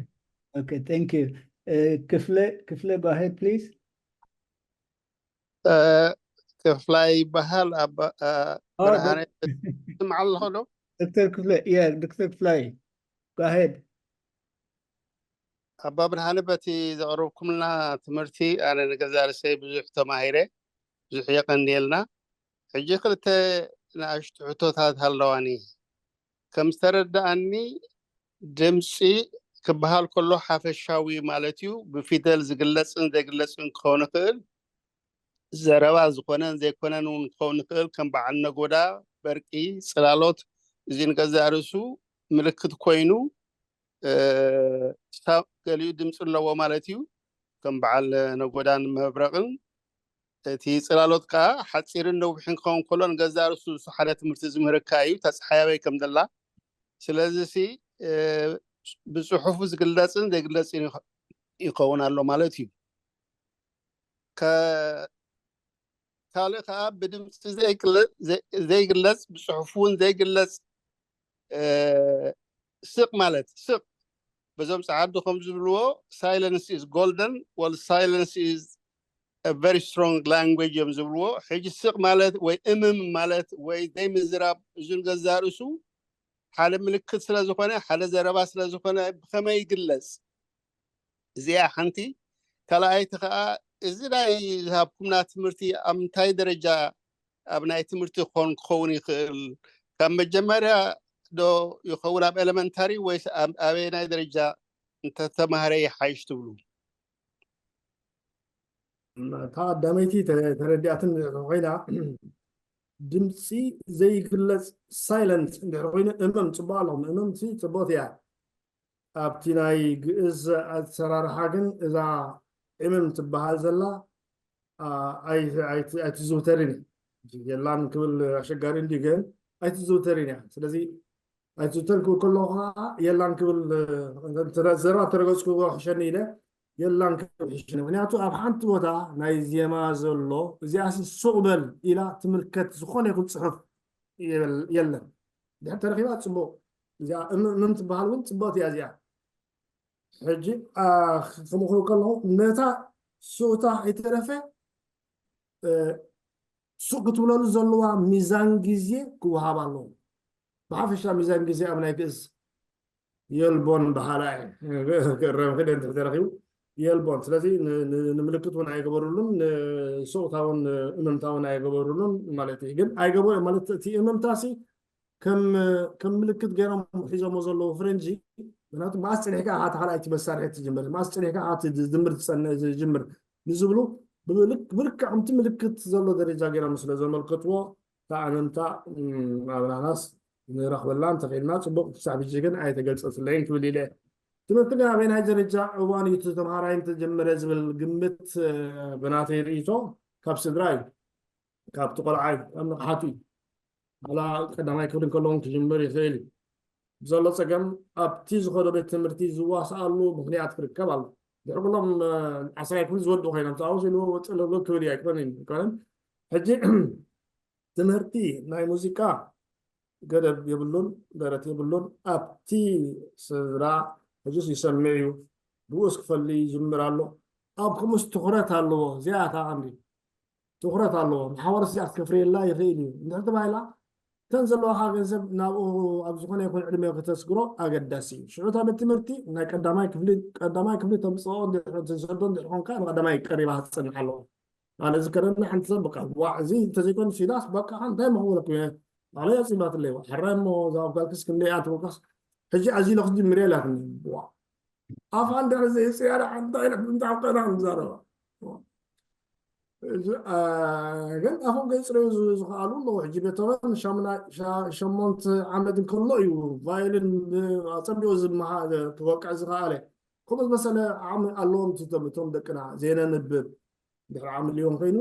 Okay, thank you. Uh, ክፍለ ክፍለ go ahead please. ክፍላይ ይበሃል ኣብ ብርሃነ ስምዓ ኣለኹ ዶ ዶክተር ክፍለ ያ ዶክተር ክፍላይ Go ahead. ኣባ ብርሃነ፣ በቲ ዘቕረብኩምልና ትምህርቲ ኣነ ንገዛ ርእሰይ ብዙሕ ተማሂረ፣ ብዙሕ የቐንየልና። ሕጂ ክልተ ንኣሽቱ ሕቶታት ኣለዋኒ። ከም ዝተረዳኣኒ ድምፂ ክበሃል ከሎ ሓፈሻዊ ማለት እዩ፣ ብፊደል ዝግለፅን ዘይግለፅን ክኸውን ይኽእል፣ ዘረባ ዝኾነን ዘይኮነን እውን ክኸውን ይኽእል። ከም በዓል ነጎዳ፣ በርቂ፣ ፅላሎት፣ እዚ ንገዛእ ርእሱ ምልክት ኮይኑ፣ እ፣ ክሳብ ገሊኡ ድምፂ ኣለዎ ማለት እዩ። ከም በዓል ነጎዳን መብረቕን። እቲ ፅላሎት ከዓ ሓፂርን ነዊሕን ክኸውን ከሎ ንገዛእ ርእሱ እሱ ሓደ ትምህርቲ ዝምህረካ እዩ፣ እታ ፀሓይ ኣበይ ከም ዘላ። ስለዚ ሲ፣ እ፣ ብፅሑፉ ዝግለፅን ዘይግለፅን ይኸ-፣ ይኸውን ኣሎ ማለት እዩ። ከ-፣ ካልእ ከዓ ብድምፂ ዘይግለ-፣ ዘይ-፣ ዘይግለፅ፣ ብፅሑፍ እውን ዘይግለፅ፣ እ፣ ስቕ ማለት፣ ስቕ፣ በዞም ፀዓዱ ከም ዝብልዎ፣ silence is golden፣ well, silence is a very strong language እዮም ዝብልዎ። ሕጂ ስቕ ማለት ወይ እምም ማለት ወይ ዘይምዝራብ፣ እዙ ንገዛእ ርእሱ ሓደ ምልክት ስለ ዝኾነ፣ ሓደ ዘረባ ስለ ዝኾነ፣ ብኸመይ ይግለፅ? እዚኣ ሓንቲ። ካልኣይቲ ከዓ፣ እዚ ናይ ዝሃብኩምና ትምህርቲ ኣብ ምንታይ ደረጃ ኣብ ናይ ትምህርቲ ክኾን ክኸውን ይኽእል? ካብ መጀመርያ ዶ ይኸውን ኣብ ኤለመንታሪ ወይስ ኣብ ኣበየናይ ደረጃ እንተተማህረ ይሓይሽ ትብሉ? እታ ቀዳመይቲ ተ-፣ ተረዲኣትን ኮይና፣ ድምፂ ዘይግለፅ፣ ሳይለንት እንድሕር ኮይኑ፣ እመም ፅቡቅ ኣለኹም። እመም ሲ ፅቡቅቲ እያ። ኣብቲ ናይ ግእዝ ኣሰራርሓ ግን እዛ እመም ትበሃል ዘላ፣ ኣ፣ ኣይ-፣ ኣይ-፣ ኣይትዝውተርን እያ። የላን ክብል ኣሸጋሪ እንዲ፣ ግን ኣይትዝውተርን እያ። ስለዚ ኣይትዝውተር ክብል ከለኹ ከዓ የላን ክብል፣ እ፣ እንተ-፣ ዘረባ ተረገጽኩ ክሕሸኒ ኢለ የላን ክብል ሕሸኒ። ምክንያቱ ኣብ ሓንቲ ቦታ ናይ ዜማ ዘሎ፣ እዚኣሲ ሱቕ በል ኢላ ትምልከት ዝኾነ ይኹን ጽሑፍ የል-፣ የለን። ድሕር ተረኺባ ጽቡቕ። እዚኣ እም-፣ እምም ትበሃል እውን ጽብቕቲ እያ እዚኣ። ሕጂ፣ ኣ፣ ከምኡ ክብል ከለኹ ነታ ሱቕታ ኣይተረፈ፣ እ፣ ሱቕ ክትብለሉ ዘለዋ ሚዛን ግዜ ክወሃብ ኣለዎ። ብሓፈሻ ሚዛን ግዜ ኣብ ናይ ግእዝ የልቦን በሃላ እየ። ክእረም ክደ እንተ ተረኺቡ የልቦን። ስለዚ ን-፣ ን-፣ ንምልክት እውን ኣይገበሩሉን፣ ንሱቕታ እውን እምምታ እውን ኣይገበሩሉን ማለት እዩ። ግን ኣይገበሩ ማለት እቲ እምምታ ሲ ከም፣ ከም ምልክት ገይሮም ሒዞሞ ዘለዉ ፈረንጂ፣ ምክንያቱ መኣስ ጸኒሕካ ኢኻ እቲ ካልኣይቲ መሳርሒ ትጅምር፣ መኣስ ጸኒሕካ ኢኻ እቲ ዝድምር ትጸንሕ፣ ዝጅምር ንዝብሉ ብልክ-፣ ብልክዕ ከምቲ ምልክት ዘሎ ደረጃ ገይሮም ስለ ዘመልከትዎ፣ እታ እምምታ፣ እም፣ ኣብ ናናስ ንረኽበላ እንተኽኢልና ጽቡቕ፣ ክሳብ ሕጂ ግን ኣይተገልጸትለይን ክብል ኢለ። ትምህርቲ ግን ኣበየናይ ደረጃ እዋን እዩ እቲ ተምሃራይ እንተጀመረ ዝብል ግምት፣ እ፣ ብናተይ ርእይቶ ካብ ስድራ እዩ፣ ካብቲ ቆልዓ እዩ፣ ካብ ንቕሓቱ እዩ። ዋላ ቀዳማይ ክፍሊ እንከሎ እውን ክጅምር ይኽእል እዩ። ብዘሎ ጸገም ኣብቲ ዝኸዶ ቤት ትምህርቲ ዝዋስኣሉ ምኽንያት ክርከብ ኣሎ። ድሕሪ ኩሎም፣ እ፣ ዓስራይ ክፍሊ ዝወድኡ ኮይኖም፣ ኣብኡ ኢሉ ወጽእ ለሎ ክብል እዩ፣ ኣይኮነን፣ ኣይኮነን። ሕጂ ትምህርቲ ናይ ሙዚቃ ገደብ የብሉን፣ ደረት የብሉን። ኣብቲ ስድራ ሕጅስ ይሰምዕ እዩ፣ ብኡስ ክፈሊ ይጅምር ኣሎ። ኣብ ከምኡስ ትኹረት ኣለዎ። እዚኣ እታ ቀንዲ ትኹረት ኣለዎ። ማሕበረሰብ እዚኣ ክፍርየላ ይኽእል እዩ እንድሕር ተባሂላ፣ እተን ዘለዋኻ ገንዘብ ናብኡ ኣብ ዝኾነ ይኹን ዕድመ ከተስግሮ ኣገዳሲ እዩ። ሽዑ እታ ቤት ትምህርቲ ናይ ቀዳማይ ክፍሊ፣ ቀዳማይ ክፍሊ ተምጽኦ እንድሕር ትሰዶ እንድሕር ኮንካ ንቀዳማይ ቀሪባ ክትጸንሕ ኣለዎ። ኣነ ዝከረኒ ሓንቲ ሰብ በቃ፣ ዋዕ፣ እዚ እንተዘይኮይኑ ሲላስ በቃ፣ እንታይ መኽበለኩ እየ? ባዕለይ ኣጽቢባትለይ፣ ዋዕ፣ ሕራይ እሞ እዛ ጓልክስ ክንደይ እያ ትብልካስ፣ ሕጂ ኣዚ ኢለ ክጅምር እየ ኢላትኒ። ዋዕ። ኣፋ እንድሕር ዘይጽርያ ደኣ እንታይ ኢለ፣ እንታይ ኣብ ቀና ንዛረባ? እዚ፣ ኣ፣ ግን ኣፎም ከይጽረዩ ዝ-፣ ዝኸኣሉ ኣለዉ። ሕጂ ቤቶቨን ሻምና-፣ ሻ-፣ ሸሞንተ ዓመት እንከሎ እዩ ቫዮሊን ብ-፣ ኣጸቢቑ ዝመሃ-፣ ክወቅዕ ዝኸኣለ። ከምኡ ዝመሰለ ዓቕሚ ኣለዎም እቶም፣ እቶም ደቅና ዘየነንብብ። ድሕሪ ዓቕሚ ኣለዎም ኮይኑ፣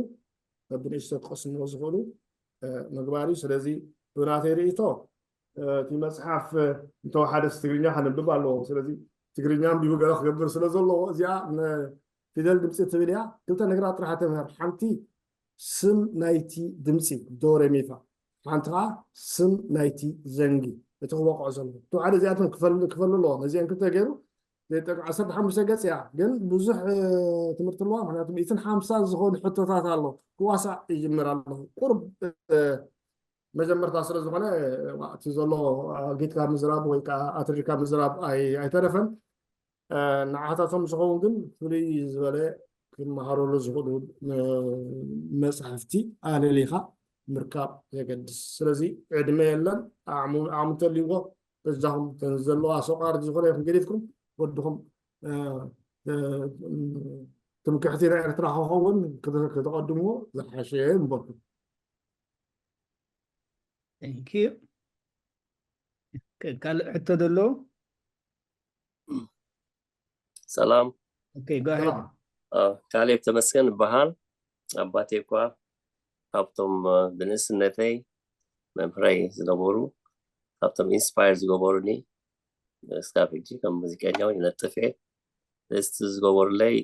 በብንእሽቶ ክቐስምዎ ዝኽእሉ፣ እ፣ ምግባር እዩ። ስለዚ ብናተይ ርእይቶ፣ እ፣ እቲ መጽሓፍ፣ እ፣ እንተወሓደስ ትግርኛ ከነንብብ ኣለዎ። ስለዚ ትግርኛ ኣንቢቡ ገለ ክገብር ስለ ዘለዎ፣ እዚኣ ን-፣ ፊደል ድምጺ ትብል እያ። ክልተ ነገራት ጥራሕ ተምህር። ሓንቲ ስም ናይቲ ድምጺ፣ ዶ፣ ሬ፣ ሚ፣ ፋ። ሓንቲ ኸዓ ስም ናይቲ ዘንጊ፣ እቲ ክወቕዖ ዘለዎ። እቲ ሓደ እዚኣቶም ክፈል-፣ ክፈሉ ኣለዎ። ነዚአን ክልተ ገይሩ ዘይጠቅ-፣ ዓሰርተ ሓሙሽተ ገጽ እያ፣ ግን ብዙሕ፣ እ፣ ትምህርቲ ኣለዋ። ምክንያቱ ሚእትን ሓምሳን ዝኾኑ ሕቶታት ኣሎ። ክዋሳእ ይጅምር ኣለኹ። ቁሩብ፣ እ፣ መጀመርታ ስለ ዝኾነ እቲ ዘሎ ኣጊትካ ምዝራብ ወይ ከዓ ኣትሪካ ምዝራብ ኣይተረፈን። ንዓታቶም ዝኸውን ግን ፍሉይ ዝበለ ክመሃረሉ ዝኽእሉ መፅሕፍቲ ኣለሊኻ ምርካብ የገድስ። ስለዚ ዕድመ የለን። ዓቕሙ እንተልይዎ በጃኹም ተን ዘለዋ ሰቋርት ዝኾነ ይኹን ገዲፍኩም ወድኹም ትምክሕቲ ናይ ኤርትራ ክኸውን ክተቐድምዎ ዝሓሸ ይንበልኩም። Thank you። ካልእ ሕቶ ደሎ? ሰላም። Okay, go ahead። ካሌብ ተመስገን እበሃል። ኣባቴ እኳ ካብቶም ብንእስነተይ መምህረይ ዝነበሩ፣ ካብቶም ኢንስፓየር ዝገበሩኒ፣ እስካብ ሕጂ ከም ሙዚቀኛ እውን ይነጥፍ እየ። እቲ ዝገበሩለይ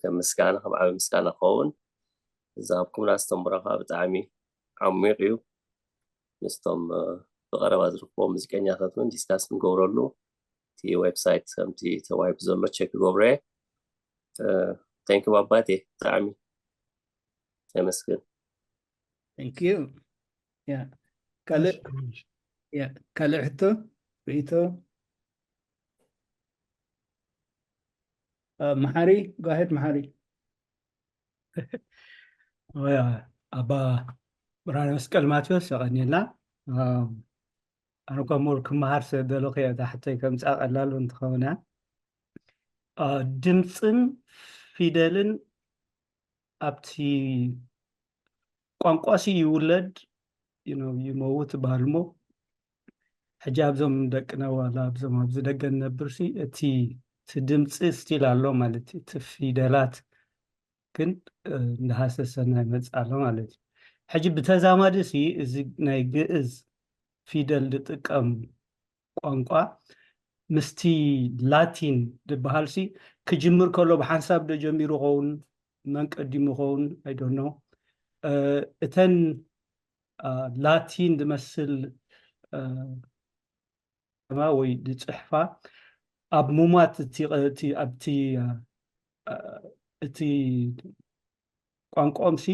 ከም ምስጋና፣ ከም ዓብዪ ምስጋና ክኸውን ዝሃብኩምና ኣስተምህሮ ከዓ ብጣዕሚ ዓሚቕ እዩ። ምስቶም ብቐረባ ዝርከቦም ሙዚቀኛታት እውን ዲስካስ ንገብረሉ። እቲ ዌብሳይት ከምቲ ተዋሂቡ ዘሎ ቸክ ክገብሮ እየ። Thank you ኣባቴ፣ ብጣዕሚ የመስግን። Thank you። ካልእ ሕቶ ርእቶ? መሓሪ፣ go ahead መሓሪ። ኣባ ብርሃነ መስቀል ማቴዎስ፣ የቐንየልና። ኣነ እኳ ሞር ክመሃር ስለ ደለኹ እየ እታ ሕቶይ ከምፅኣ ቀላል እውን ትኸውን እያ። ድምፅን ፊደልን ኣብቲ ቋንቋሲ ይውለድ ይመውት ይበሃል እሞ፣ ሕጂ ኣብዞም ደቅና ዋላ ኣብዞም ኣብዚ ደገ ንነብርሲ እቲ ድምፂ ስቲል ኣሎ ማለት እዩ። እቲ ፊደላት ግን እንዳሃሰሰና ይመፅእ ኣሎ ማለት እዩ። ሕጂ ብተዛማዲ ሲ እዚ ናይ ግእዝ ፊደል ዝጥቀም ቋንቋ ምስቲ ላቲን ዝበሃል ሲ ክጅምር ከሎ ብሓንሳብ ዶ ጀሚሩ ኸውን መን ቀዲሙ ኸውን ኣይዶኖ። እተን ላቲን ዝመስል ማ ወይ ዝፅሕፋ ኣብ ሙማት ኣብቲ እቲ ቋንቋኦም ሲ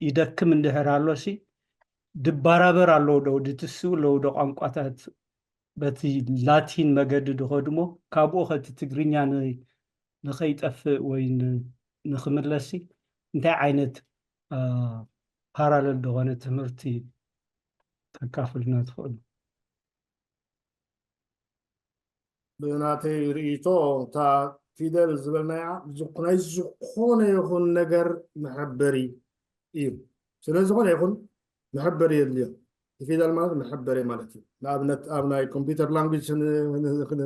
ይደክም እንድሕር ኣሎ ሲ ድበራበር ኣለዉ ዶ ድትስኡ ኣለዉ ዶ ቋንቋታት በቲ ላቲን መገዲ ድኸድሞ ካብኡ ኸቲ ትግርኛ ንኸይጠፍእ ወይ ንኽምለስ ሲ እንታይ ዓይነት ፓራለል ዝኾነ ትምህርቲ ተካፍልና ትኽእሉ? ብናተይ ርእይቶ እታ ፊደል ዝበልናያ ናይ ዝኾነ ይኹን ነገር መሐበሪ እዩ። ስለዝኾነ ይኹን መሐበሪ የድልዮ። ፊደል ማለት መሐበሪ ማለት እዩ። ንኣብነት ኣብ ናይ ኮምፒውተር ላንጉጅ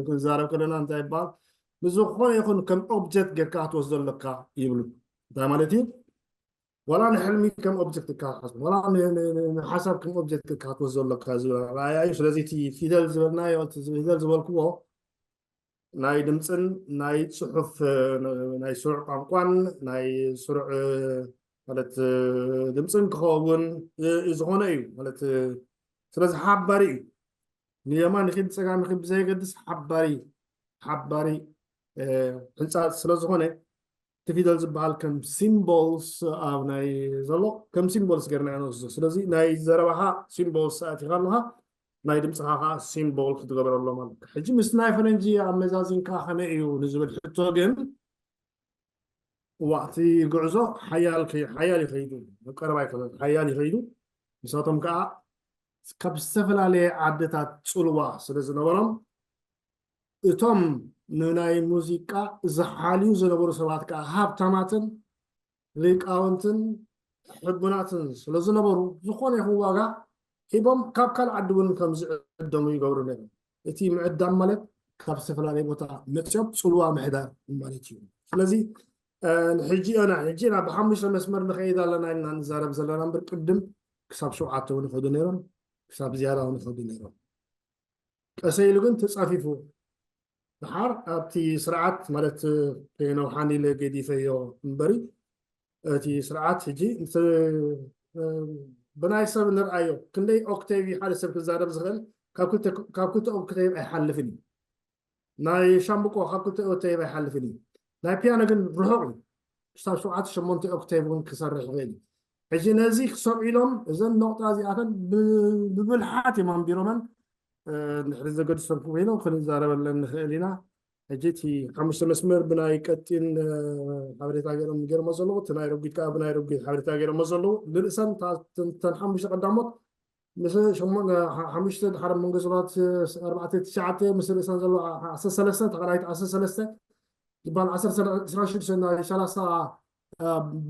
ክንዛረብ ከለና እንታይ ይበሃል? ንዝኾነ ይኹን ከም ኦብጀክት ጌርካ ክትወስዶ ኣለካ ይብሉ። እንታይ ማለት እዩ? ዋላ ንሕልሚ ከም ኦብጀክት ኢልካ ክትሓስቦ፣ ዋላ ንሓሳብ ከም ኦብጀክት ኢልካ ክትወስዶ ኣለካ ዝብል ኣረኣእያ እዩ። ስለዚ እቲ ፊደል ዝበልናዮ፣ እቲ ፊደል ዝበልክዎ ናይ ድምፅን ናይ ፅሑፍ ናይ ስሩዕ ቋንቋን ናይ ስሩዕ ማለት ድምፅን ክኸውን ዝኾነ እዩ ማለት ስለዚ ሓባሪ እዩ። ንየማን ይኺድ ንፀጋም ይኺድ ብዘየገድስ ሓባሪ ሓባሪ ሕንፃፅ ስለዝኾነ እቲ ፊደል ዝበሃል ከም ሲምቦልስ ኣብ ናይ ዘሎ ከም ሲምቦልስ ገርና ንወስዶ። ስለዚ ናይ ዘረባኻ ሲምቦልስ ኣቲኻ ኣለኻ፣ ናይ ድምፅኻ ከዓ ሲምቦል ክትገብረሎም ኣለካ። ሕጂ ምስ ናይ ፈረንጂ ኣመዛዚንካ ከመይ እዩ ንዝብል ሕቶ ግን እዋ እቲ ጉዕዞ ሓያል ሓያል ይኸይዱ፣ ኣብ ቀረባ ይኸይዱ ሓያል ይኸይዱ። ንሳቶም ከዓ ካብ ዝተፈላለየ ዓድታት ፅልዋ ስለ ዝነበሮም እቶም ንናይ ሙዚቃ ዝሓልዩ ዝነበሩ ሰባት ከዓ ሃብታማትን ሊቃውንትን ሕቡናትን ስለ ዝነበሩ ዝኾነ ይኹን ዋጋ ሂቦም ካብ ካልእ ዓዲ እውን ከም ዝዕደሙ ይገብሩ ነይሮም። እቲ ምዕዳም ማለት ካብ ዝተፈላለየ ቦታ መፅኦም ፅልዋ ምሕዳር ማለት እዩ። ስለዚ ሕጂ ና ሕጂ ና ብሓሙሽተ መስመር ንኸይድ ኣለና ኢልና ንዛረብ ዘለና እምበር ቅድም ክሳብ ሸውዓተ እውን ይኸዱ ነይሮም፣ ክሳብ ዝያዳ እውን ይኸዱ ነይሮም። ቀሰ ኢሉ ግን ተፃፊፉ ድሓር ኣብቲ ስርዓት ማለት ከይነውሓን ኢለ ገዲፈዮ እምበሪ እቲ ስርዓት ሕጂ ብናይ ሰብ ንርኣዮ ክንደይ ኦክቴቭ ሓደ ሰብ ክዛረብ ዝኽእል ካብ ክልተ ኦክቴቭ ኣይሓልፍን እዩ። ናይ ሻምብቆ ካብ ክልተ ኦክቴቭ ኣይሓልፍን እዩ። ናይ ፒያኖ ግን ርሑቕ እዩ። ክሳብ ሸውዓተ ሸሞንተ ኦክቴቭ እውን ክሰርሕ ይኽእል እዩ። ሕጂ ነዚ ክሰምዑ ኢሎም እዘን ነቑጣ እዚኣተን ብ- ብብልሓት እዮም ኣንቢሮመን። እ፣ እንድሕሪ ዘገድሶም ክኮይኖም ክንዛረበለን ንኽእል ኢና። ሕጂ እቲ ሓሙሽተ መስመር ብናይ ቀጢን እ፣ ሓበሬታ ገይሮም ገይሮሞ ዘለዉ፣ እቲ ናይ ረጒድ ከዓ ብናይ ረጒድ ሓበሬታ ገይሮሞ ዘለዉ። ንርእሰን እታ- እተን እተን ሓሙሽተ ቀዳሞት ምስ ሸሞን ሓ- ሓሙሽተ ድሓር መንጎ ሰባት ኣርባዕተ ትሽዓተ ምስ ርእሰን ዘለዋ ዓሰርተ ሰለስተ ተቐዳይት ዓሰርተ ሰለስተ ዝበሃል ዓሰርተ ዕስራን ሽዱሽተን ናይ ሰላሳ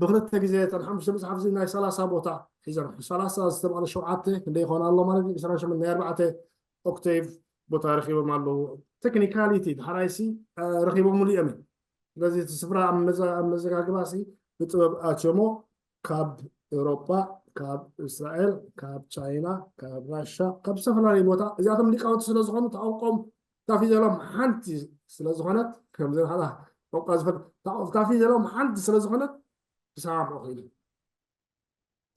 ብክልተ ግዜ እተን ሓሙሽተ መፅሓፍ ናይ ሰላሳ ቦታ ሒዘን ሰላሳ ዝተባለ ሸውዓተ ክንደ ይኾን ኣሎ ማለት እዩ ዕስራን ሸሞንተ ናይ ኣርባዕተ ኦክቴቭ ቦታ ረኪቦም ኣለዉ። ቴክኒካሊቲ ድሓራይሲ ረኪቦምሉ እዮም። ስለዚ እቲ ስፍራ ኣብ መዘጋግባሲ ብጥበብ ኣትዮሞ ካብ ኤውሮጳ፣ ካብ እስራኤል፣ ካብ ቻይና፣ ካብ ራሻ፣ ካብ ዝተፈላለዩ ቦታ እዚኣቶም ሊቃውንቲ ስለዝኾኑ ታውቆም ታፊዘሎም ሓንቲ ስለዝኾነት ከምዚ ሓላ ቋንቋ ዝፈል ታፊዘሎም ሓንቲ ስለዝኾነት ክሰማምዑ ክኢሉ።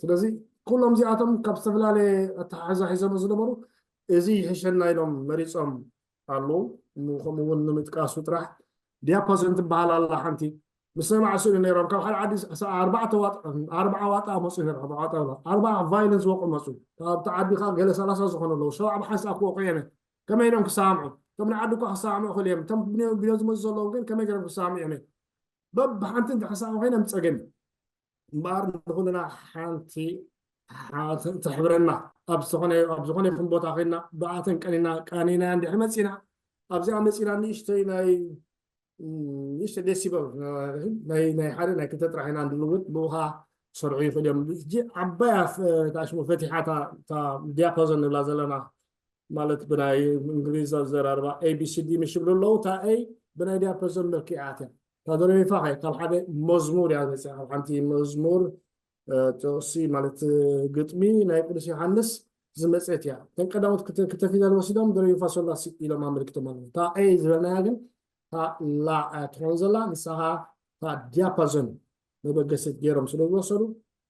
ስለዚ ኩሎም እዚኣቶም ካብ ዝተፈላለየ ኣተሓሕዛ ሒዞም ዝነበሩ እዚ ይሕሸና ኢሎም መሪፆም ኣለዉ። ከምኡ እውን ንምጥቃሱ ጥራሕ ዲያፓዞን ትበሃል ኣላ ሓንቲ ምስ ሰማዕ ስእሉ ነይሮም ካብ ሓደ ዓዲ ኣርባዕተ ዋጣ ኣርባዓ ዋጣ መፁ ነይሩ ኣርባዓ ዋጣ ኣርባዓ ቫይለንስ ወቁ መፁ። ካብቲ ዓዲ ከዓ ገለ ሰላሳ ዝኾኑ ኣለዉ ሸውዓ ብሓንሳ ክወቁ እዮም። ከመይ ኢሎም ክሰማምዑ? እቶም ንዓዲ እኳ ክሰማምዑ ክእል እዮም። እቶም ቢኖ ዝመፁ ዘለዉ ግን ከመይ ገይሮም ክሰማምዑ እዮም? በብሓንቲ እንተክሰማምዑ ኮይኖም ፀገም እዩ። እምበኣር ንኩልና ሓንቲ ተሕብረና ኣብ ዝኾነ ኣብ ዝኾነ ይኹን ቦታ ኮይና ብኣተን ቀኒና ቃኒና እንድሕር መፂና ኣብዚኣ መፂና ንእሽተይ ናይ ንእሽተ ዴሲበል ናይ ናይ ሓደ ናይ ክልተ ጥራሕ ኢና ንልውጥ ብኡ ከዓ ክሰርሑ ይኽእል እዮም። ሕጂ ዓባያ ታሽሙ ፈቲሓታ እታ ዲያፓዞን ንብላ ዘለና ማለት ብናይ እንግሊዝ ኣዘራርባ ኤቢሲዲ ምሽ ይብሉ ኣለዉ እታ ኤ ብናይ ዲያፓዞን መልክዕ ኣትያ እታ ዶሬሚፋ ከ ካብ ሓደ መዝሙር እያ መፅያ ካብ ሓንቲ መዝሙር ጥቕሲ ማለት ግጥሚ ናይ ቅዱስ ዮሃንስ ዝመፀት እያ። እተን ቀዳሞት ክልተ ፊደል ወሲዶም ዶ ሬ ሚ ፋ ሶል ላ ሲ ኢሎም ኣመልኪቶም ኣለዉ። እታ ኤ ዝበልናያ ግን እታ ላ እያ ትኸውን ዘላ ንሳ ከዓ እታ ዲያፓዞን መበገሲት ገይሮም ስለ ዝወሰዱ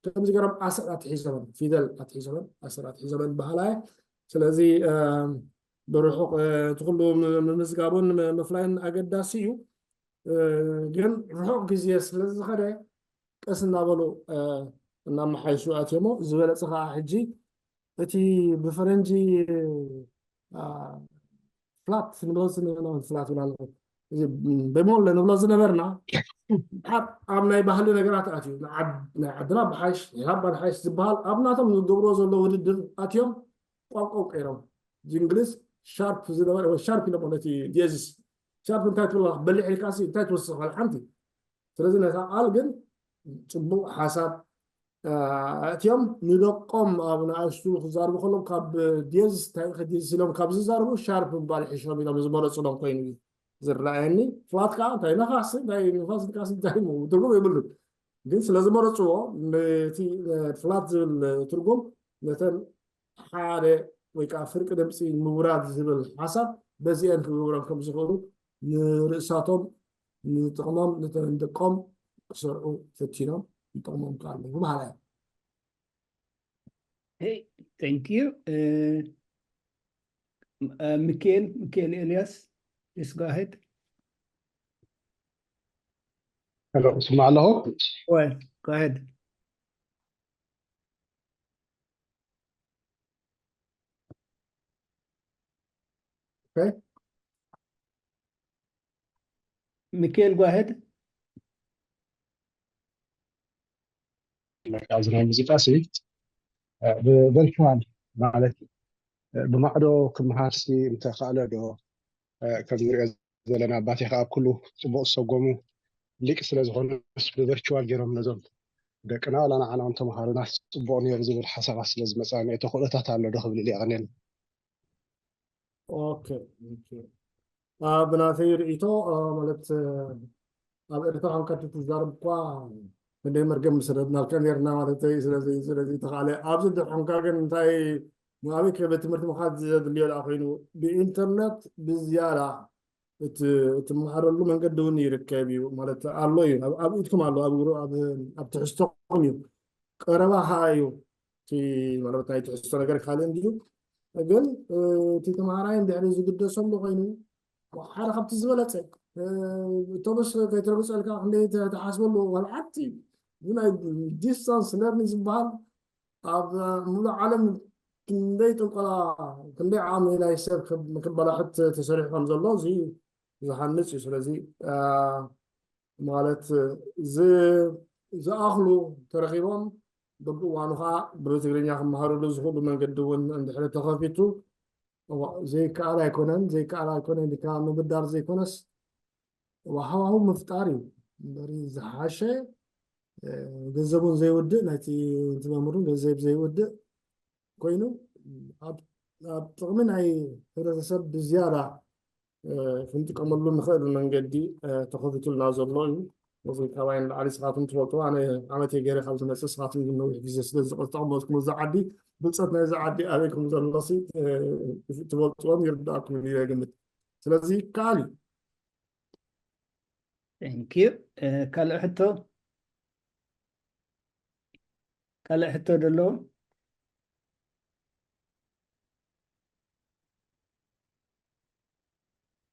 ከምዚ ገይሮም ኣሰር ኣትሒዞመን ፊደል ኣትሒዞመን ኣሰር ኣትሒዞመን በሃላ እየ። ስለዚ ብርሑቕ እቲ ኩሉ ምምዝጋቡን ምፍላይን ኣገዳሲ እዩ። ግን ርሑቕ ግዜ ስለ ዝኸደ ቀስ እናበሉ እናመሓይሹ ኣትዮሞ ዝበለፀ ከዓ ሕጂ እቲ ብፈረንጂ ፍላት ንብሎ ዝነበና ፍላት ብላ ኣለኹ በሞለ ንብሎ ዝነበርና ኣብ ናይ ባህሊ ነገራት ኣትዩ ናይ ዓድና ብሓይሽ ናይ ላባ ብሓይሽ ዝበሃል ኣብ ናቶም ዝገብርዎ ዘሎ ውድድር ኣትዮም ቋንቋ ቀይሮም እንግሊዝ ሻርፕ ዝነበረ ወይ ሻርፕ ኢሎም ነቲ ዲየዝስ ሻርፕ እንታይ ትብላ በሊሕ ኢልካ እንታይ ትወስኽ ሓንቲ ስለዚ ነታ ቃል ግን ፅቡቅ ሓሳብ ኣእትዮም ንደቆም ኣብ ንኣሽቱ ክዛርቡ ከሎም ካብ ዲየዝስ እንታይ ኢኺ ዲየዝስ ኢሎም ካብ ዝዛርቡ ሻርፕ ምባል ይሕሾም ኢሎም ዝመረፅሎም ኮይኑ እዩ ዝረኣየኒ። ፍላት ከዓ እንታይ ነፋስ እንታይ ንፋስ ንቃስ እንታይ ትርጉም የብሉን። ግን ስለዝመረፅዎ ነቲ ፍላት ዝብል ትርጉም ነተን ሓደ ወይ ከዓ ፍርቂ ድምፂ ምውራድ ዝብል ሓሳብ በዚአን ክገብሮም ከም ዝኽእሉ ንርእሳቶም ንጥቕሞም ንደቆም ክሰርዑ ፈቲኖም ይጠቕሞም ከ ኣለዉ በሃላ እያ። Hey, thank you. Uh, uh, Mikhail, Mikhail Elias, please go ahead. Hello, ስማዕ ኣለኹ? Well, go ahead. Okay. Mikhail, go ahead. ኣብዚ ናይ ሙዚቃ ሲ ብቨርቹዋል ማለት ብማዕዶ ክመሃር ሲ እንተኻእለ ዶ ከም ንሪኦ ዘለና ኣባቴ ከዓ ኣብ ኩሉ ፅቡቅ ዝሰጎሙ ሊቅ ስለዝኾኑስ ብቨርቹዋል ገይሮም ነዞም ደቅና ዋላ ንዓና እውን ተምሃሩና ፅቡቅ ነይሩ ዝብል ሓሳባት ስለዝመፅኣኒ እቲ ክእለታት ኣሎ ዶ ክብል ኢለ የቐንየልና። ኦኬ ብናተይ ርእይቶ ማለት ኣብ ኤርትራ ኮንካ ትዛረብ እኳ ክንደይ መርገም ምሰደድናልካ ነርና ማለት እዩ። ስለዚ ስለዚ ተኻለ ኣብዚ ድር ኮንካ ግን እንታይ ንኣበይ ከ ቤት ትምህርቲ ምኻድ ዘድልዮ ደኣ ኮይኑ ብኢንተርነት ብዝያዳ እትመሃረሉ መንገዲ እውን ይርከብ እዩ ማለት ኣሎ እዩ። ኣብ ኢድኩም ኣሎ ኣብ ትሕዝቶኹም እዩ። ቀረባ ከዓ እዩ እቲ ማለት ናይ ትሕዝቶ ነገር ካልእ እንድዩ ግን እቲ ተምሃራይ እንድሕሪ ዝግደሰሉ ኮይኑ ሓደ ካብቲ ዝበለፀ እቶምስ ከይትረግፀልካ ክንደይ ተሓስበሉ ዋላ ሓንቲ እዚ ናይ ዲስታንስ ለርኒንግ ዝበሃል ኣብ ሙሉእ ዓለም ክንደይ ጥንቆላ፣ ክንደይ ዓቕሚ ናይ ሰብ ክብ- ክበላሕት ተሰሪሑ ከም ዘሎ እዚ ዝሃንፅ እዩ። ስለዚ አ፣ ማለት ዝ- ዝኣኽሉ ተረኺቦም በብእዋኑ ከዓ ብትግርኛ ክመሃሩሉ ዝኽእሉ መንገዲ እውን እንድሕር ተኸፊቱ እዋ፣ ዘይከኣል ኣይኮነን። ዘይከኣል ኣይኮነን ኢልካ ምብዳር ዘይኮነስ፣ እዋ፣ ሃዋሁ ምፍጣር እዩ እምበሪ ዝሓሸ፣ እ፣ ገንዘቡን ዘይውድእ፣ ናይቲ እቲ መምህሩን ገንዘብ ዘይውድእ ኮይኑ፣ ኣብ ኣብ ጥቕሚ ናይ ሕብረተሰብ ብዝያዳ፣ እ፣ ክንጥቀመሉ ንኽእል መንገዲ፣ እ፣ ተኸፊቱልና ዘሎ እዩ። እዚ ካባይ ንላዕሊ ንስኻትኩም ትፈልጡ፣ ኣነ ዓመት ገይረ ካብ ዝመፅእ ንስኻትኩም ግን ነዊሕ ግዜ ስለ ዝተቐመጥኩም እዚ ዓዲ፣ ብልፀት ናይዚ ዓዲ ኣበይ ከም ዘሎ ሲ፣ እ፣ ትፈልጥዎም ይርዳእኩም እዩ ይግምት። ስለዚ ይከኣል እዩ። Thank you። እ፣ ካልእ ሕቶ ካልእ ሕቶ ደሎ?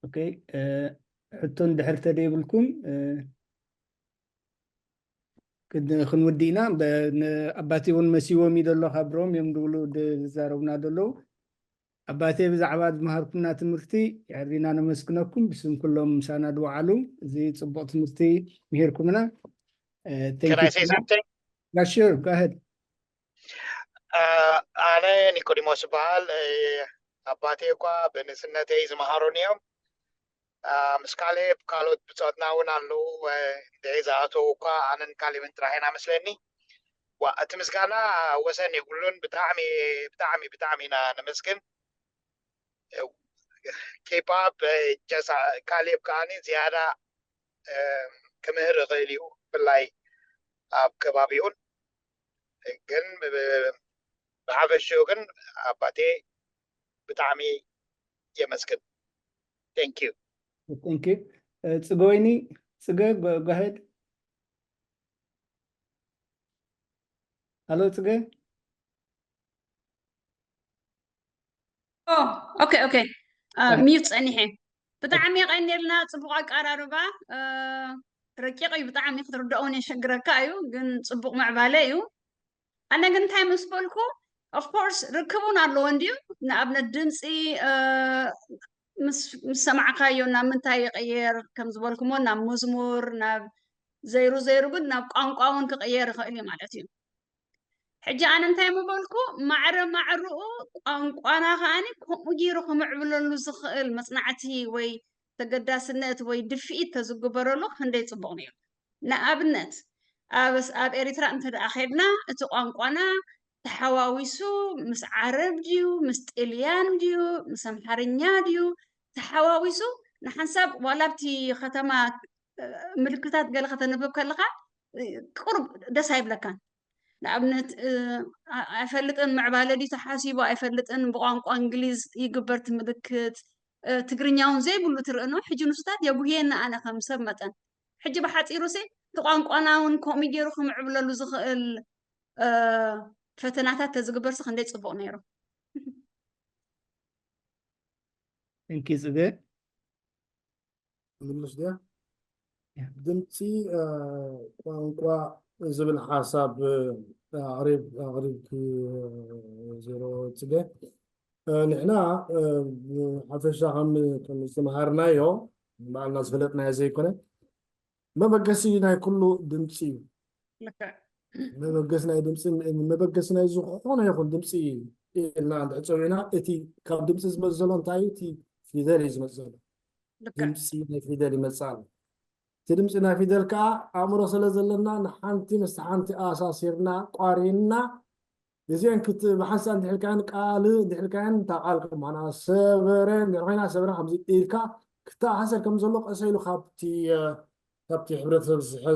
ኦኬ፣ እ፣ ሕቶ እንድሕር ተደይብልኩም፣ እ፣ ክድ- ክንውድእ ኢና። በ- ን- ኣባቴ እውን መሲዎም እዩ ዘሎ፣ ካብ ሮም እዮም ድብሉ ድ- ዝዛረቡና ዘለዉ። ኣባቴ፣ ብዛዕባ ዝመሃርኩምና ትምህርቲ የዕሪና ነመስግነኩም። ብስም ኩሎም ምሳና ድወዓሉ፣ እዚ ጽቡቕ ትምህርቲ ምሂርኩምና። እ፣ thank Can you I say so much. something? Yeah, sure, go ahead. አ፣ ኣነ ኒቆዲሞስ ይበሃል። እ፣ ኣባቴ እኳ ብንእስነተይ ዝመሃሩኒ እዮም። አ፣ ምስ ካሌብ ካልኦት ብጾትና እውን ኣለዉ። እ፣ እንድዒ ዝኣተዉ እኳ ኣነን ካሌብን ጥራሕ ኢና መስለኒ። ዋ፣ እቲ ምስጋና ወሰን የብሉን። ብጣዕሚ፣ ብጣዕሚ፣ ብጣዕሚ ኢና ነመስግን። እ፣ ኬፓፕ፣ እ፣ ጀሳ-፣ ካሌብ ከኣኒ ዝያዳ፣ እ፣ ክምህር ይኽእል እዩ፣ ብፍላይ ኣብ ከባቢኡን። ግን ብ-፣ ብሓፈሽኡ ግን ኣባቴ ብጣዕሚ የመስግን። Thank you። Thank you። እ፣ ጽገ ወይኒ፣ ጽገ፣ go- go ahead። ሃሎ ጽገ። ኦ፣ ኦኬ፣ ኦኬ። አ፣ ሚዩት ጸኒሐ። ብጣዕሚ የቐንየልና፣ ጽቡቕ ኣቀራርባ። አ፣ ረቂቕ እዩ ብጣዕሚ፣ ክትርድኦ እውን የሸግረካ እዩ፣ ግን ጽቡቕ ምዕባለ እዩ። ኣነ ግን እንታይ ምስ በልኩ፣ of course ርክብ እውን ኣለዎ እንድዩ። ንኣብነት ድምፂ፣ አ፣ ምስ ምስ ሰማዕካዮ ናብ ምንታይ ይቕየር ከም ዝበልኩሞ፣ ናብ መዝሙር፣ ናብ ዘይሩ ዘይሩ ግን ናብ ቋንቋ እውን ክቕየር ይኽእል እዩ ማለት እዩ። ሕጂ ኣነ እንታይ ምበልኩ፣ ማዕረ ማዕርኡ ቋንቋና ከኣኒ ከምኡ ገይሩ ክምዕብለሉ ዝኽእል መጽናዕቲ ወይ ተገዳስነት ወይ ድፍኢት ተዝግበረሉ ክንደይ ጽቡቕ ነይሩ። ንኣብነት ኣብ ኣብ ኤሪትራ እንተ ደኣ ኸድና እቲ ቋንቋና ተሓዋዊሱ ምስ ዓረብ ድዩ ምስ ጥልያን ድዩ ምስ ኣምሓርኛ ድዩ ተሓዋዊሱ ንሓንሳብ ዋላ ኣብቲ ከተማ ምልክታት ገለ ከተንብብ ከለኻ ቁሩብ ደስ ኣይብለካን። ንኣብነት እ፣ ኣ- ኣይፈልጥን ምዕባለ ድዩ ተሓሲቡ ኣይፈልጥን ብቋንቋ እንግሊዝ ይግበር እቲ ምልክት እ፣ ትግርኛ እውን ዘይብሉ ትርእኖ ሕጂ ንሱታት የጉህየኒ ኣነ ከም ሰብ መጠን ሕጂ ብሓፂሩ ሲ እቲ ቋንቋና እውን ከምኡ ገይሩ ክምዕብለሉ ዝኽእል እ፣ ፈተናታት ተዝግበርሲ ክንደይ ፅቡቕ ነይሩ። እንኪ ጽገ ምልስ ድያ? ድምፂ ቋንቋ ዝብል ሓሳብ ኣቕሪብ ኣቕሪብኪ ዜሮ ፅገ። ንሕና ሓፈሻ ከም ዝተምሃርናዮ ባዕልና ዝፈለጥናዮ ዘይኮነ መበገሲ ናይ ኩሉ ድምፂ እዩ። መበገሲ ናይ ድምፂ መበገሲ ናይ ዝኾነ ይኹን ድምፂ ኢልና እንድሕር ፀዊዕና እቲ ካብ ድምፂ ዝመፅእ ዘሎ እንታይ እዩ? እቲ ፊደል እዩ ዝመፅእ ዘሎ። ድምፂ ናይ ፊደል ይመፅእ ኣሎ። እቲ ድምፂ ናይ ፊደል ከዓ ኣእምሮ ስለ ዘለና ንሓንቲ ምስቲ ሓንቲ ኣሳሲርና ቋሪንና እዚአን ክት ብሓንሳእ እንድሕር ካን ቃል እንድሕር ካን እታ ቃል ከማና ሰበረ እንድሕር ኮይና ሰበረ ከምዚ ኢልካ ክተኣሳሰር ከም ዘሎ ቀሰ ኢሉ ካብቲ ካብቲ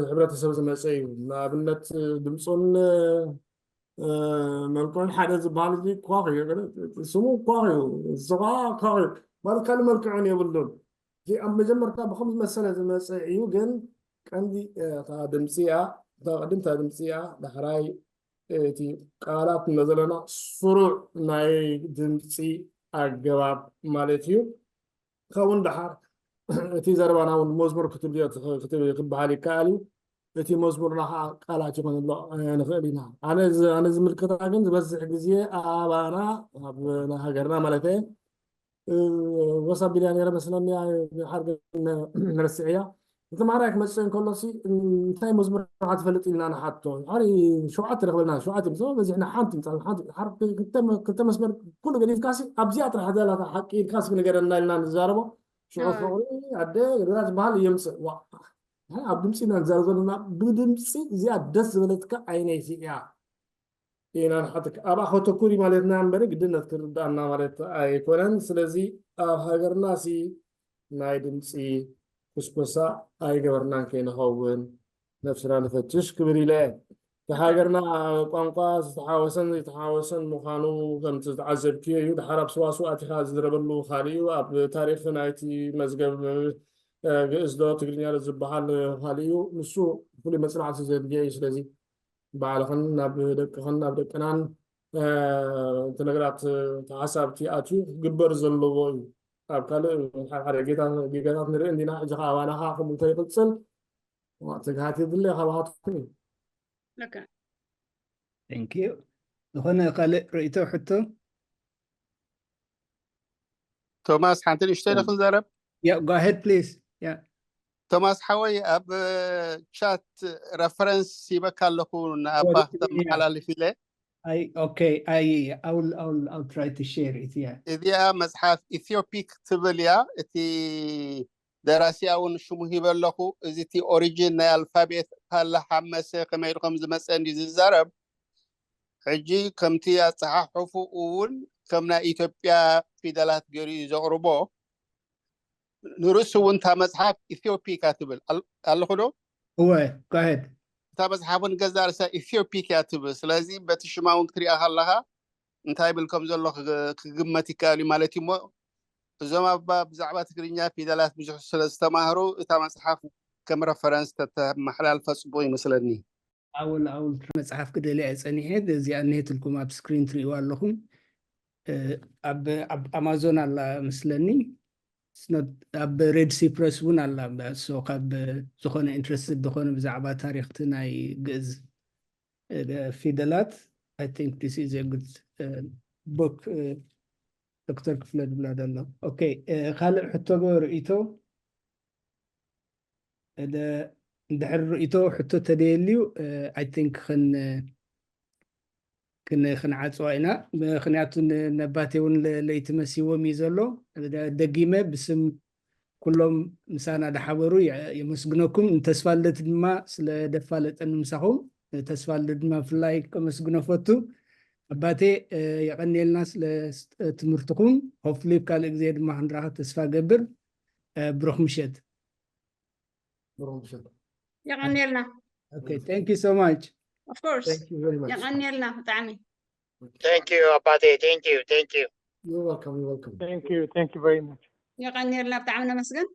ሕብረተሰብ ዝመፀ እዩ። ንኣብነት ድምፁን መልክዑን ሓደ ዝበሃል እዚ ኳኽ እዩ። ስሙ ኳኽ እዩ። እዚ ከዓ ኳኽ እዩ ማለት ካልእ መልክዑን የብሉን። እዚ ኣብ መጀመርታ ብኸም ዝመሰለ ዝመፀ እዩ። ግን ቀንዲ እታ ድምፂ እያ። እታ ቅድም እታ ድምፂ እያ። ዳሕራይ እቲ ቃላት እንብሎ ዘለና ስሩዕ ናይ ድምፂ ኣገባብ ማለት እዩ። ካብኡ ንደሓር እቲ ዘረባና እውን መዝሙር ክትብልዮ ትኽ- ክትብል ክበሃል ይከኣል እዩ። እቲ መዝሙርና ከዓ ቃላት ይኾንሎ ንኽእል ኢና። ኣነ ዝ- ኣነ ዝምልከታ ግን ዝበዝሕ ግዜ ኣባና ኣብ ናይ ሃገርና ማለት ወሳብ ቢልያ ነይረ መስለኒ። ሓርገ ነርስዕያ እቲ ማራይ ክመፅእ እንከሎ ሲ እንታይ መዝሙር ኢኻ ትፈልጥ ኢልና ንሓቶ። ሓሪ ሸውዓተ ረኽበልና ሸውዓተ ምስ በዚሕና ሓንቲ ምፃ ክልተ መስመር ኩሉ ገዲፍካ ሲ ኣብዚኣ ጥራሕ ዘላ ሓቂ ኢልካ ሲ ንገረና ኢልና ንዛረቦ። ሽዑ ፍቕሪ ኣደ ገዛ ዝበሃል የምፅእ ዋ ኣብ ድምፂ ኢና ንዛረብ ዘለና። ብድምፂ እዚኣ ደስ ዝበለትካ ዓይነይቲ እያ ኢና ንሓተካ። ኣብኣ ከተኩሪ ማለትና እምበሪ ግድነት ክርዳእና ማለት ኣይኮነን። ስለዚ ኣብ ሃገርና ሲ ናይ ድምፂ ኩስኮሳ ኣይገበርናን ከይንኸውን ነብስና ንፈትሽ ክብል ኢለ። እቲ ሃገርና ቋንቋ ዝተሓወሰን ዘይተሓወሰን ምዃኑ ከምቲ ዝተዓዘብክዮ እዩ። ድሓር ኣብ ሰዋስው ኣቲኻ ዝዝረበሉ ካልእ እዩ። ኣብ ታሪኽ ናይቲ መዝገብ ግእዝ ዶ ትግርኛ ዶ ዝበሃል ካልእ እዩ። ንሱ ፍሉይ መፅናዕቲ ዘድልዮ እዩ። ስለዚ ባዕልኽን ናብ ደቅኽን ናብ ደቅናን እቲ ነገራት ተሓሳብቲ ኣትዩ ክግበር ዘለዎ እዩ። ኣብ ካልእ ሓደ ጌጋታት ንርኢ እንዲና። ሕጂ ከዓ ኣባና ከዓ ከምኡ እንተይቕፅል ትግሃት የድለ ካባኻትኩም እዩ። Thank you። ዝኾነ ካልእ ርእይቶ ሕቶ? ቶማስ ሓንቲ ንእሽተይ ዶ ክዛረብ? Yeah, go ahead please. Yeah. ቶማስ ሓወይ ኣብ ቻት ረፈረንስ ሂበካ ኣለኹ ንኣባ ክተመሓላልፍ ኢለ። I okay, I I will I will I'll try to share it. Yeah. እዚኣ መጽሓፍ ኢትዮፒክ ትብል እያ። እቲ ደራሲኣ እውን ሽሙ ሂበ ኣለኹ። እዚ እቲ ኦሪጂን ናይ ኣልፋቤት ፓለ ሓመሰ ከመይ ኢሉ ከም ዝመጸ እንዲ ዝዛረብ። ሕጂ ከምቲ ኣጸሓሕፉ እውን ከም ናይ ኢትዮጵያ ፊደላት ገይሩ እዩ ዘቕርቦ። ንርእሱ እውን እታ መጽሓፍ ኢትዮፒካ ትብል ኣለኹ ዶ? እወ go ahead። እታ መጽሓፍ እውን ገዛ ርእሳ ኢትዮፒክ እያ ትብል። ስለዚ በቲ ሽማ እውን ክትሪኣ ከለኻ እንታይ ብል ከም ዘሎ ክግመት ይከኣል እዩ ማለት እዩ። እሞ እዞም ኣባ ብዛዕባ ትግርኛ ፊደላት ብዙሕ ስለ ዝተማህሩ እታ መጽሓፍ ከም ረፈረንስ ተተመሓላልፋ ጽቡቕ ይመስለኒ። ኣውል ኣውል መጽሓፍ ክደልያ እየ ጸኒሐ። እዚኣ እኒሄትልኩም ኣብ ስክሪን ትርእይዋ ኣለኹም። ኣብ ኣማዞን ኣላ መስለኒ። ኣብ ሬድ ሲ ፕረስ እውን ኣላ። ሶ ካብ ዝኾነ ኢንትረስትድ ዝኾነ ብዛዕባ ታሪኽቲ ናይ ግእዝ ፊደላት I think this is a good book። ዶክተር ክፍለ ድብላ ደሎ። ኦኬ፣ ካልእ ሕቶ ዶ ርእይቶ? እንድሕር ርእይቶ ሕቶ ተደየልዩ I think ክንዓፅዋ ኢና። ምክንያቱ ነባቴ እውን ለይቲ መሲዎም እዩ ዘሎ። ደጊመ ብስም ኩሎም ምሳና ድሓበሩ የመስግነኩም። ንተስፋ ልደት ድማ ስለ ደፋለጠኒ ምሳኹም፣ ተስፋ ልደት ድማ ብፍላይ ከመስግኖ ፈቱ። ኣባቴ የቐንየልና ስለ ትምህርትኹም። ሆፕፉሊ ካልእ ግዜ ድማ ክንራኸብ ተስፋ ገብር። ብሩኽ ምሸት። ብሩኽ ምሸት። የቐንየልና። Okay, thank you so much. Of course። Thank you very much. የቐንየልና ብጣዕሚ። Thank you ኣባቴ። Thank you, thank you። You're welcome, you're welcome. Thank you, thank you very much. የቐንየልና ብጣዕሚ ነመስግን።